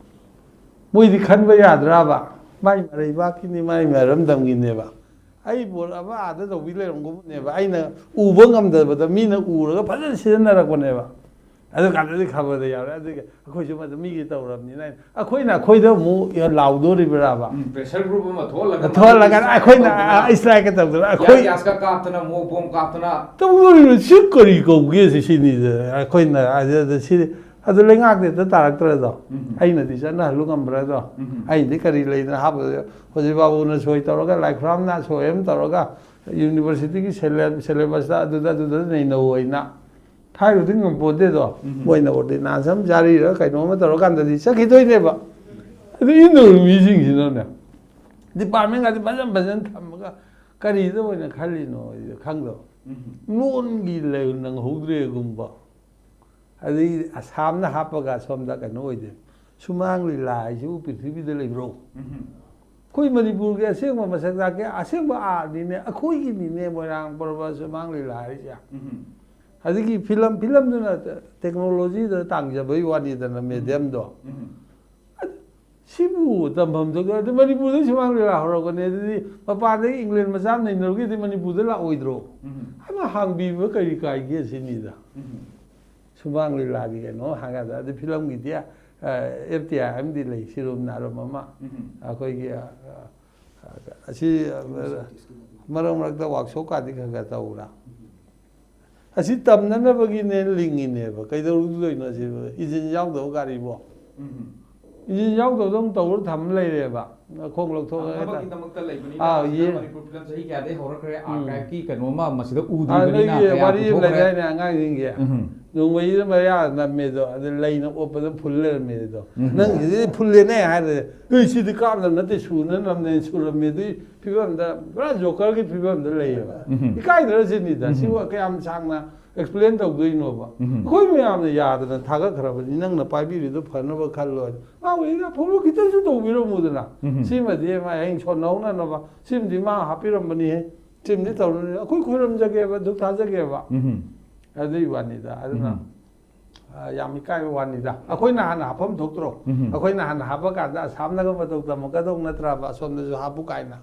ꯃꯣꯏꯗꯤ ꯈꯟꯕ ꯌꯥꯗ꯭ꯔꯕ? ꯃꯥꯏ ꯃꯔꯩꯕꯥꯛꯀꯤꯅꯤ, ꯃꯥꯏ ꯃꯔꯝꯗꯝꯒꯤꯅꯦꯕ꯫ ꯑꯩ ꯄꯣꯠ ꯑꯃ ꯑꯥꯗ ꯇꯧꯕꯤ ꯂꯩꯔꯝꯒꯨꯝꯕꯅꯦꯕ꯫ ꯑꯩꯅ ꯎꯕ ꯉꯝꯗꯕꯗ ꯃꯤꯅ ꯎꯔꯒ ꯐꯖꯅ ꯁꯤꯖꯤꯟꯅꯔꯛꯄꯅꯦꯕ꯫ ꯑꯗꯨ ꯀꯥꯟꯗꯗꯤ ꯈꯕꯔꯗ ꯌꯥꯎꯔꯦ꯫ ꯑꯗꯨꯒ ꯑꯩꯈꯣꯏꯁꯨ ꯃꯗꯨ ꯃꯤꯒꯤ ꯇꯧꯔꯕꯅꯤꯅ ꯑꯩꯅ, ꯑꯩꯈꯣꯏꯅ ꯑꯩꯈꯣꯏꯗ ꯑꯃꯨꯛ ꯂꯥꯎꯗꯣꯔꯤꯕ꯭ꯔꯥꯕ? ꯎꯝ, pressure group ꯑꯃ ꯊꯣꯛꯍꯜꯂꯒ ꯊꯣꯛꯍꯜꯂꯒ ꯃꯗꯨ ꯑꯩꯈꯣꯏꯅ strike ꯇꯧꯗꯅ, strike ꯇꯧꯗꯅ, ꯑꯩꯈꯣꯏ tear gas ꯀ ꯀꯥꯞꯇꯅ, ꯑꯃꯨꯛ bomb ꯀꯥꯞꯇꯅ꯫ ꯇꯧꯗꯣꯔꯤꯕ ꯁꯤ ꯀꯔꯤ ꯀꯧꯒꯦ ꯁꯤ, ꯁꯤꯅꯤꯗ ꯑꯩꯈꯣꯏꯅ ꯑꯗꯨꯗ ꯁꯤ, ꯑꯗꯨ ꯂꯩꯉꯥꯛꯇ ꯍꯦꯛꯇ ꯇꯥꯔꯛꯇ꯭ꯔꯗꯣ? ꯎꯝ꯫ ꯑꯩꯅꯗꯤ ꯆꯠꯅꯍꯜꯂꯨ ꯉꯝꯕ꯭ꯔꯗꯣ? ꯎꯝ꯫ ꯑꯩꯗꯤ ꯀꯔꯤ ꯂꯩꯗꯅ ꯍꯥꯞꯄꯗ, ꯍꯧꯖꯤꯛ ꯕꯥꯕꯨꯅ ꯁꯣꯏ ꯇꯧꯔꯒ, ꯂꯥꯏꯈꯨꯔꯥꯝꯅ ꯁꯣꯏ ꯑꯃ ꯇꯧꯔꯒ, university ꯒꯤ sylla-, syllabus ꯇ ꯑꯗꯨꯗ, ꯑꯗꯨꯗ ꯅꯩꯅꯧ ꯍꯥꯏꯅ ꯍꯥꯏꯔꯨꯗꯤ ꯉꯝꯄꯣꯟꯇꯦꯗꯣ꯫ ꯎꯝ꯫ ꯃꯣꯏꯅ ordinance ꯑꯃ ꯖꯥꯔꯤꯔ ꯀꯩꯅꯣꯝꯃ ꯇꯧꯔꯀꯥꯟꯗꯗꯤ ꯆꯠꯈꯤꯗꯣꯏꯅꯦꯕ꯫ ꯑꯗꯨ ꯏꯟꯗꯧꯔ ꯃꯤꯁꯤꯡꯁꯤꯅꯅꯦ, department ꯒꯗꯤ ꯐꯖꯅ ꯐꯖꯅ ꯊꯝꯃꯒ ꯀꯔꯤꯗ ꯑꯣꯏꯅ ꯈꯜꯂꯤꯅꯣ ꯑꯩꯁꯨ ꯈꯪꯗꯕ꯫ ꯎꯝ꯫ ꯂꯣꯟꯒꯤ ꯂꯩ ꯅꯪꯍꯧꯗ꯭ꯔꯦꯒꯨꯝꯕ꯫ ꯑꯗꯩ ꯑꯁꯥꯝꯅ ꯍꯥꯞꯄꯒ ꯁꯣꯝꯗ ꯀꯩꯅꯣ ꯑꯣꯏꯗꯦ꯫ ꯁꯨꯃꯥꯡ ꯂꯤꯂꯥ ꯍꯥꯏꯁꯤꯕꯨ ꯄ꯭ꯔꯤꯊꯤꯕꯤꯗ ꯂꯩꯕ꯭ꯔꯣ? ꯎꯝ꯫ ꯑꯩꯈꯣꯏ ꯃꯅꯤꯄꯨꯔꯒꯤ ꯑꯁꯦꯡꯕ ꯃꯁꯛ ꯇꯥꯛꯀꯦ, ꯑꯁꯦꯡꯕ art ꯅꯤꯅꯦ, ꯑꯩꯈꯣꯏꯒꯤꯅꯤꯅꯦ ꯃꯣꯏꯔꯥꯡ ꯄꯔꯕ ꯁꯨꯃꯥꯡ ꯂꯤꯂꯥ ꯍꯥꯏꯔꯤꯁꯦ꯫ ꯎꯝ꯫ ꯑꯗꯒꯤ film, film ꯗꯨꯅ technology ꯗ ꯇꯥꯡꯖꯕꯩ ꯋꯥꯅꯤꯗꯅ, medium ꯗꯣ꯫ ꯎꯝ꯫ ꯑꯗꯨ, ꯁꯤꯕꯨ ꯇꯝꯐꯝ ꯊꯣꯛꯇꯦ꯫ ꯑꯗꯨ ꯃꯅꯤꯄꯨꯔꯗ ꯁꯨꯃꯥꯡ ꯂꯤꯂꯥ ꯍꯧꯔꯛꯄꯅꯦ, ꯑꯗꯨꯗꯤ ꯃꯄꯥꯟꯗꯒꯤ England ꯃꯆꯥ ꯑꯃ ꯅꯩꯅꯔꯨꯒꯦꯗꯤ ꯃꯅꯤꯄꯨꯔꯗ ꯂꯥꯛꯑꯣꯏꯗ꯭ꯔꯣ? ꯎꯝ꯫ ꯑꯃ ꯍꯥꯡꯕꯤꯕ ꯀꯔꯤ ꯀꯥꯏꯒꯦ ꯁꯤꯅꯤꯗ꯫ ꯎꯝ꯫ ꯁꯨꯃꯥꯡ ꯂꯤꯂꯥꯒꯤ ꯀꯩꯅꯣ ꯍꯥꯡꯒꯗ꯭ꯔꯥ? ꯑꯗꯨ film ꯒꯤꯗꯤ, ꯑ, F T I ꯑꯃꯗꯤ ꯂꯩ, ꯁꯤꯔꯨꯝ ꯅꯥꯔꯨꯝ ꯑꯃ꯫ ꯎꯝ꯫ ꯑꯩꯈꯣꯏꯒꯤ, ꯑ, ꯑ, ꯑꯁꯤ, ꯑ, ꯃꯔꯛ ꯃꯔꯛꯇ workshop ꯀꯥꯗꯤ ꯈꯔ ꯈꯔ ꯇꯧꯕ꯭ꯔꯥ? ꯎꯝ꯫ ꯑꯁꯤ ꯇꯝꯅꯅꯕꯒꯤꯅꯦ ꯂꯤꯡꯉꯤꯅꯦꯕ꯫ ꯀꯩꯗꯧꯔꯨꯗꯣꯏꯅꯣ ꯁꯤ? Engine ꯌꯥꯎꯗꯕ ꯒꯥꯔꯤꯕꯣ? ꯎꯝ꯫ Engine ꯌꯥꯎꯗꯕꯗꯧꯅ ꯇꯧꯔ ꯊꯝ ꯂꯩꯔꯦꯕ꯫ ꯈꯣꯡ ꯂꯧꯊꯣꯛꯑꯒ ꯍꯦꯛꯇ꯫ ꯊꯝꯅꯕꯒꯤꯗꯃꯛꯇ ꯂꯩꯕꯅꯤꯅ꯫ ꯑꯥ, ꯁꯤꯗ ꯌꯦ-, ꯃꯅꯤꯄꯨꯔ film ꯆꯍꯤ ꯀꯌꯥꯗꯩ ꯍꯧꯔꯛꯈ꯭ꯔꯦ? ꯎꯝ꯫ Archive ꯀꯤ ꯀꯩꯅꯣꯝꯃ ꯃꯁꯤꯗ ꯑꯥ, ꯎꯗ꯭ꯔꯤꯕꯅꯤꯅ ꯅꯣꯏꯒꯤ ꯀꯌꯥ ꯋꯥꯔꯤ ꯑꯃ ꯄꯨꯊꯣꯛꯈ꯭ꯔꯦ? ꯂꯩꯗꯥꯏꯅꯦ ꯑꯉꯥꯡꯁꯤꯡꯒꯤ? ꯎꯝ꯫ ꯅꯣꯡꯃꯩꯗ ꯃꯌꯥ ꯅꯝꯃꯦꯗꯣ, ꯑꯗꯨ ꯂꯩꯅ ꯑꯣꯞꯄꯗ ꯐꯨꯜ ꯂꯩꯔꯝꯃꯦꯗꯣ꯫ ꯎꯝ꯫ ꯅꯪꯒꯤꯁꯤꯗꯤ ꯐꯨꯜꯂꯦꯅꯦ ꯍꯥꯏꯔꯦ꯫ "ꯑꯦ, ꯁꯤꯗꯤ ꯀꯥꯞꯅꯕ ꯅꯠꯇꯦ, ꯁꯨꯅꯅꯕꯅꯦ, ꯁꯨꯔꯝꯃꯦ" ꯑꯗꯨꯒꯤ ꯐꯤꯕꯝꯗ, ꯄꯨꯔꯥ Joker ꯒꯤ ꯐꯤꯕꯝꯗ ꯂꯩꯌꯦꯕ꯫ ꯎꯝ꯫ ꯏꯀꯥꯏꯗ꯭ꯔꯥ ꯁꯤꯅꯤꯗ? ꯎꯝ꯫ ꯁꯤꯕꯨ ꯀꯌꯥꯝ ꯁꯥꯡꯅ explain ꯇꯧꯗꯣꯏꯅꯣꯕ? ꯎꯝ꯫ ꯑꯩꯈꯣꯏ ꯃꯌꯥꯝꯅ ꯌꯥꯗꯅ ꯊꯥꯒꯠꯈ꯭ꯔꯕꯅꯤ, ꯅꯪꯅ ꯄꯥꯏꯕꯤꯔꯤꯗꯣ ꯐꯅꯕ ꯈꯜꯂꯣ꯫ ꯃꯥ ꯑꯣꯏꯅ ꯑꯐꯕ ꯈꯤꯇꯪꯁꯨ ꯇꯧꯕꯤꯔꯝꯃꯨꯗꯅ꯫ ꯎꯝ꯫ ꯁꯤꯃꯗꯤ ꯃꯥ ꯍꯌꯦꯡ ꯁꯣꯟꯅꯍꯧꯅꯅꯕ, ꯁꯤꯃꯗꯤ ꯃꯥ ꯍꯥꯞꯄꯤꯔꯝꯕꯅꯤꯍꯦ꯫ ꯁꯤꯝꯗꯤ ꯇꯧꯔꯨꯅꯤ, ꯑꯩꯈꯣꯏ ꯈꯣꯏꯔꯝꯖꯒꯦꯕ, ꯙꯨꯞ ꯊꯥꯖꯒꯦꯕ, ꯎꯝ ꯑꯗꯨꯒꯤ ꯋꯥꯅꯤꯗ꯫ ꯑꯗꯨꯅ ꯎꯝ꯫ ꯑ, ꯌꯥꯝ ꯏꯀꯥꯏꯕ ꯋꯥꯅꯤꯗ꯫ ꯑꯩꯈꯣꯏꯅ ꯍꯥꯟꯅ ꯍꯥꯞꯐꯝ ꯊꯣꯛꯇ꯭ꯔꯣ? ꯎꯝ꯫ ꯑꯩꯈꯣꯏꯅ ꯍꯥꯟꯅ ꯍꯥꯞꯄ ꯀꯥꯟꯗ ꯑꯁꯥꯝꯅꯒ ꯃꯇꯧ ꯇꯝꯃꯛꯀꯗꯧ ꯅꯠꯇ꯭ꯔꯕ, ꯑꯁꯣꯝꯗꯁꯨ ꯍꯥꯞꯄꯨ ꯀꯥꯏꯅ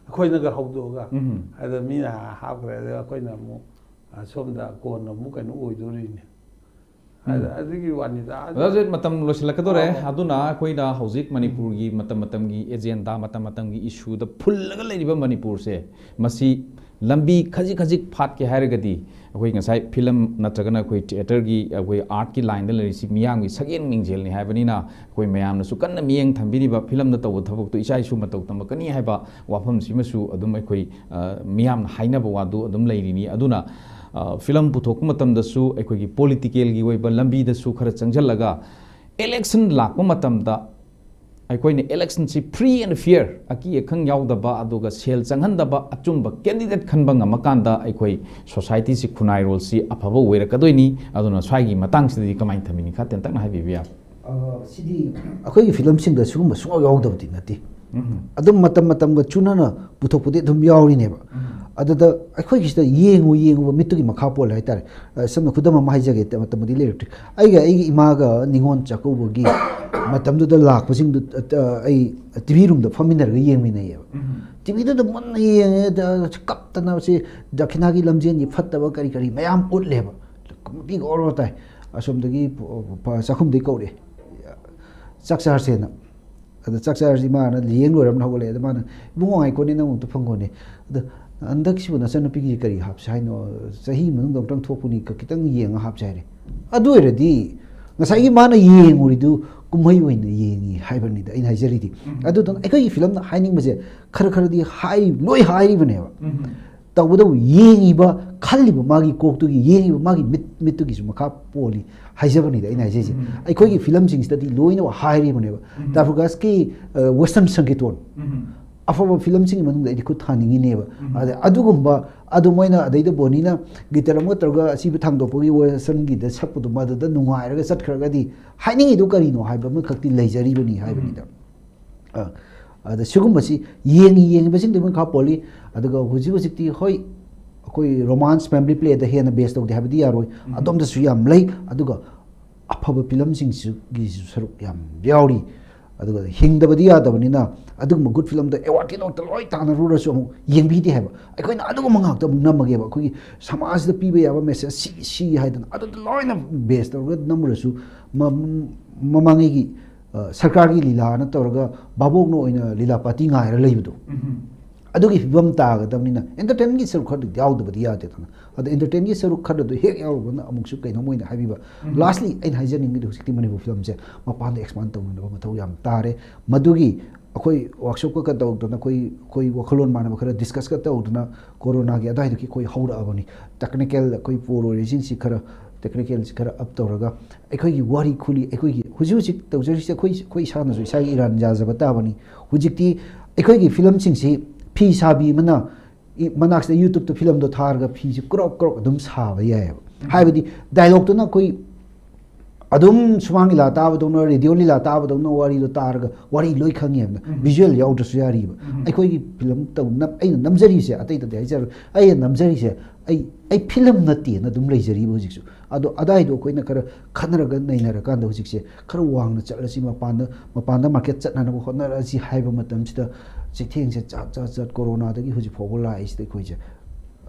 ꯑꯩꯈꯣꯏꯅꯒ ꯍꯧꯗꯣꯛꯑꯒ? ꯎꯝ꯫ ꯑꯗ ꯃꯤꯅ ꯍꯥꯞꯈ꯭ꯔꯦ, ꯑꯗ ꯑꯩꯈꯣꯏꯅ ꯑꯃꯨꯛ, ꯑ, ꯁꯣꯝꯗ ꯀꯣꯟꯅ ꯑꯃꯨꯛ ꯀꯩꯅꯣ ꯑꯣꯏꯗꯣꯔꯤꯅꯦ꯫ ꯑꯗ ꯑꯗꯨꯒꯤ ꯋꯥꯅꯤꯗ꯫ ꯑꯗ ꯑꯣꯖꯥꯁꯦ, ꯃꯇꯝ ꯂꯣꯏꯁꯤꯜꯂꯛꯀꯗꯣꯔꯦ꯫ ꯑꯣ꯫ ꯑꯗꯨꯅ ꯑꯩꯈꯣꯏꯅ ꯍꯧꯖꯤꯛ ꯃꯅꯤꯄꯨꯔꯒꯤ ꯃꯇꯝ ꯃꯇꯝꯒꯤ ꯑꯦꯖꯦꯟꯗꯥ, ꯃꯇꯝ ꯃꯇꯝꯒꯤ ꯏꯁꯨꯗ ꯐꯨꯜꯂꯒ ꯂꯩꯔꯤꯕ ꯃꯅꯤꯄꯨꯔꯁꯦ, ꯃꯁꯤ ꯂꯝꯕꯤ ꯈꯖꯤꯛ ꯈꯖꯤꯛ ꯐꯥꯠꯀꯦ ꯍꯥꯏꯔꯒꯗꯤ, ꯑꯩꯈꯣꯏ ꯉꯁꯥꯏ ꯐꯤꯂꯝ ꯅꯠꯇ꯭ꯔꯒꯅ ꯑꯩꯈꯣꯏ ꯊꯤꯌꯦꯇꯔꯒꯤ, ꯑꯩꯈꯣꯏ ꯑꯥꯔꯠꯀꯤ ꯂꯥꯏꯟꯗ ꯂꯩꯔꯤꯁꯤ ꯃꯤꯌꯥꯝꯒꯤ ꯁꯛꯌꯦꯡ ꯃꯤꯡꯖꯦꯜꯅꯤ ꯍꯥꯏꯕꯅꯤꯅ, ꯑꯩꯈꯣꯏ ꯃꯌꯥꯝꯅꯁꯨ ꯀꯟꯅ ꯃꯤꯠꯌꯦꯡ ꯊꯝꯕꯤꯔꯤꯕ, ꯐꯤꯂꯝꯗ ꯇꯧꯕ ꯊꯕꯛꯇꯣ ꯏꯆꯥ ꯏꯁꯨ ꯃꯇꯧ ꯇꯝꯃꯛꯀꯅꯤ ꯍꯥꯏꯕ ꯋꯥꯐꯝꯁꯤꯃꯁꯨ ꯑꯗꯨꯝ ꯑꯩꯈꯣꯏ, ꯑ, ꯃꯤꯌꯥꯝꯅ ꯍꯥꯏꯅꯕ ꯋꯥꯗꯨ ꯑꯗꯨꯝ ꯂꯩꯔꯤꯅꯤ꯫ ꯑꯗꯨꯅ, ꯑ, ꯐꯤꯂꯝ ꯄꯨꯊꯣꯛꯄ ꯃꯇꯝꯗꯁꯨ ꯑꯩꯈꯣꯏꯒꯤ ꯄꯣꯂꯤꯇꯤꯀꯦꯜꯒꯤ ꯑꯣꯏꯕ ꯂꯝꯕꯤꯗꯁꯨ ꯈꯔ ꯆꯪꯁꯤꯜꯂꯒ, ꯏꯂꯦꯛꯁꯟ ꯂꯥꯛꯄ ꯃꯇꯝꯗ ꯑꯩꯈꯣꯏꯅ ꯏꯂꯦꯛꯁꯟꯁꯤ free and fair, ꯑꯀꯤ ꯑꯈꯪ ꯌꯥꯎꯗꯕ, ꯑꯗꯨꯒ ꯁꯦꯜ ꯆꯪꯍꯟꯗꯕ ꯑꯆꯨꯝꯕ ꯀꯦꯟꯗꯤꯗꯦꯠ ꯈꯟꯕ ꯉꯝꯃꯀꯥꯟꯗ ꯑꯩꯈꯣꯏ ꯁꯣꯁꯥꯏꯇꯤꯁꯤ, ꯈꯨꯟꯅꯥꯏꯔꯣꯜꯁꯤ ꯑꯐꯕ ꯑꯣꯏꯔꯛꯀꯗꯣꯏꯅꯤ꯫ ꯑꯗꯨꯅ ꯁ꯭ꯋꯥꯏꯒꯤ ꯃꯇꯥꯡꯁꯤꯗꯗꯤ ꯀꯃꯥꯏꯅ ꯊꯝꯕꯤꯅꯤ? ꯈꯔ ꯇꯦꯟꯇꯛꯅ ꯍꯥꯏꯕꯤꯕ ꯌꯥꯕ꯭ꯔꯥ? ꯑ, ꯁꯤꯗꯤ ꯑꯩꯈꯣꯏꯒꯤ ꯐꯤꯂꯝꯁꯤꯡꯗ ꯁꯤꯒꯨꯝꯕ ꯁꯨꯡꯌꯥꯎ ꯌꯥꯎꯗꯕꯗꯤ ꯅꯠꯇꯦ꯫ ꯑꯗꯨꯝ ꯃꯇꯝ ꯃꯇꯝꯒ ꯆꯨꯅꯅ ꯄꯨꯊꯣꯛꯄꯗꯤ ꯑꯗꯨꯝ ꯌꯥꯎꯔꯤꯅꯦꯕ꯫ ꯑꯗꯨꯗ ꯑꯩꯈꯣꯏꯒꯤꯁꯤꯗ ꯌꯦꯡꯉꯨ ꯌꯦꯡꯉꯨꯕ ꯃꯤꯠꯇꯨꯒꯤ ꯃꯈꯥ ꯄꯣꯜꯂꯦ ꯍꯥꯏꯇꯥꯔꯦ꯫ ꯑ, ꯁꯝꯅ ꯈꯨꯗꯝ ꯑꯃ ꯍꯥꯏꯖꯒꯦ, ꯃꯇꯝꯕꯨꯗꯤ ꯂꯩꯔꯛꯇ꯭ꯔꯦ꯫ ꯑꯩꯒ ꯑꯩꯒꯤ ꯏꯃꯥꯒ ꯅꯤꯉꯣꯜ ꯆꯥꯛꯀꯧꯕꯒꯤ ꯃꯇꯝꯗꯨꯗ ꯂꯥꯛꯄꯁꯤꯡꯗꯨ, ꯑ, ꯑꯩ ꯇꯤ ꯚꯤ ꯔꯨꯝꯗ ꯐꯝꯃꯤꯟꯅꯔꯒ ꯌꯦꯡꯃꯤꯟꯅꯩꯌꯦꯕ꯫ ꯇꯤ ꯚꯤꯗꯨꯗ ꯃꯨꯟꯅ ꯌꯦꯡꯉꯦ, ꯑ, ꯀꯞꯇꯅ ꯁꯤ ꯗꯈꯤꯅꯥꯒꯤ ꯂꯝꯖꯦꯟꯒꯤ ꯐꯠꯇꯕ ꯀꯔꯤ ꯀꯔꯤ ꯃꯌꯥꯝ ꯎꯠꯂꯦꯕ꯫ ꯀꯃꯤꯇꯤ ꯑꯣꯔꯣ ꯇꯥꯏ꯫ ꯑꯁꯣꯝꯗꯒꯤ ꯄ-, ꯄ-, ꯆꯥꯛꯈꯨꯝꯗꯒꯤ ꯀꯧꯔꯛꯑꯦ, "ꯆꯥꯛ ꯆꯥꯔꯁꯦꯅ"꯫ ꯑꯗ ꯆꯥꯛ ꯆꯥꯔꯁꯤ ꯃꯥꯅ ꯌꯦꯡ ꯂꯣꯏꯔꯕꯅ ꯍꯧꯒꯠꯂꯛꯑꯦ꯫ ꯑꯗ ꯃꯥꯅ, "ꯏꯕꯨꯡꯉꯣ, ꯉꯥꯏꯈꯣꯅꯦ, ꯅꯪ ꯑꯃꯨꯛꯇ ꯐꯪꯈꯣꯅꯦ꯫ ꯑꯗ ꯍꯟꯗꯛꯁꯤꯕꯨ ꯅꯆꯟꯅꯨꯄꯤꯒꯤ ꯀꯔꯤ ꯍꯥꯞꯁꯦ ꯍꯥꯏꯅꯣ? ꯆꯍꯤ ꯃꯅꯨꯡꯗ ꯑꯃꯨꯛꯇꯪ ꯊꯣꯛꯄꯅꯤ, ꯈ-, ꯈꯤꯇꯪ ꯌꯦꯡꯉ ꯍꯥꯞꯁꯦ" ꯍꯥꯏꯔꯦ꯫ ꯑꯗꯨ ꯑꯣꯏꯔꯗꯤ ꯉꯁꯥꯏꯒꯤ ꯃꯥꯅ ꯌꯦꯡꯉꯨꯔꯤꯗꯨ ꯀꯨꯝꯍꯩ ꯑꯣꯏꯅ ꯌꯦꯡꯉꯤ ꯍꯥꯏꯕꯅꯤꯗ ꯑꯩꯅ ꯍꯥꯏꯖꯔꯤꯗꯤ꯫ ꯑꯗꯨꯗꯨꯅ ꯑꯩꯈꯣꯏꯒꯤ ꯐꯤꯂꯝꯅ ꯍꯥꯏꯅꯤꯡꯕꯁꯦ ꯈꯔ ꯈꯔꯗꯤ ꯍꯥꯏ-, ꯂꯣꯏ ꯍꯥꯏꯔꯤꯕꯅꯦꯕ꯫ ꯇꯧꯕꯇꯕꯨ ꯌꯦꯡꯉꯤꯕ, ꯈꯜꯂꯤꯕ ꯃꯥꯒꯤ ꯀꯣꯛꯇꯨꯒꯤ, ꯌꯦꯡꯉꯤꯕ ꯃꯥꯒꯤ ꯃꯤꯠ, ꯃꯤꯠꯇꯨꯒꯤꯁꯨ ꯃꯈꯥ ꯄꯣꯜꯂꯤ ꯍꯥꯏꯖꯕꯅꯤꯗ ꯑꯩꯅ ꯍꯥꯏꯖꯩꯁꯦ꯫ ꯑꯩꯈꯣꯏꯒꯤ ꯐꯤꯂꯝꯁꯤꯡꯁꯤꯗꯗꯤ ꯂꯣꯏꯅꯃꯛ ꯍꯥꯏꯔꯤꯕꯅꯦꯕ꯫ ꯇꯥꯔꯐꯨꯒꯥꯁꯀꯤ, ꯑ, ꯋꯦꯁꯇꯔꯟ ꯁꯪꯀꯤꯇꯣꯟ, ꯑꯐꯕ ꯐꯤꯂꯝꯁꯤꯡꯒꯤ ꯃꯅꯨꯡꯗ ꯑꯩꯗꯤ ꯈꯨꯠ ꯊꯥꯅꯤꯡꯉꯤꯅꯦꯕ꯫ ꯑꯗ ꯑꯗꯨꯒꯨꯝꯕ, ꯑꯗꯨ ꯃꯣꯏꯅ ꯑꯗꯩꯗ ꯕꯣꯅꯤꯅ ꯒꯤꯇꯔ ꯑꯃꯒ ꯇꯧꯔꯒ ꯑꯁꯤꯕ ꯊꯥꯡꯗꯣꯛꯄꯒꯤ ꯋꯦꯁꯇꯔꯟꯒꯤꯗ ꯁꯛꯄꯗꯣ ꯃꯗꯨꯗ ꯅꯨꯡꯉꯥꯏꯔꯒ ꯆꯠꯈ꯭ꯔꯒꯗꯤ ꯍꯥꯏꯅꯤꯡꯉꯤꯗꯣ ꯀꯔꯤꯅꯣ ꯍꯥꯏꯕ ꯑꯃꯈꯛꯇꯤ ꯂꯩꯖꯔꯤꯕꯅꯤ ꯍꯥꯏꯕꯅꯤꯗ꯫ ꯑ, ꯑꯗ ꯁꯤꯒꯨꯝꯕꯁꯤ ꯌꯦꯡꯉꯤ ꯌꯦꯡꯉꯤꯕꯁꯤꯡꯗꯨꯒꯤ ꯃꯈꯥ ꯄꯣꯜꯂꯤ꯫ ꯑꯗꯨꯒ ꯍꯧꯖꯤꯛ ꯍꯧꯖꯤꯛꯇꯤ ꯍꯣꯏ, ꯑꯩꯈꯣꯏ ꯔꯣꯃꯥꯟꯁ ꯐꯦꯃꯤꯂꯤ ꯄ꯭ꯂꯦꯗ ꯍꯦꯟꯅ ꯕꯦꯁ ꯇꯧꯗꯦ ꯍꯥꯏꯕꯗꯤ ꯌꯥꯔꯣꯏ꯫ ꯑꯗꯣꯝꯗꯁꯨ ꯌꯥꯝ ꯂꯩ꯫ ꯑꯗꯨꯒ ꯑꯐꯕ ꯐꯤꯂꯝꯁꯤꯡꯁꯤꯒꯤꯁꯨ ꯁꯔꯨꯛ ꯌꯥꯝ ꯌꯥꯎꯔꯤ꯫ ꯑꯗꯨꯒ ꯍꯤꯡꯗꯕꯗꯤ ꯌꯥꯗꯕꯅꯤꯅ ꯑꯗꯨꯒꯨꯝꯕ ꯒꯨꯗ ꯐꯤꯂꯝꯗꯣ ꯑꯦꯋꯥꯔꯗꯀꯤꯗꯃꯛꯇ ꯂꯣꯏ ꯇꯥꯟꯅꯔꯨꯔꯁꯨ ꯑꯃꯨꯛ ꯌꯦꯡꯕꯤꯗꯦ ꯍꯥꯏꯕ꯫ ꯑꯩꯈꯣꯏꯅ ꯑꯗꯨꯒꯨꯝꯕ ꯉꯥꯛꯇ ꯑꯃꯨꯛ ꯅꯝꯃꯒꯦꯕ꯫ ꯑꯩꯈꯣꯏꯒꯤ ꯁꯃꯥꯖꯗ ꯄꯤꯕ ꯌꯥꯕ ꯃꯦꯁꯦꯖ ꯁꯤ ꯁꯤ ꯍꯥꯏꯗꯅ ꯑꯗꯨꯗ ꯂꯣꯏꯅ ꯕꯦꯁ ꯇꯧꯔꯒ ꯅꯝꯃꯨꯔꯁꯨ ꯃ-, ꯃꯃꯥꯡꯉꯩꯒꯤ, ꯑ, ꯁꯔꯀꯥꯔꯒꯤ ꯂꯤꯂꯥꯅ ꯇꯧꯔꯒ ꯚꯥꯕꯣꯛꯅ ꯑꯣꯏꯅ ꯂꯤꯂꯥ ꯄꯥꯔꯇꯤ ꯉꯥꯏꯔ ꯂꯩꯕꯗꯣ, ꯑꯗꯨꯒꯤ ꯐꯤꯕꯝ ꯇꯥꯒꯗꯕꯅꯤꯅ ꯑꯦꯟꯇꯔꯇꯦꯟꯒꯤ ꯁꯔꯨꯛ ꯈꯔꯗꯤ ꯌꯥꯎꯗꯕꯗꯤ ꯌꯥꯗꯦꯗꯅ꯫ ꯑꯗ ꯑꯦꯟꯇꯔꯇꯦꯟꯒꯤ ꯁꯔꯨꯛ ꯈꯔꯗꯨ ꯍꯦꯛ ꯌꯥꯎꯔꯨꯕꯅ ꯑꯃꯨꯛꯁꯨ ꯀꯩꯅꯣꯝ ꯑꯣꯏꯅ ꯍꯥꯏꯕꯤꯕ꯫ ꯂꯥꯁꯂꯤ ꯑꯩꯅ ꯍꯥꯏꯖꯅꯤꯡꯉꯤꯗꯤ ꯍꯧꯖꯤꯛꯇꯤ ꯃꯅꯤꯄꯨꯔ ꯐꯤꯂꯝꯁꯦ ꯃꯄꯥꯟꯗ ꯑꯦꯛꯁꯄꯥꯟ ꯇꯧꯅꯅꯕ ꯃꯊꯧ ꯌꯥꯝ ꯇꯥꯔꯦ꯫ ꯃꯗꯨꯒꯤ ꯑꯩꯈꯣꯏ ꯋꯥꯔꯛꯁꯣꯞꯀ ꯇꯧꯗꯅ ꯑꯩꯈꯣꯏ, ꯑꯩꯈꯣꯏ ꯋꯥꯈꯜꯂꯣꯟ ꯃꯥꯟꯅꯕ ꯈꯔ ꯗꯤꯁꯀꯁꯀ ꯇꯧꯗꯅ ꯀꯣꯔꯣꯅꯥꯒꯤ ꯑꯗꯨꯋꯥꯏꯗꯒꯤ ꯑꯩꯈꯣꯏ ꯍꯧꯔꯛꯑꯕꯅꯤ꯫ ꯇꯦꯛꯅꯤꯀꯦꯜ ꯑꯩꯈꯣꯏ ꯄꯣꯔꯣꯏꯔꯤꯁꯤꯡꯁꯤ ꯈꯔ ꯇꯦꯛꯅꯤꯀꯦꯜꯁꯤ ꯈꯔ ꯑꯞ ꯇꯧꯔꯒ ꯑꯩꯈꯣꯏꯒꯤ ꯋꯥꯔꯤ ꯈꯨꯂꯤ, ꯑꯩꯈꯣꯏꯒꯤ ꯍꯧꯖꯤꯛ ꯍꯧꯖꯤꯛ ꯇꯧꯖꯔꯤꯁꯦ ꯑꯩꯈꯣꯏ, ꯑꯩꯈꯣꯏ ꯏꯁꯥꯅꯁꯨ ꯏꯁꯥꯒꯤ ꯏꯔꯥꯟ ꯌꯥꯖꯕ ꯇꯥꯕꯅꯤ꯫ ꯍꯧꯖꯤꯛꯇꯤ ꯑꯩꯈꯣꯏꯒꯤ ꯐꯤꯂꯝꯁꯤꯡꯁꯤ ꯐꯤ ꯁꯥꯕꯤ ꯑꯃꯅ ꯏ-, ꯃꯅꯥꯛꯁꯤꯗ ꯌꯨꯇ꯭ꯌꯨꯕꯇ ꯐꯤꯂꯝꯗꯣ ꯊꯥꯔꯒ ꯐꯤꯁꯦ ꯀ꯭ꯔꯣꯛ ꯀ꯭ꯔꯣꯛ ꯑꯗꯨꯝ ꯁꯥꯕ ꯌꯥꯏꯑꯕ꯫ ꯍꯥꯏꯕꯗꯤ ꯗꯥꯏꯂꯣꯛꯇꯨꯅ ꯑꯩꯈꯣꯏ ꯑꯗꯨꯝ ꯁꯨꯃꯥꯡ ꯂꯤꯂꯥ ꯇꯥꯕꯗꯧꯅ, ꯔꯦꯗꯤꯑꯣ ꯂꯤꯂꯥ ꯇꯥꯕꯗꯧꯅ ꯋꯥꯔꯤꯗꯣ ꯇꯥꯔꯒ ꯋꯥꯔꯤ ꯂꯣꯏ ꯈꯪꯉꯦꯕꯅ꯫ ꯚꯤꯖꯨꯋꯦꯜ ꯌꯥꯎꯗ꯭ꯔꯁꯨ ꯌꯥꯔꯤꯕ꯫ ꯑꯩꯈꯣꯏꯒꯤ ꯐꯤꯂꯝ ꯇꯧ-, ꯅꯝ-, ꯑꯩꯅ ꯅꯝꯖꯔꯤꯁꯦ, ꯑꯇꯩꯗꯗꯤ ꯍꯥꯏꯖꯔꯣꯏ, ꯑꯩꯅ ꯅꯝꯖꯔꯤꯁꯦ ꯑꯩ, ꯑꯩ ꯐꯤꯂꯝ ꯅꯠꯇꯦꯅ ꯑꯗꯨꯝ ꯂꯩꯖꯔꯤꯕ ꯍꯧꯖꯤꯛꯁꯨ꯫ ꯑꯗꯣ ꯑꯗꯥꯏꯗꯣ ꯑꯩꯈꯣꯏꯅ ꯈꯔ ꯈꯟꯅꯔꯒ ꯅꯩꯅꯔꯀꯥꯟꯗ ꯍꯧꯖꯤꯛꯁꯦ ꯈꯔ ꯋꯥꯡꯅ ꯆꯠꯂꯁꯤ, ꯃꯄꯥꯟꯗ, ꯃꯄꯥꯟꯗ ꯃꯥꯔꯀꯦꯠ ꯆꯠꯅꯅꯕ ꯍꯣꯠꯅꯔꯁꯤ ꯍꯥꯏꯕ ꯃꯇꯝꯁꯤꯗ ꯆꯩꯊꯦꯡꯁꯦ ꯆꯠ ꯆꯠ ꯆꯠ ꯀꯣꯔꯣꯅꯥꯗꯒꯤ ꯍꯧꯖꯤꯛ ꯐꯥꯎꯕ ꯂꯥꯛꯏꯁꯤꯗ ꯑꯩꯈꯣꯏꯁꯦ,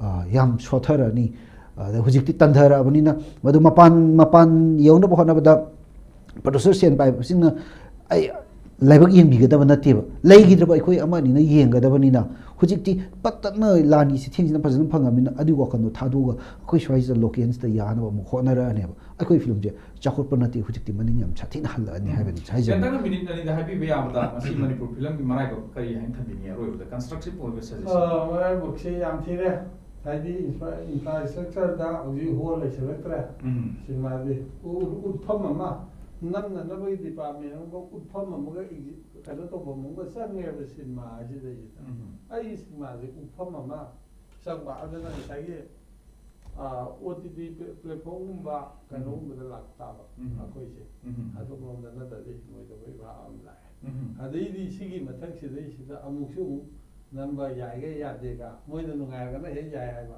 ꯑ, ꯌꯥꯝ ꯁꯣꯊꯔꯅꯤ꯫ ꯑꯗ ꯍꯧꯖꯤꯛꯇꯤ ꯇꯟꯊꯔꯛꯑꯕꯅꯤꯅ ꯃꯗꯨ ꯃꯄꯥꯟ, ꯃꯄꯥꯟ ꯌꯧꯅꯕ ꯍꯣꯠꯅꯕꯗ ꯄ꯭ꯔꯣꯗ꯭ꯌꯨꯁꯔ ꯁꯦꯟ ꯄꯥꯏꯕꯁꯤꯡꯅ ꯑꯩ ꯂꯥꯏꯕꯛ ꯌꯦꯡꯕꯤꯒꯗꯕ ꯅꯠꯇꯦꯕ꯫ ꯂꯩꯈꯤꯗ꯭ꯔꯕ ꯑꯩꯈꯣꯏ ꯑꯃ ꯑꯅꯤꯅ ꯌꯦꯡꯒꯗꯕꯅꯤꯅ ꯍꯧꯖꯤꯛꯇꯤ ꯄꯠ ꯇꯠꯅ ꯂꯥꯟꯒꯤ ꯆꯩꯊꯦꯡꯁꯤꯅ ꯐꯖꯅ ꯐꯪꯉꯕꯅꯤꯅ ꯑꯗꯨꯒꯤ ꯋꯥꯈꯜꯗꯣ ꯊꯥꯗꯣꯛꯑꯒ ꯑꯩꯈꯣꯏ ꯁ꯭ꯋꯥꯏꯁꯤꯗ ꯂꯣꯀꯦꯜꯁꯤꯗ ꯌꯥꯅꯕ ꯑꯃꯨꯛ ꯍꯣꯠꯅꯔꯛꯑꯅꯦꯕ꯫ ꯑꯩꯈꯣꯏ ꯐꯤꯂꯝꯁꯦ ꯆꯥꯎꯈꯠꯄ ꯅꯠꯇꯦ, ꯍꯧꯖꯤꯛꯇꯤ ꯃꯅꯤꯡ ꯌꯥꯝ ꯁꯥꯊꯤꯅ ꯍꯜꯂꯛꯑꯅꯤ ꯍꯥꯏꯕꯗꯨ ꯍꯥꯏꯖꯅꯤꯡꯉꯤ꯫ ꯒ꯭ꯌꯥꯟꯇꯥꯅ ꯃꯤꯅꯤꯠ ꯑꯅꯤꯗ ꯍꯥꯏꯕꯤꯕ ꯌꯥꯕꯗ ꯉꯁꯤ ꯃꯅꯤꯄꯨꯔ ꯐꯤꯂꯝꯒꯤ ꯃꯔꯥꯏꯕꯛ ꯀꯔꯤ ꯍꯥꯏꯅ ꯊꯝꯕꯤꯅꯤꯡꯉꯤ? ꯑꯔꯣꯏꯕꯗ ꯀꯟꯁꯇ꯭ꯔꯛꯇꯤꯞ ꯑꯣꯏꯕ ꯁꯖꯦꯁꯟ꯫ ꯑ, ꯃꯔꯥꯏꯕꯛꯁꯦ ꯌꯥꯝ ꯊꯤꯔꯦ꯫ ꯍꯥꯏꯗꯤ ꯏꯟꯐ꯭ꯔꯥ-, ꯏꯟꯐ꯭ꯔꯥꯁ꯭ꯇ꯭ꯔꯛꯆꯔꯗ ꯍꯧꯖꯤꯛ ꯍꯣꯜ ꯂꯩꯁꯜꯂꯛꯇ꯭ꯔꯦ꯫ ꯎꯝ꯫ ꯁꯤꯅꯦꯃꯥꯗꯤ ꯎ-, ꯎꯠꯐꯝ ꯑꯃ, ꯅꯝꯅꯅꯕꯒꯤ ꯗꯤꯄꯥꯔꯠꯃꯦꯟ ꯑꯃꯒ ꯎꯠꯐꯝ ꯑꯃꯒ ꯑꯦꯛꯖꯤ-, ꯀꯩꯅꯣ ꯇꯧꯐꯝ ꯑꯃꯒ ꯆꯪꯉꯦꯕ ꯁꯤꯅꯦꯃꯥ ꯍꯥꯏꯁꯤꯗꯩꯁꯤꯗ꯫ ꯎꯝ꯫ ꯑꯩꯒꯤ ꯁꯤꯅꯦꯃꯥꯁꯦ ꯎꯠꯐꯝ ꯑꯃ ꯆꯪꯕ, ꯑꯗꯨꯅ ꯉꯁꯥꯏꯒꯤ, ꯑ, ꯑꯣ ꯇꯤ ꯇꯤ ꯄ꯭ꯂꯦ-, ꯄ꯭ꯂꯦꯠꯐꯣꯝꯒꯨꯝꯕ ꯀꯩꯅꯣꯒꯨꯝꯕꯗ ꯂꯥꯛꯇꯥꯕ ꯎꯝ꯫ ꯑꯩꯈꯣꯏꯁꯦ꯫ ꯎꯝ꯫ ꯑꯗꯨꯒꯨꯝꯕꯗ ꯅꯠꯇ꯭ꯔꯗꯤ ꯍꯤꯡꯉꯣꯏꯗꯕꯒꯤ ꯚꯥꯕ ꯑꯃ ꯂꯥꯛꯑꯦ꯫ ꯎꯝ꯫ ꯑꯗꯩꯗꯤ ꯁꯤꯒꯤ ꯃꯊꯪ ꯁꯤꯗꯩꯁꯤꯗ ꯑꯃꯨꯛꯁꯨ ꯑꯃꯨꯛ ꯅꯝꯕ ꯌꯥꯏꯒ ꯌꯥꯗꯦꯒ, ꯃꯣꯏꯅ ꯅꯨꯡꯉꯥꯏꯔꯒꯅ ꯍꯦꯛ ꯌꯥꯏ ꯍꯥꯏꯕ,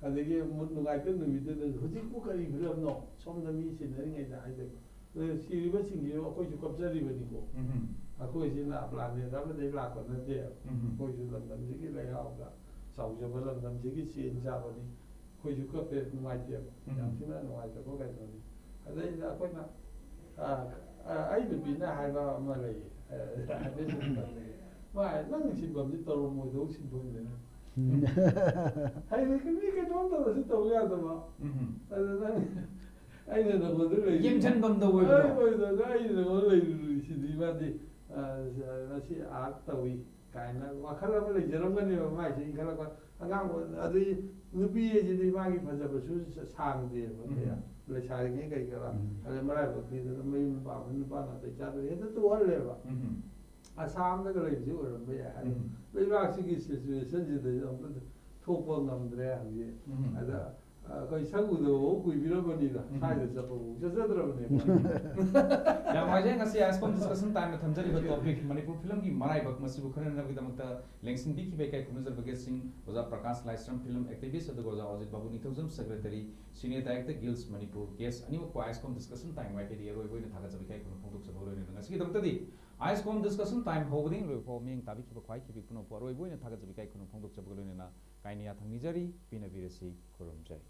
ꯑꯗꯒꯤ ꯃꯨꯠ ꯅꯨꯡꯉꯥꯏꯇꯕ ꯅꯨꯃꯤꯠꯇꯨꯗ "ꯍꯧꯖꯤꯛꯄꯨ ꯀꯔꯤ ꯐꯤꯂꯝꯅꯣ?" ꯁꯣꯝꯗ ꯃꯤ ꯁꯤꯟꯅꯔꯤꯉꯩꯗ ꯍꯥꯏꯗꯣꯏꯕ꯫ ꯑꯗꯨ ꯁꯤꯔꯤꯕꯁꯤꯡꯁꯤꯁꯨ ꯑꯩꯈꯣꯏꯁꯨ ꯀꯞꯆꯔꯤꯕꯅꯤꯀꯣ꯫ ꯎꯝ꯫ ꯑꯩꯈꯣꯏꯁꯤꯅ ꯄ꯭ꯂꯥꯅꯦꯠ ꯑꯃꯗꯒꯤ ꯂꯥꯛꯄ ꯅꯠꯇꯦ꯫ ꯎꯝ꯫ ꯑꯩꯈꯣꯏꯁꯨ ꯂꯝꯗꯝꯁꯤꯒꯤ ꯂꯩꯍꯥꯎꯗ ꯆꯥꯎꯖꯕ ꯂꯝꯗꯝꯁꯤꯒꯤ ꯆꯦꯡ ꯆꯥꯕꯅꯤ꯫ ꯑꯩꯈꯣꯏꯁꯨ ꯀꯞꯄꯦ, ꯅꯨꯡꯉꯥꯏꯇꯦꯕ꯫ ꯎꯝ꯫ ꯌꯥꯝ ꯊꯤꯅ ꯅꯨꯡꯉꯥꯏꯇꯕ ꯀꯩꯅꯣꯅꯤ꯫ ꯑꯗꯩꯗ ꯑꯩꯈꯣꯏꯅ, ꯑ, ꯑ, ꯑꯩ ꯅꯨꯄꯤꯅ ꯍꯥꯏꯕ ꯑꯃ ꯂꯩꯌꯦ꯫ ꯑ, ꯍꯥꯏꯐꯦꯠ ꯁꯨꯝ ꯇꯝꯕꯤꯒꯦ꯫ ꯃꯥ ꯍꯥꯏ, "ꯅꯪ ꯁꯤꯟꯐꯝꯁꯤ ꯇꯧꯔꯝꯃꯣꯏꯗꯧ ꯁꯤꯟꯐꯝꯅꯤꯅ꯫ ꯍꯥꯏꯗꯤ ꯃꯤ ꯀꯩꯅꯣꯝ ꯇꯧꯔꯁꯨ ꯇꯧ ꯌꯥꯗꯕ꯫ ꯎꯝ꯫ ꯑꯗꯨ ꯅꯪ, ꯑꯩꯅ ꯅꯉꯣꯟꯗ ꯂꯩ-, ꯌꯦꯡꯁꯤꯟꯐꯝꯗ ꯑꯣꯏꯕꯗꯣ꯫ ꯑꯩ ꯑꯣꯏꯗꯅ ꯑꯩꯅ ꯅꯉꯣꯟꯗ ꯂꯩꯔꯨꯔꯤꯁꯤꯗꯤ ꯃꯥꯗꯤ, ꯑ, ꯃꯁꯤ ꯑꯥꯔꯠ ꯇꯧꯏ ꯀꯥꯏꯅ ꯋꯥꯈꯜ ꯑꯃ ꯂꯩꯖꯔꯝꯒꯅꯦꯕ ꯃꯥꯏꯁꯦ ꯏꯟꯈꯠꯂꯛꯄ꯫ ꯑꯉꯥꯡ ꯑꯣꯏ-, ꯑꯗꯨꯗꯤ ꯅꯨꯄꯤ ꯍꯥꯏꯁꯤꯗꯤ ꯃꯥꯒꯤ ꯐꯖꯕꯁꯨ ꯁ-, ꯁꯥꯡꯗꯦꯕ꯫ ꯎꯝ꯫ ꯂꯩꯁꯥꯔꯤꯉꯩ ꯀꯩ ꯀꯔꯥ꯫ ꯎꯝ꯫ ꯑꯗꯩ ꯃꯔꯥꯏꯕꯛ ꯊꯤꯗꯅ ꯃꯌꯨꯝ ꯄꯥꯟꯕ ꯅꯨꯄꯥ ꯅꯥꯇꯩ ꯆꯥꯗꯕ ꯍꯦꯛꯇ ꯇꯣꯛꯍꯜꯂꯦꯕ꯫ ꯎꯝ꯫ ꯑꯁꯥꯝꯗꯒ ꯂꯩꯕꯁꯤ ꯑꯣꯏꯔꯝꯕ ꯌꯥꯏ꯫ ꯑꯗꯣ ꯎꯝ꯫ ꯂꯩꯕꯥꯛꯁꯤꯒꯤ ꯁꯤꯆꯨꯋꯦꯁꯟꯁꯤꯗ ꯑꯝꯇ ꯊꯣꯛꯄ ꯉꯝꯗ꯭ꯔꯦ ꯍꯧꯖꯤꯛ꯫ ꯎꯝ꯫ ꯑꯗ ꯑꯩꯈꯣꯏ ꯁꯛ ꯎꯗꯕꯐꯥꯎ ꯀꯨꯏꯕꯤꯔꯝꯕꯅꯤꯗ꯫ ꯎꯝ꯫ ꯁ꯭ꯋꯥꯏꯗ ꯆꯠꯄꯕꯨ ꯆꯠꯆꯗ꯭ꯔꯕꯅꯦꯕ꯫ ꯌꯥꯝ ꯅꯨꯡꯉꯥꯏꯖꯩ꯫ ꯉꯁꯤ ꯑꯥꯏꯁ ꯀꯣꯝ ꯗꯤꯁꯀꯁꯟ ꯇꯥꯏꯝꯗ ꯊꯝꯖꯔꯤꯕ ꯇꯣꯄꯤꯛ ꯃꯅꯤꯄꯨꯔ ꯐꯤꯂꯝꯒꯤ ꯃꯔꯥꯏꯕꯛ ꯃꯁꯤꯕꯨ ꯈꯟꯅꯅꯕꯒꯤꯗꯃꯛꯇ ꯂꯦꯡꯁꯤꯟꯕꯤꯈꯤꯕ ꯏꯀꯥꯏ ꯈꯨꯝꯅꯖꯔꯕ ꯒꯦꯁꯁꯤꯡ ꯑꯣꯖꯥ ꯄ꯭ꯔꯀꯥꯁ ꯂꯥꯏꯁ꯭ꯔꯝ, ꯐꯤꯂꯝ ꯑꯦꯛꯇꯤꯚꯤꯁ꯭ꯠ, ꯑꯗꯨꯒ Oja Ojit Babu Ningthoujam, secretary, senior director, ꯒꯤꯜꯁ ꯃꯅꯤꯄꯨꯔ꯫ ꯒꯦꯁ ꯑꯅꯤꯃꯛꯄꯨ ꯑꯥꯏꯁ ꯀꯣꯝ ꯗꯤꯁꯀꯁꯟ ꯇꯥꯏꯝ ꯃꯥꯏꯀꯩꯗꯒꯤ ꯑꯔꯣꯏꯕ ꯑꯣꯏꯅ ꯊꯥꯒꯠꯆꯕ ꯏꯀꯥꯏ ꯈꯨꯝꯅꯕ ꯐꯣꯡꯗꯣꯛꯆꯕꯒ ꯂꯣꯏꯅꯅ ꯉꯁꯤꯒꯤꯗꯃꯛꯇꯗꯤ ꯑꯥꯏꯁ ꯀꯣꯝ ꯗꯤꯁꯀꯁꯟ ꯇꯥꯏꯝ ꯍꯧꯕꯗꯒꯤ ꯂꯣꯏꯕ ꯐꯥꯎꯕ ꯃꯤꯠꯌꯦꯡ ꯇꯥꯕꯤꯈꯤꯕ ꯈ꯭ꯋꯥꯏꯈꯤꯕꯤ ꯄꯨꯝꯅꯃꯛꯄꯨ ꯑꯔꯣꯏꯕ ꯑꯣꯏꯅ ꯊꯥꯒꯠꯆꯕ ꯏꯀꯥꯏ ꯈꯨꯝꯅꯕ ꯐꯣꯡꯗꯣꯛꯆꯕꯒ ꯂꯣꯏꯅꯅ ꯀꯥꯏꯅ ꯌꯥꯊꯪ ꯅꯤꯖꯔꯤ, ꯄꯤꯅꯕꯤꯔꯁꯤ, ꯈꯨꯔꯨꯝꯖꯔꯤ꯫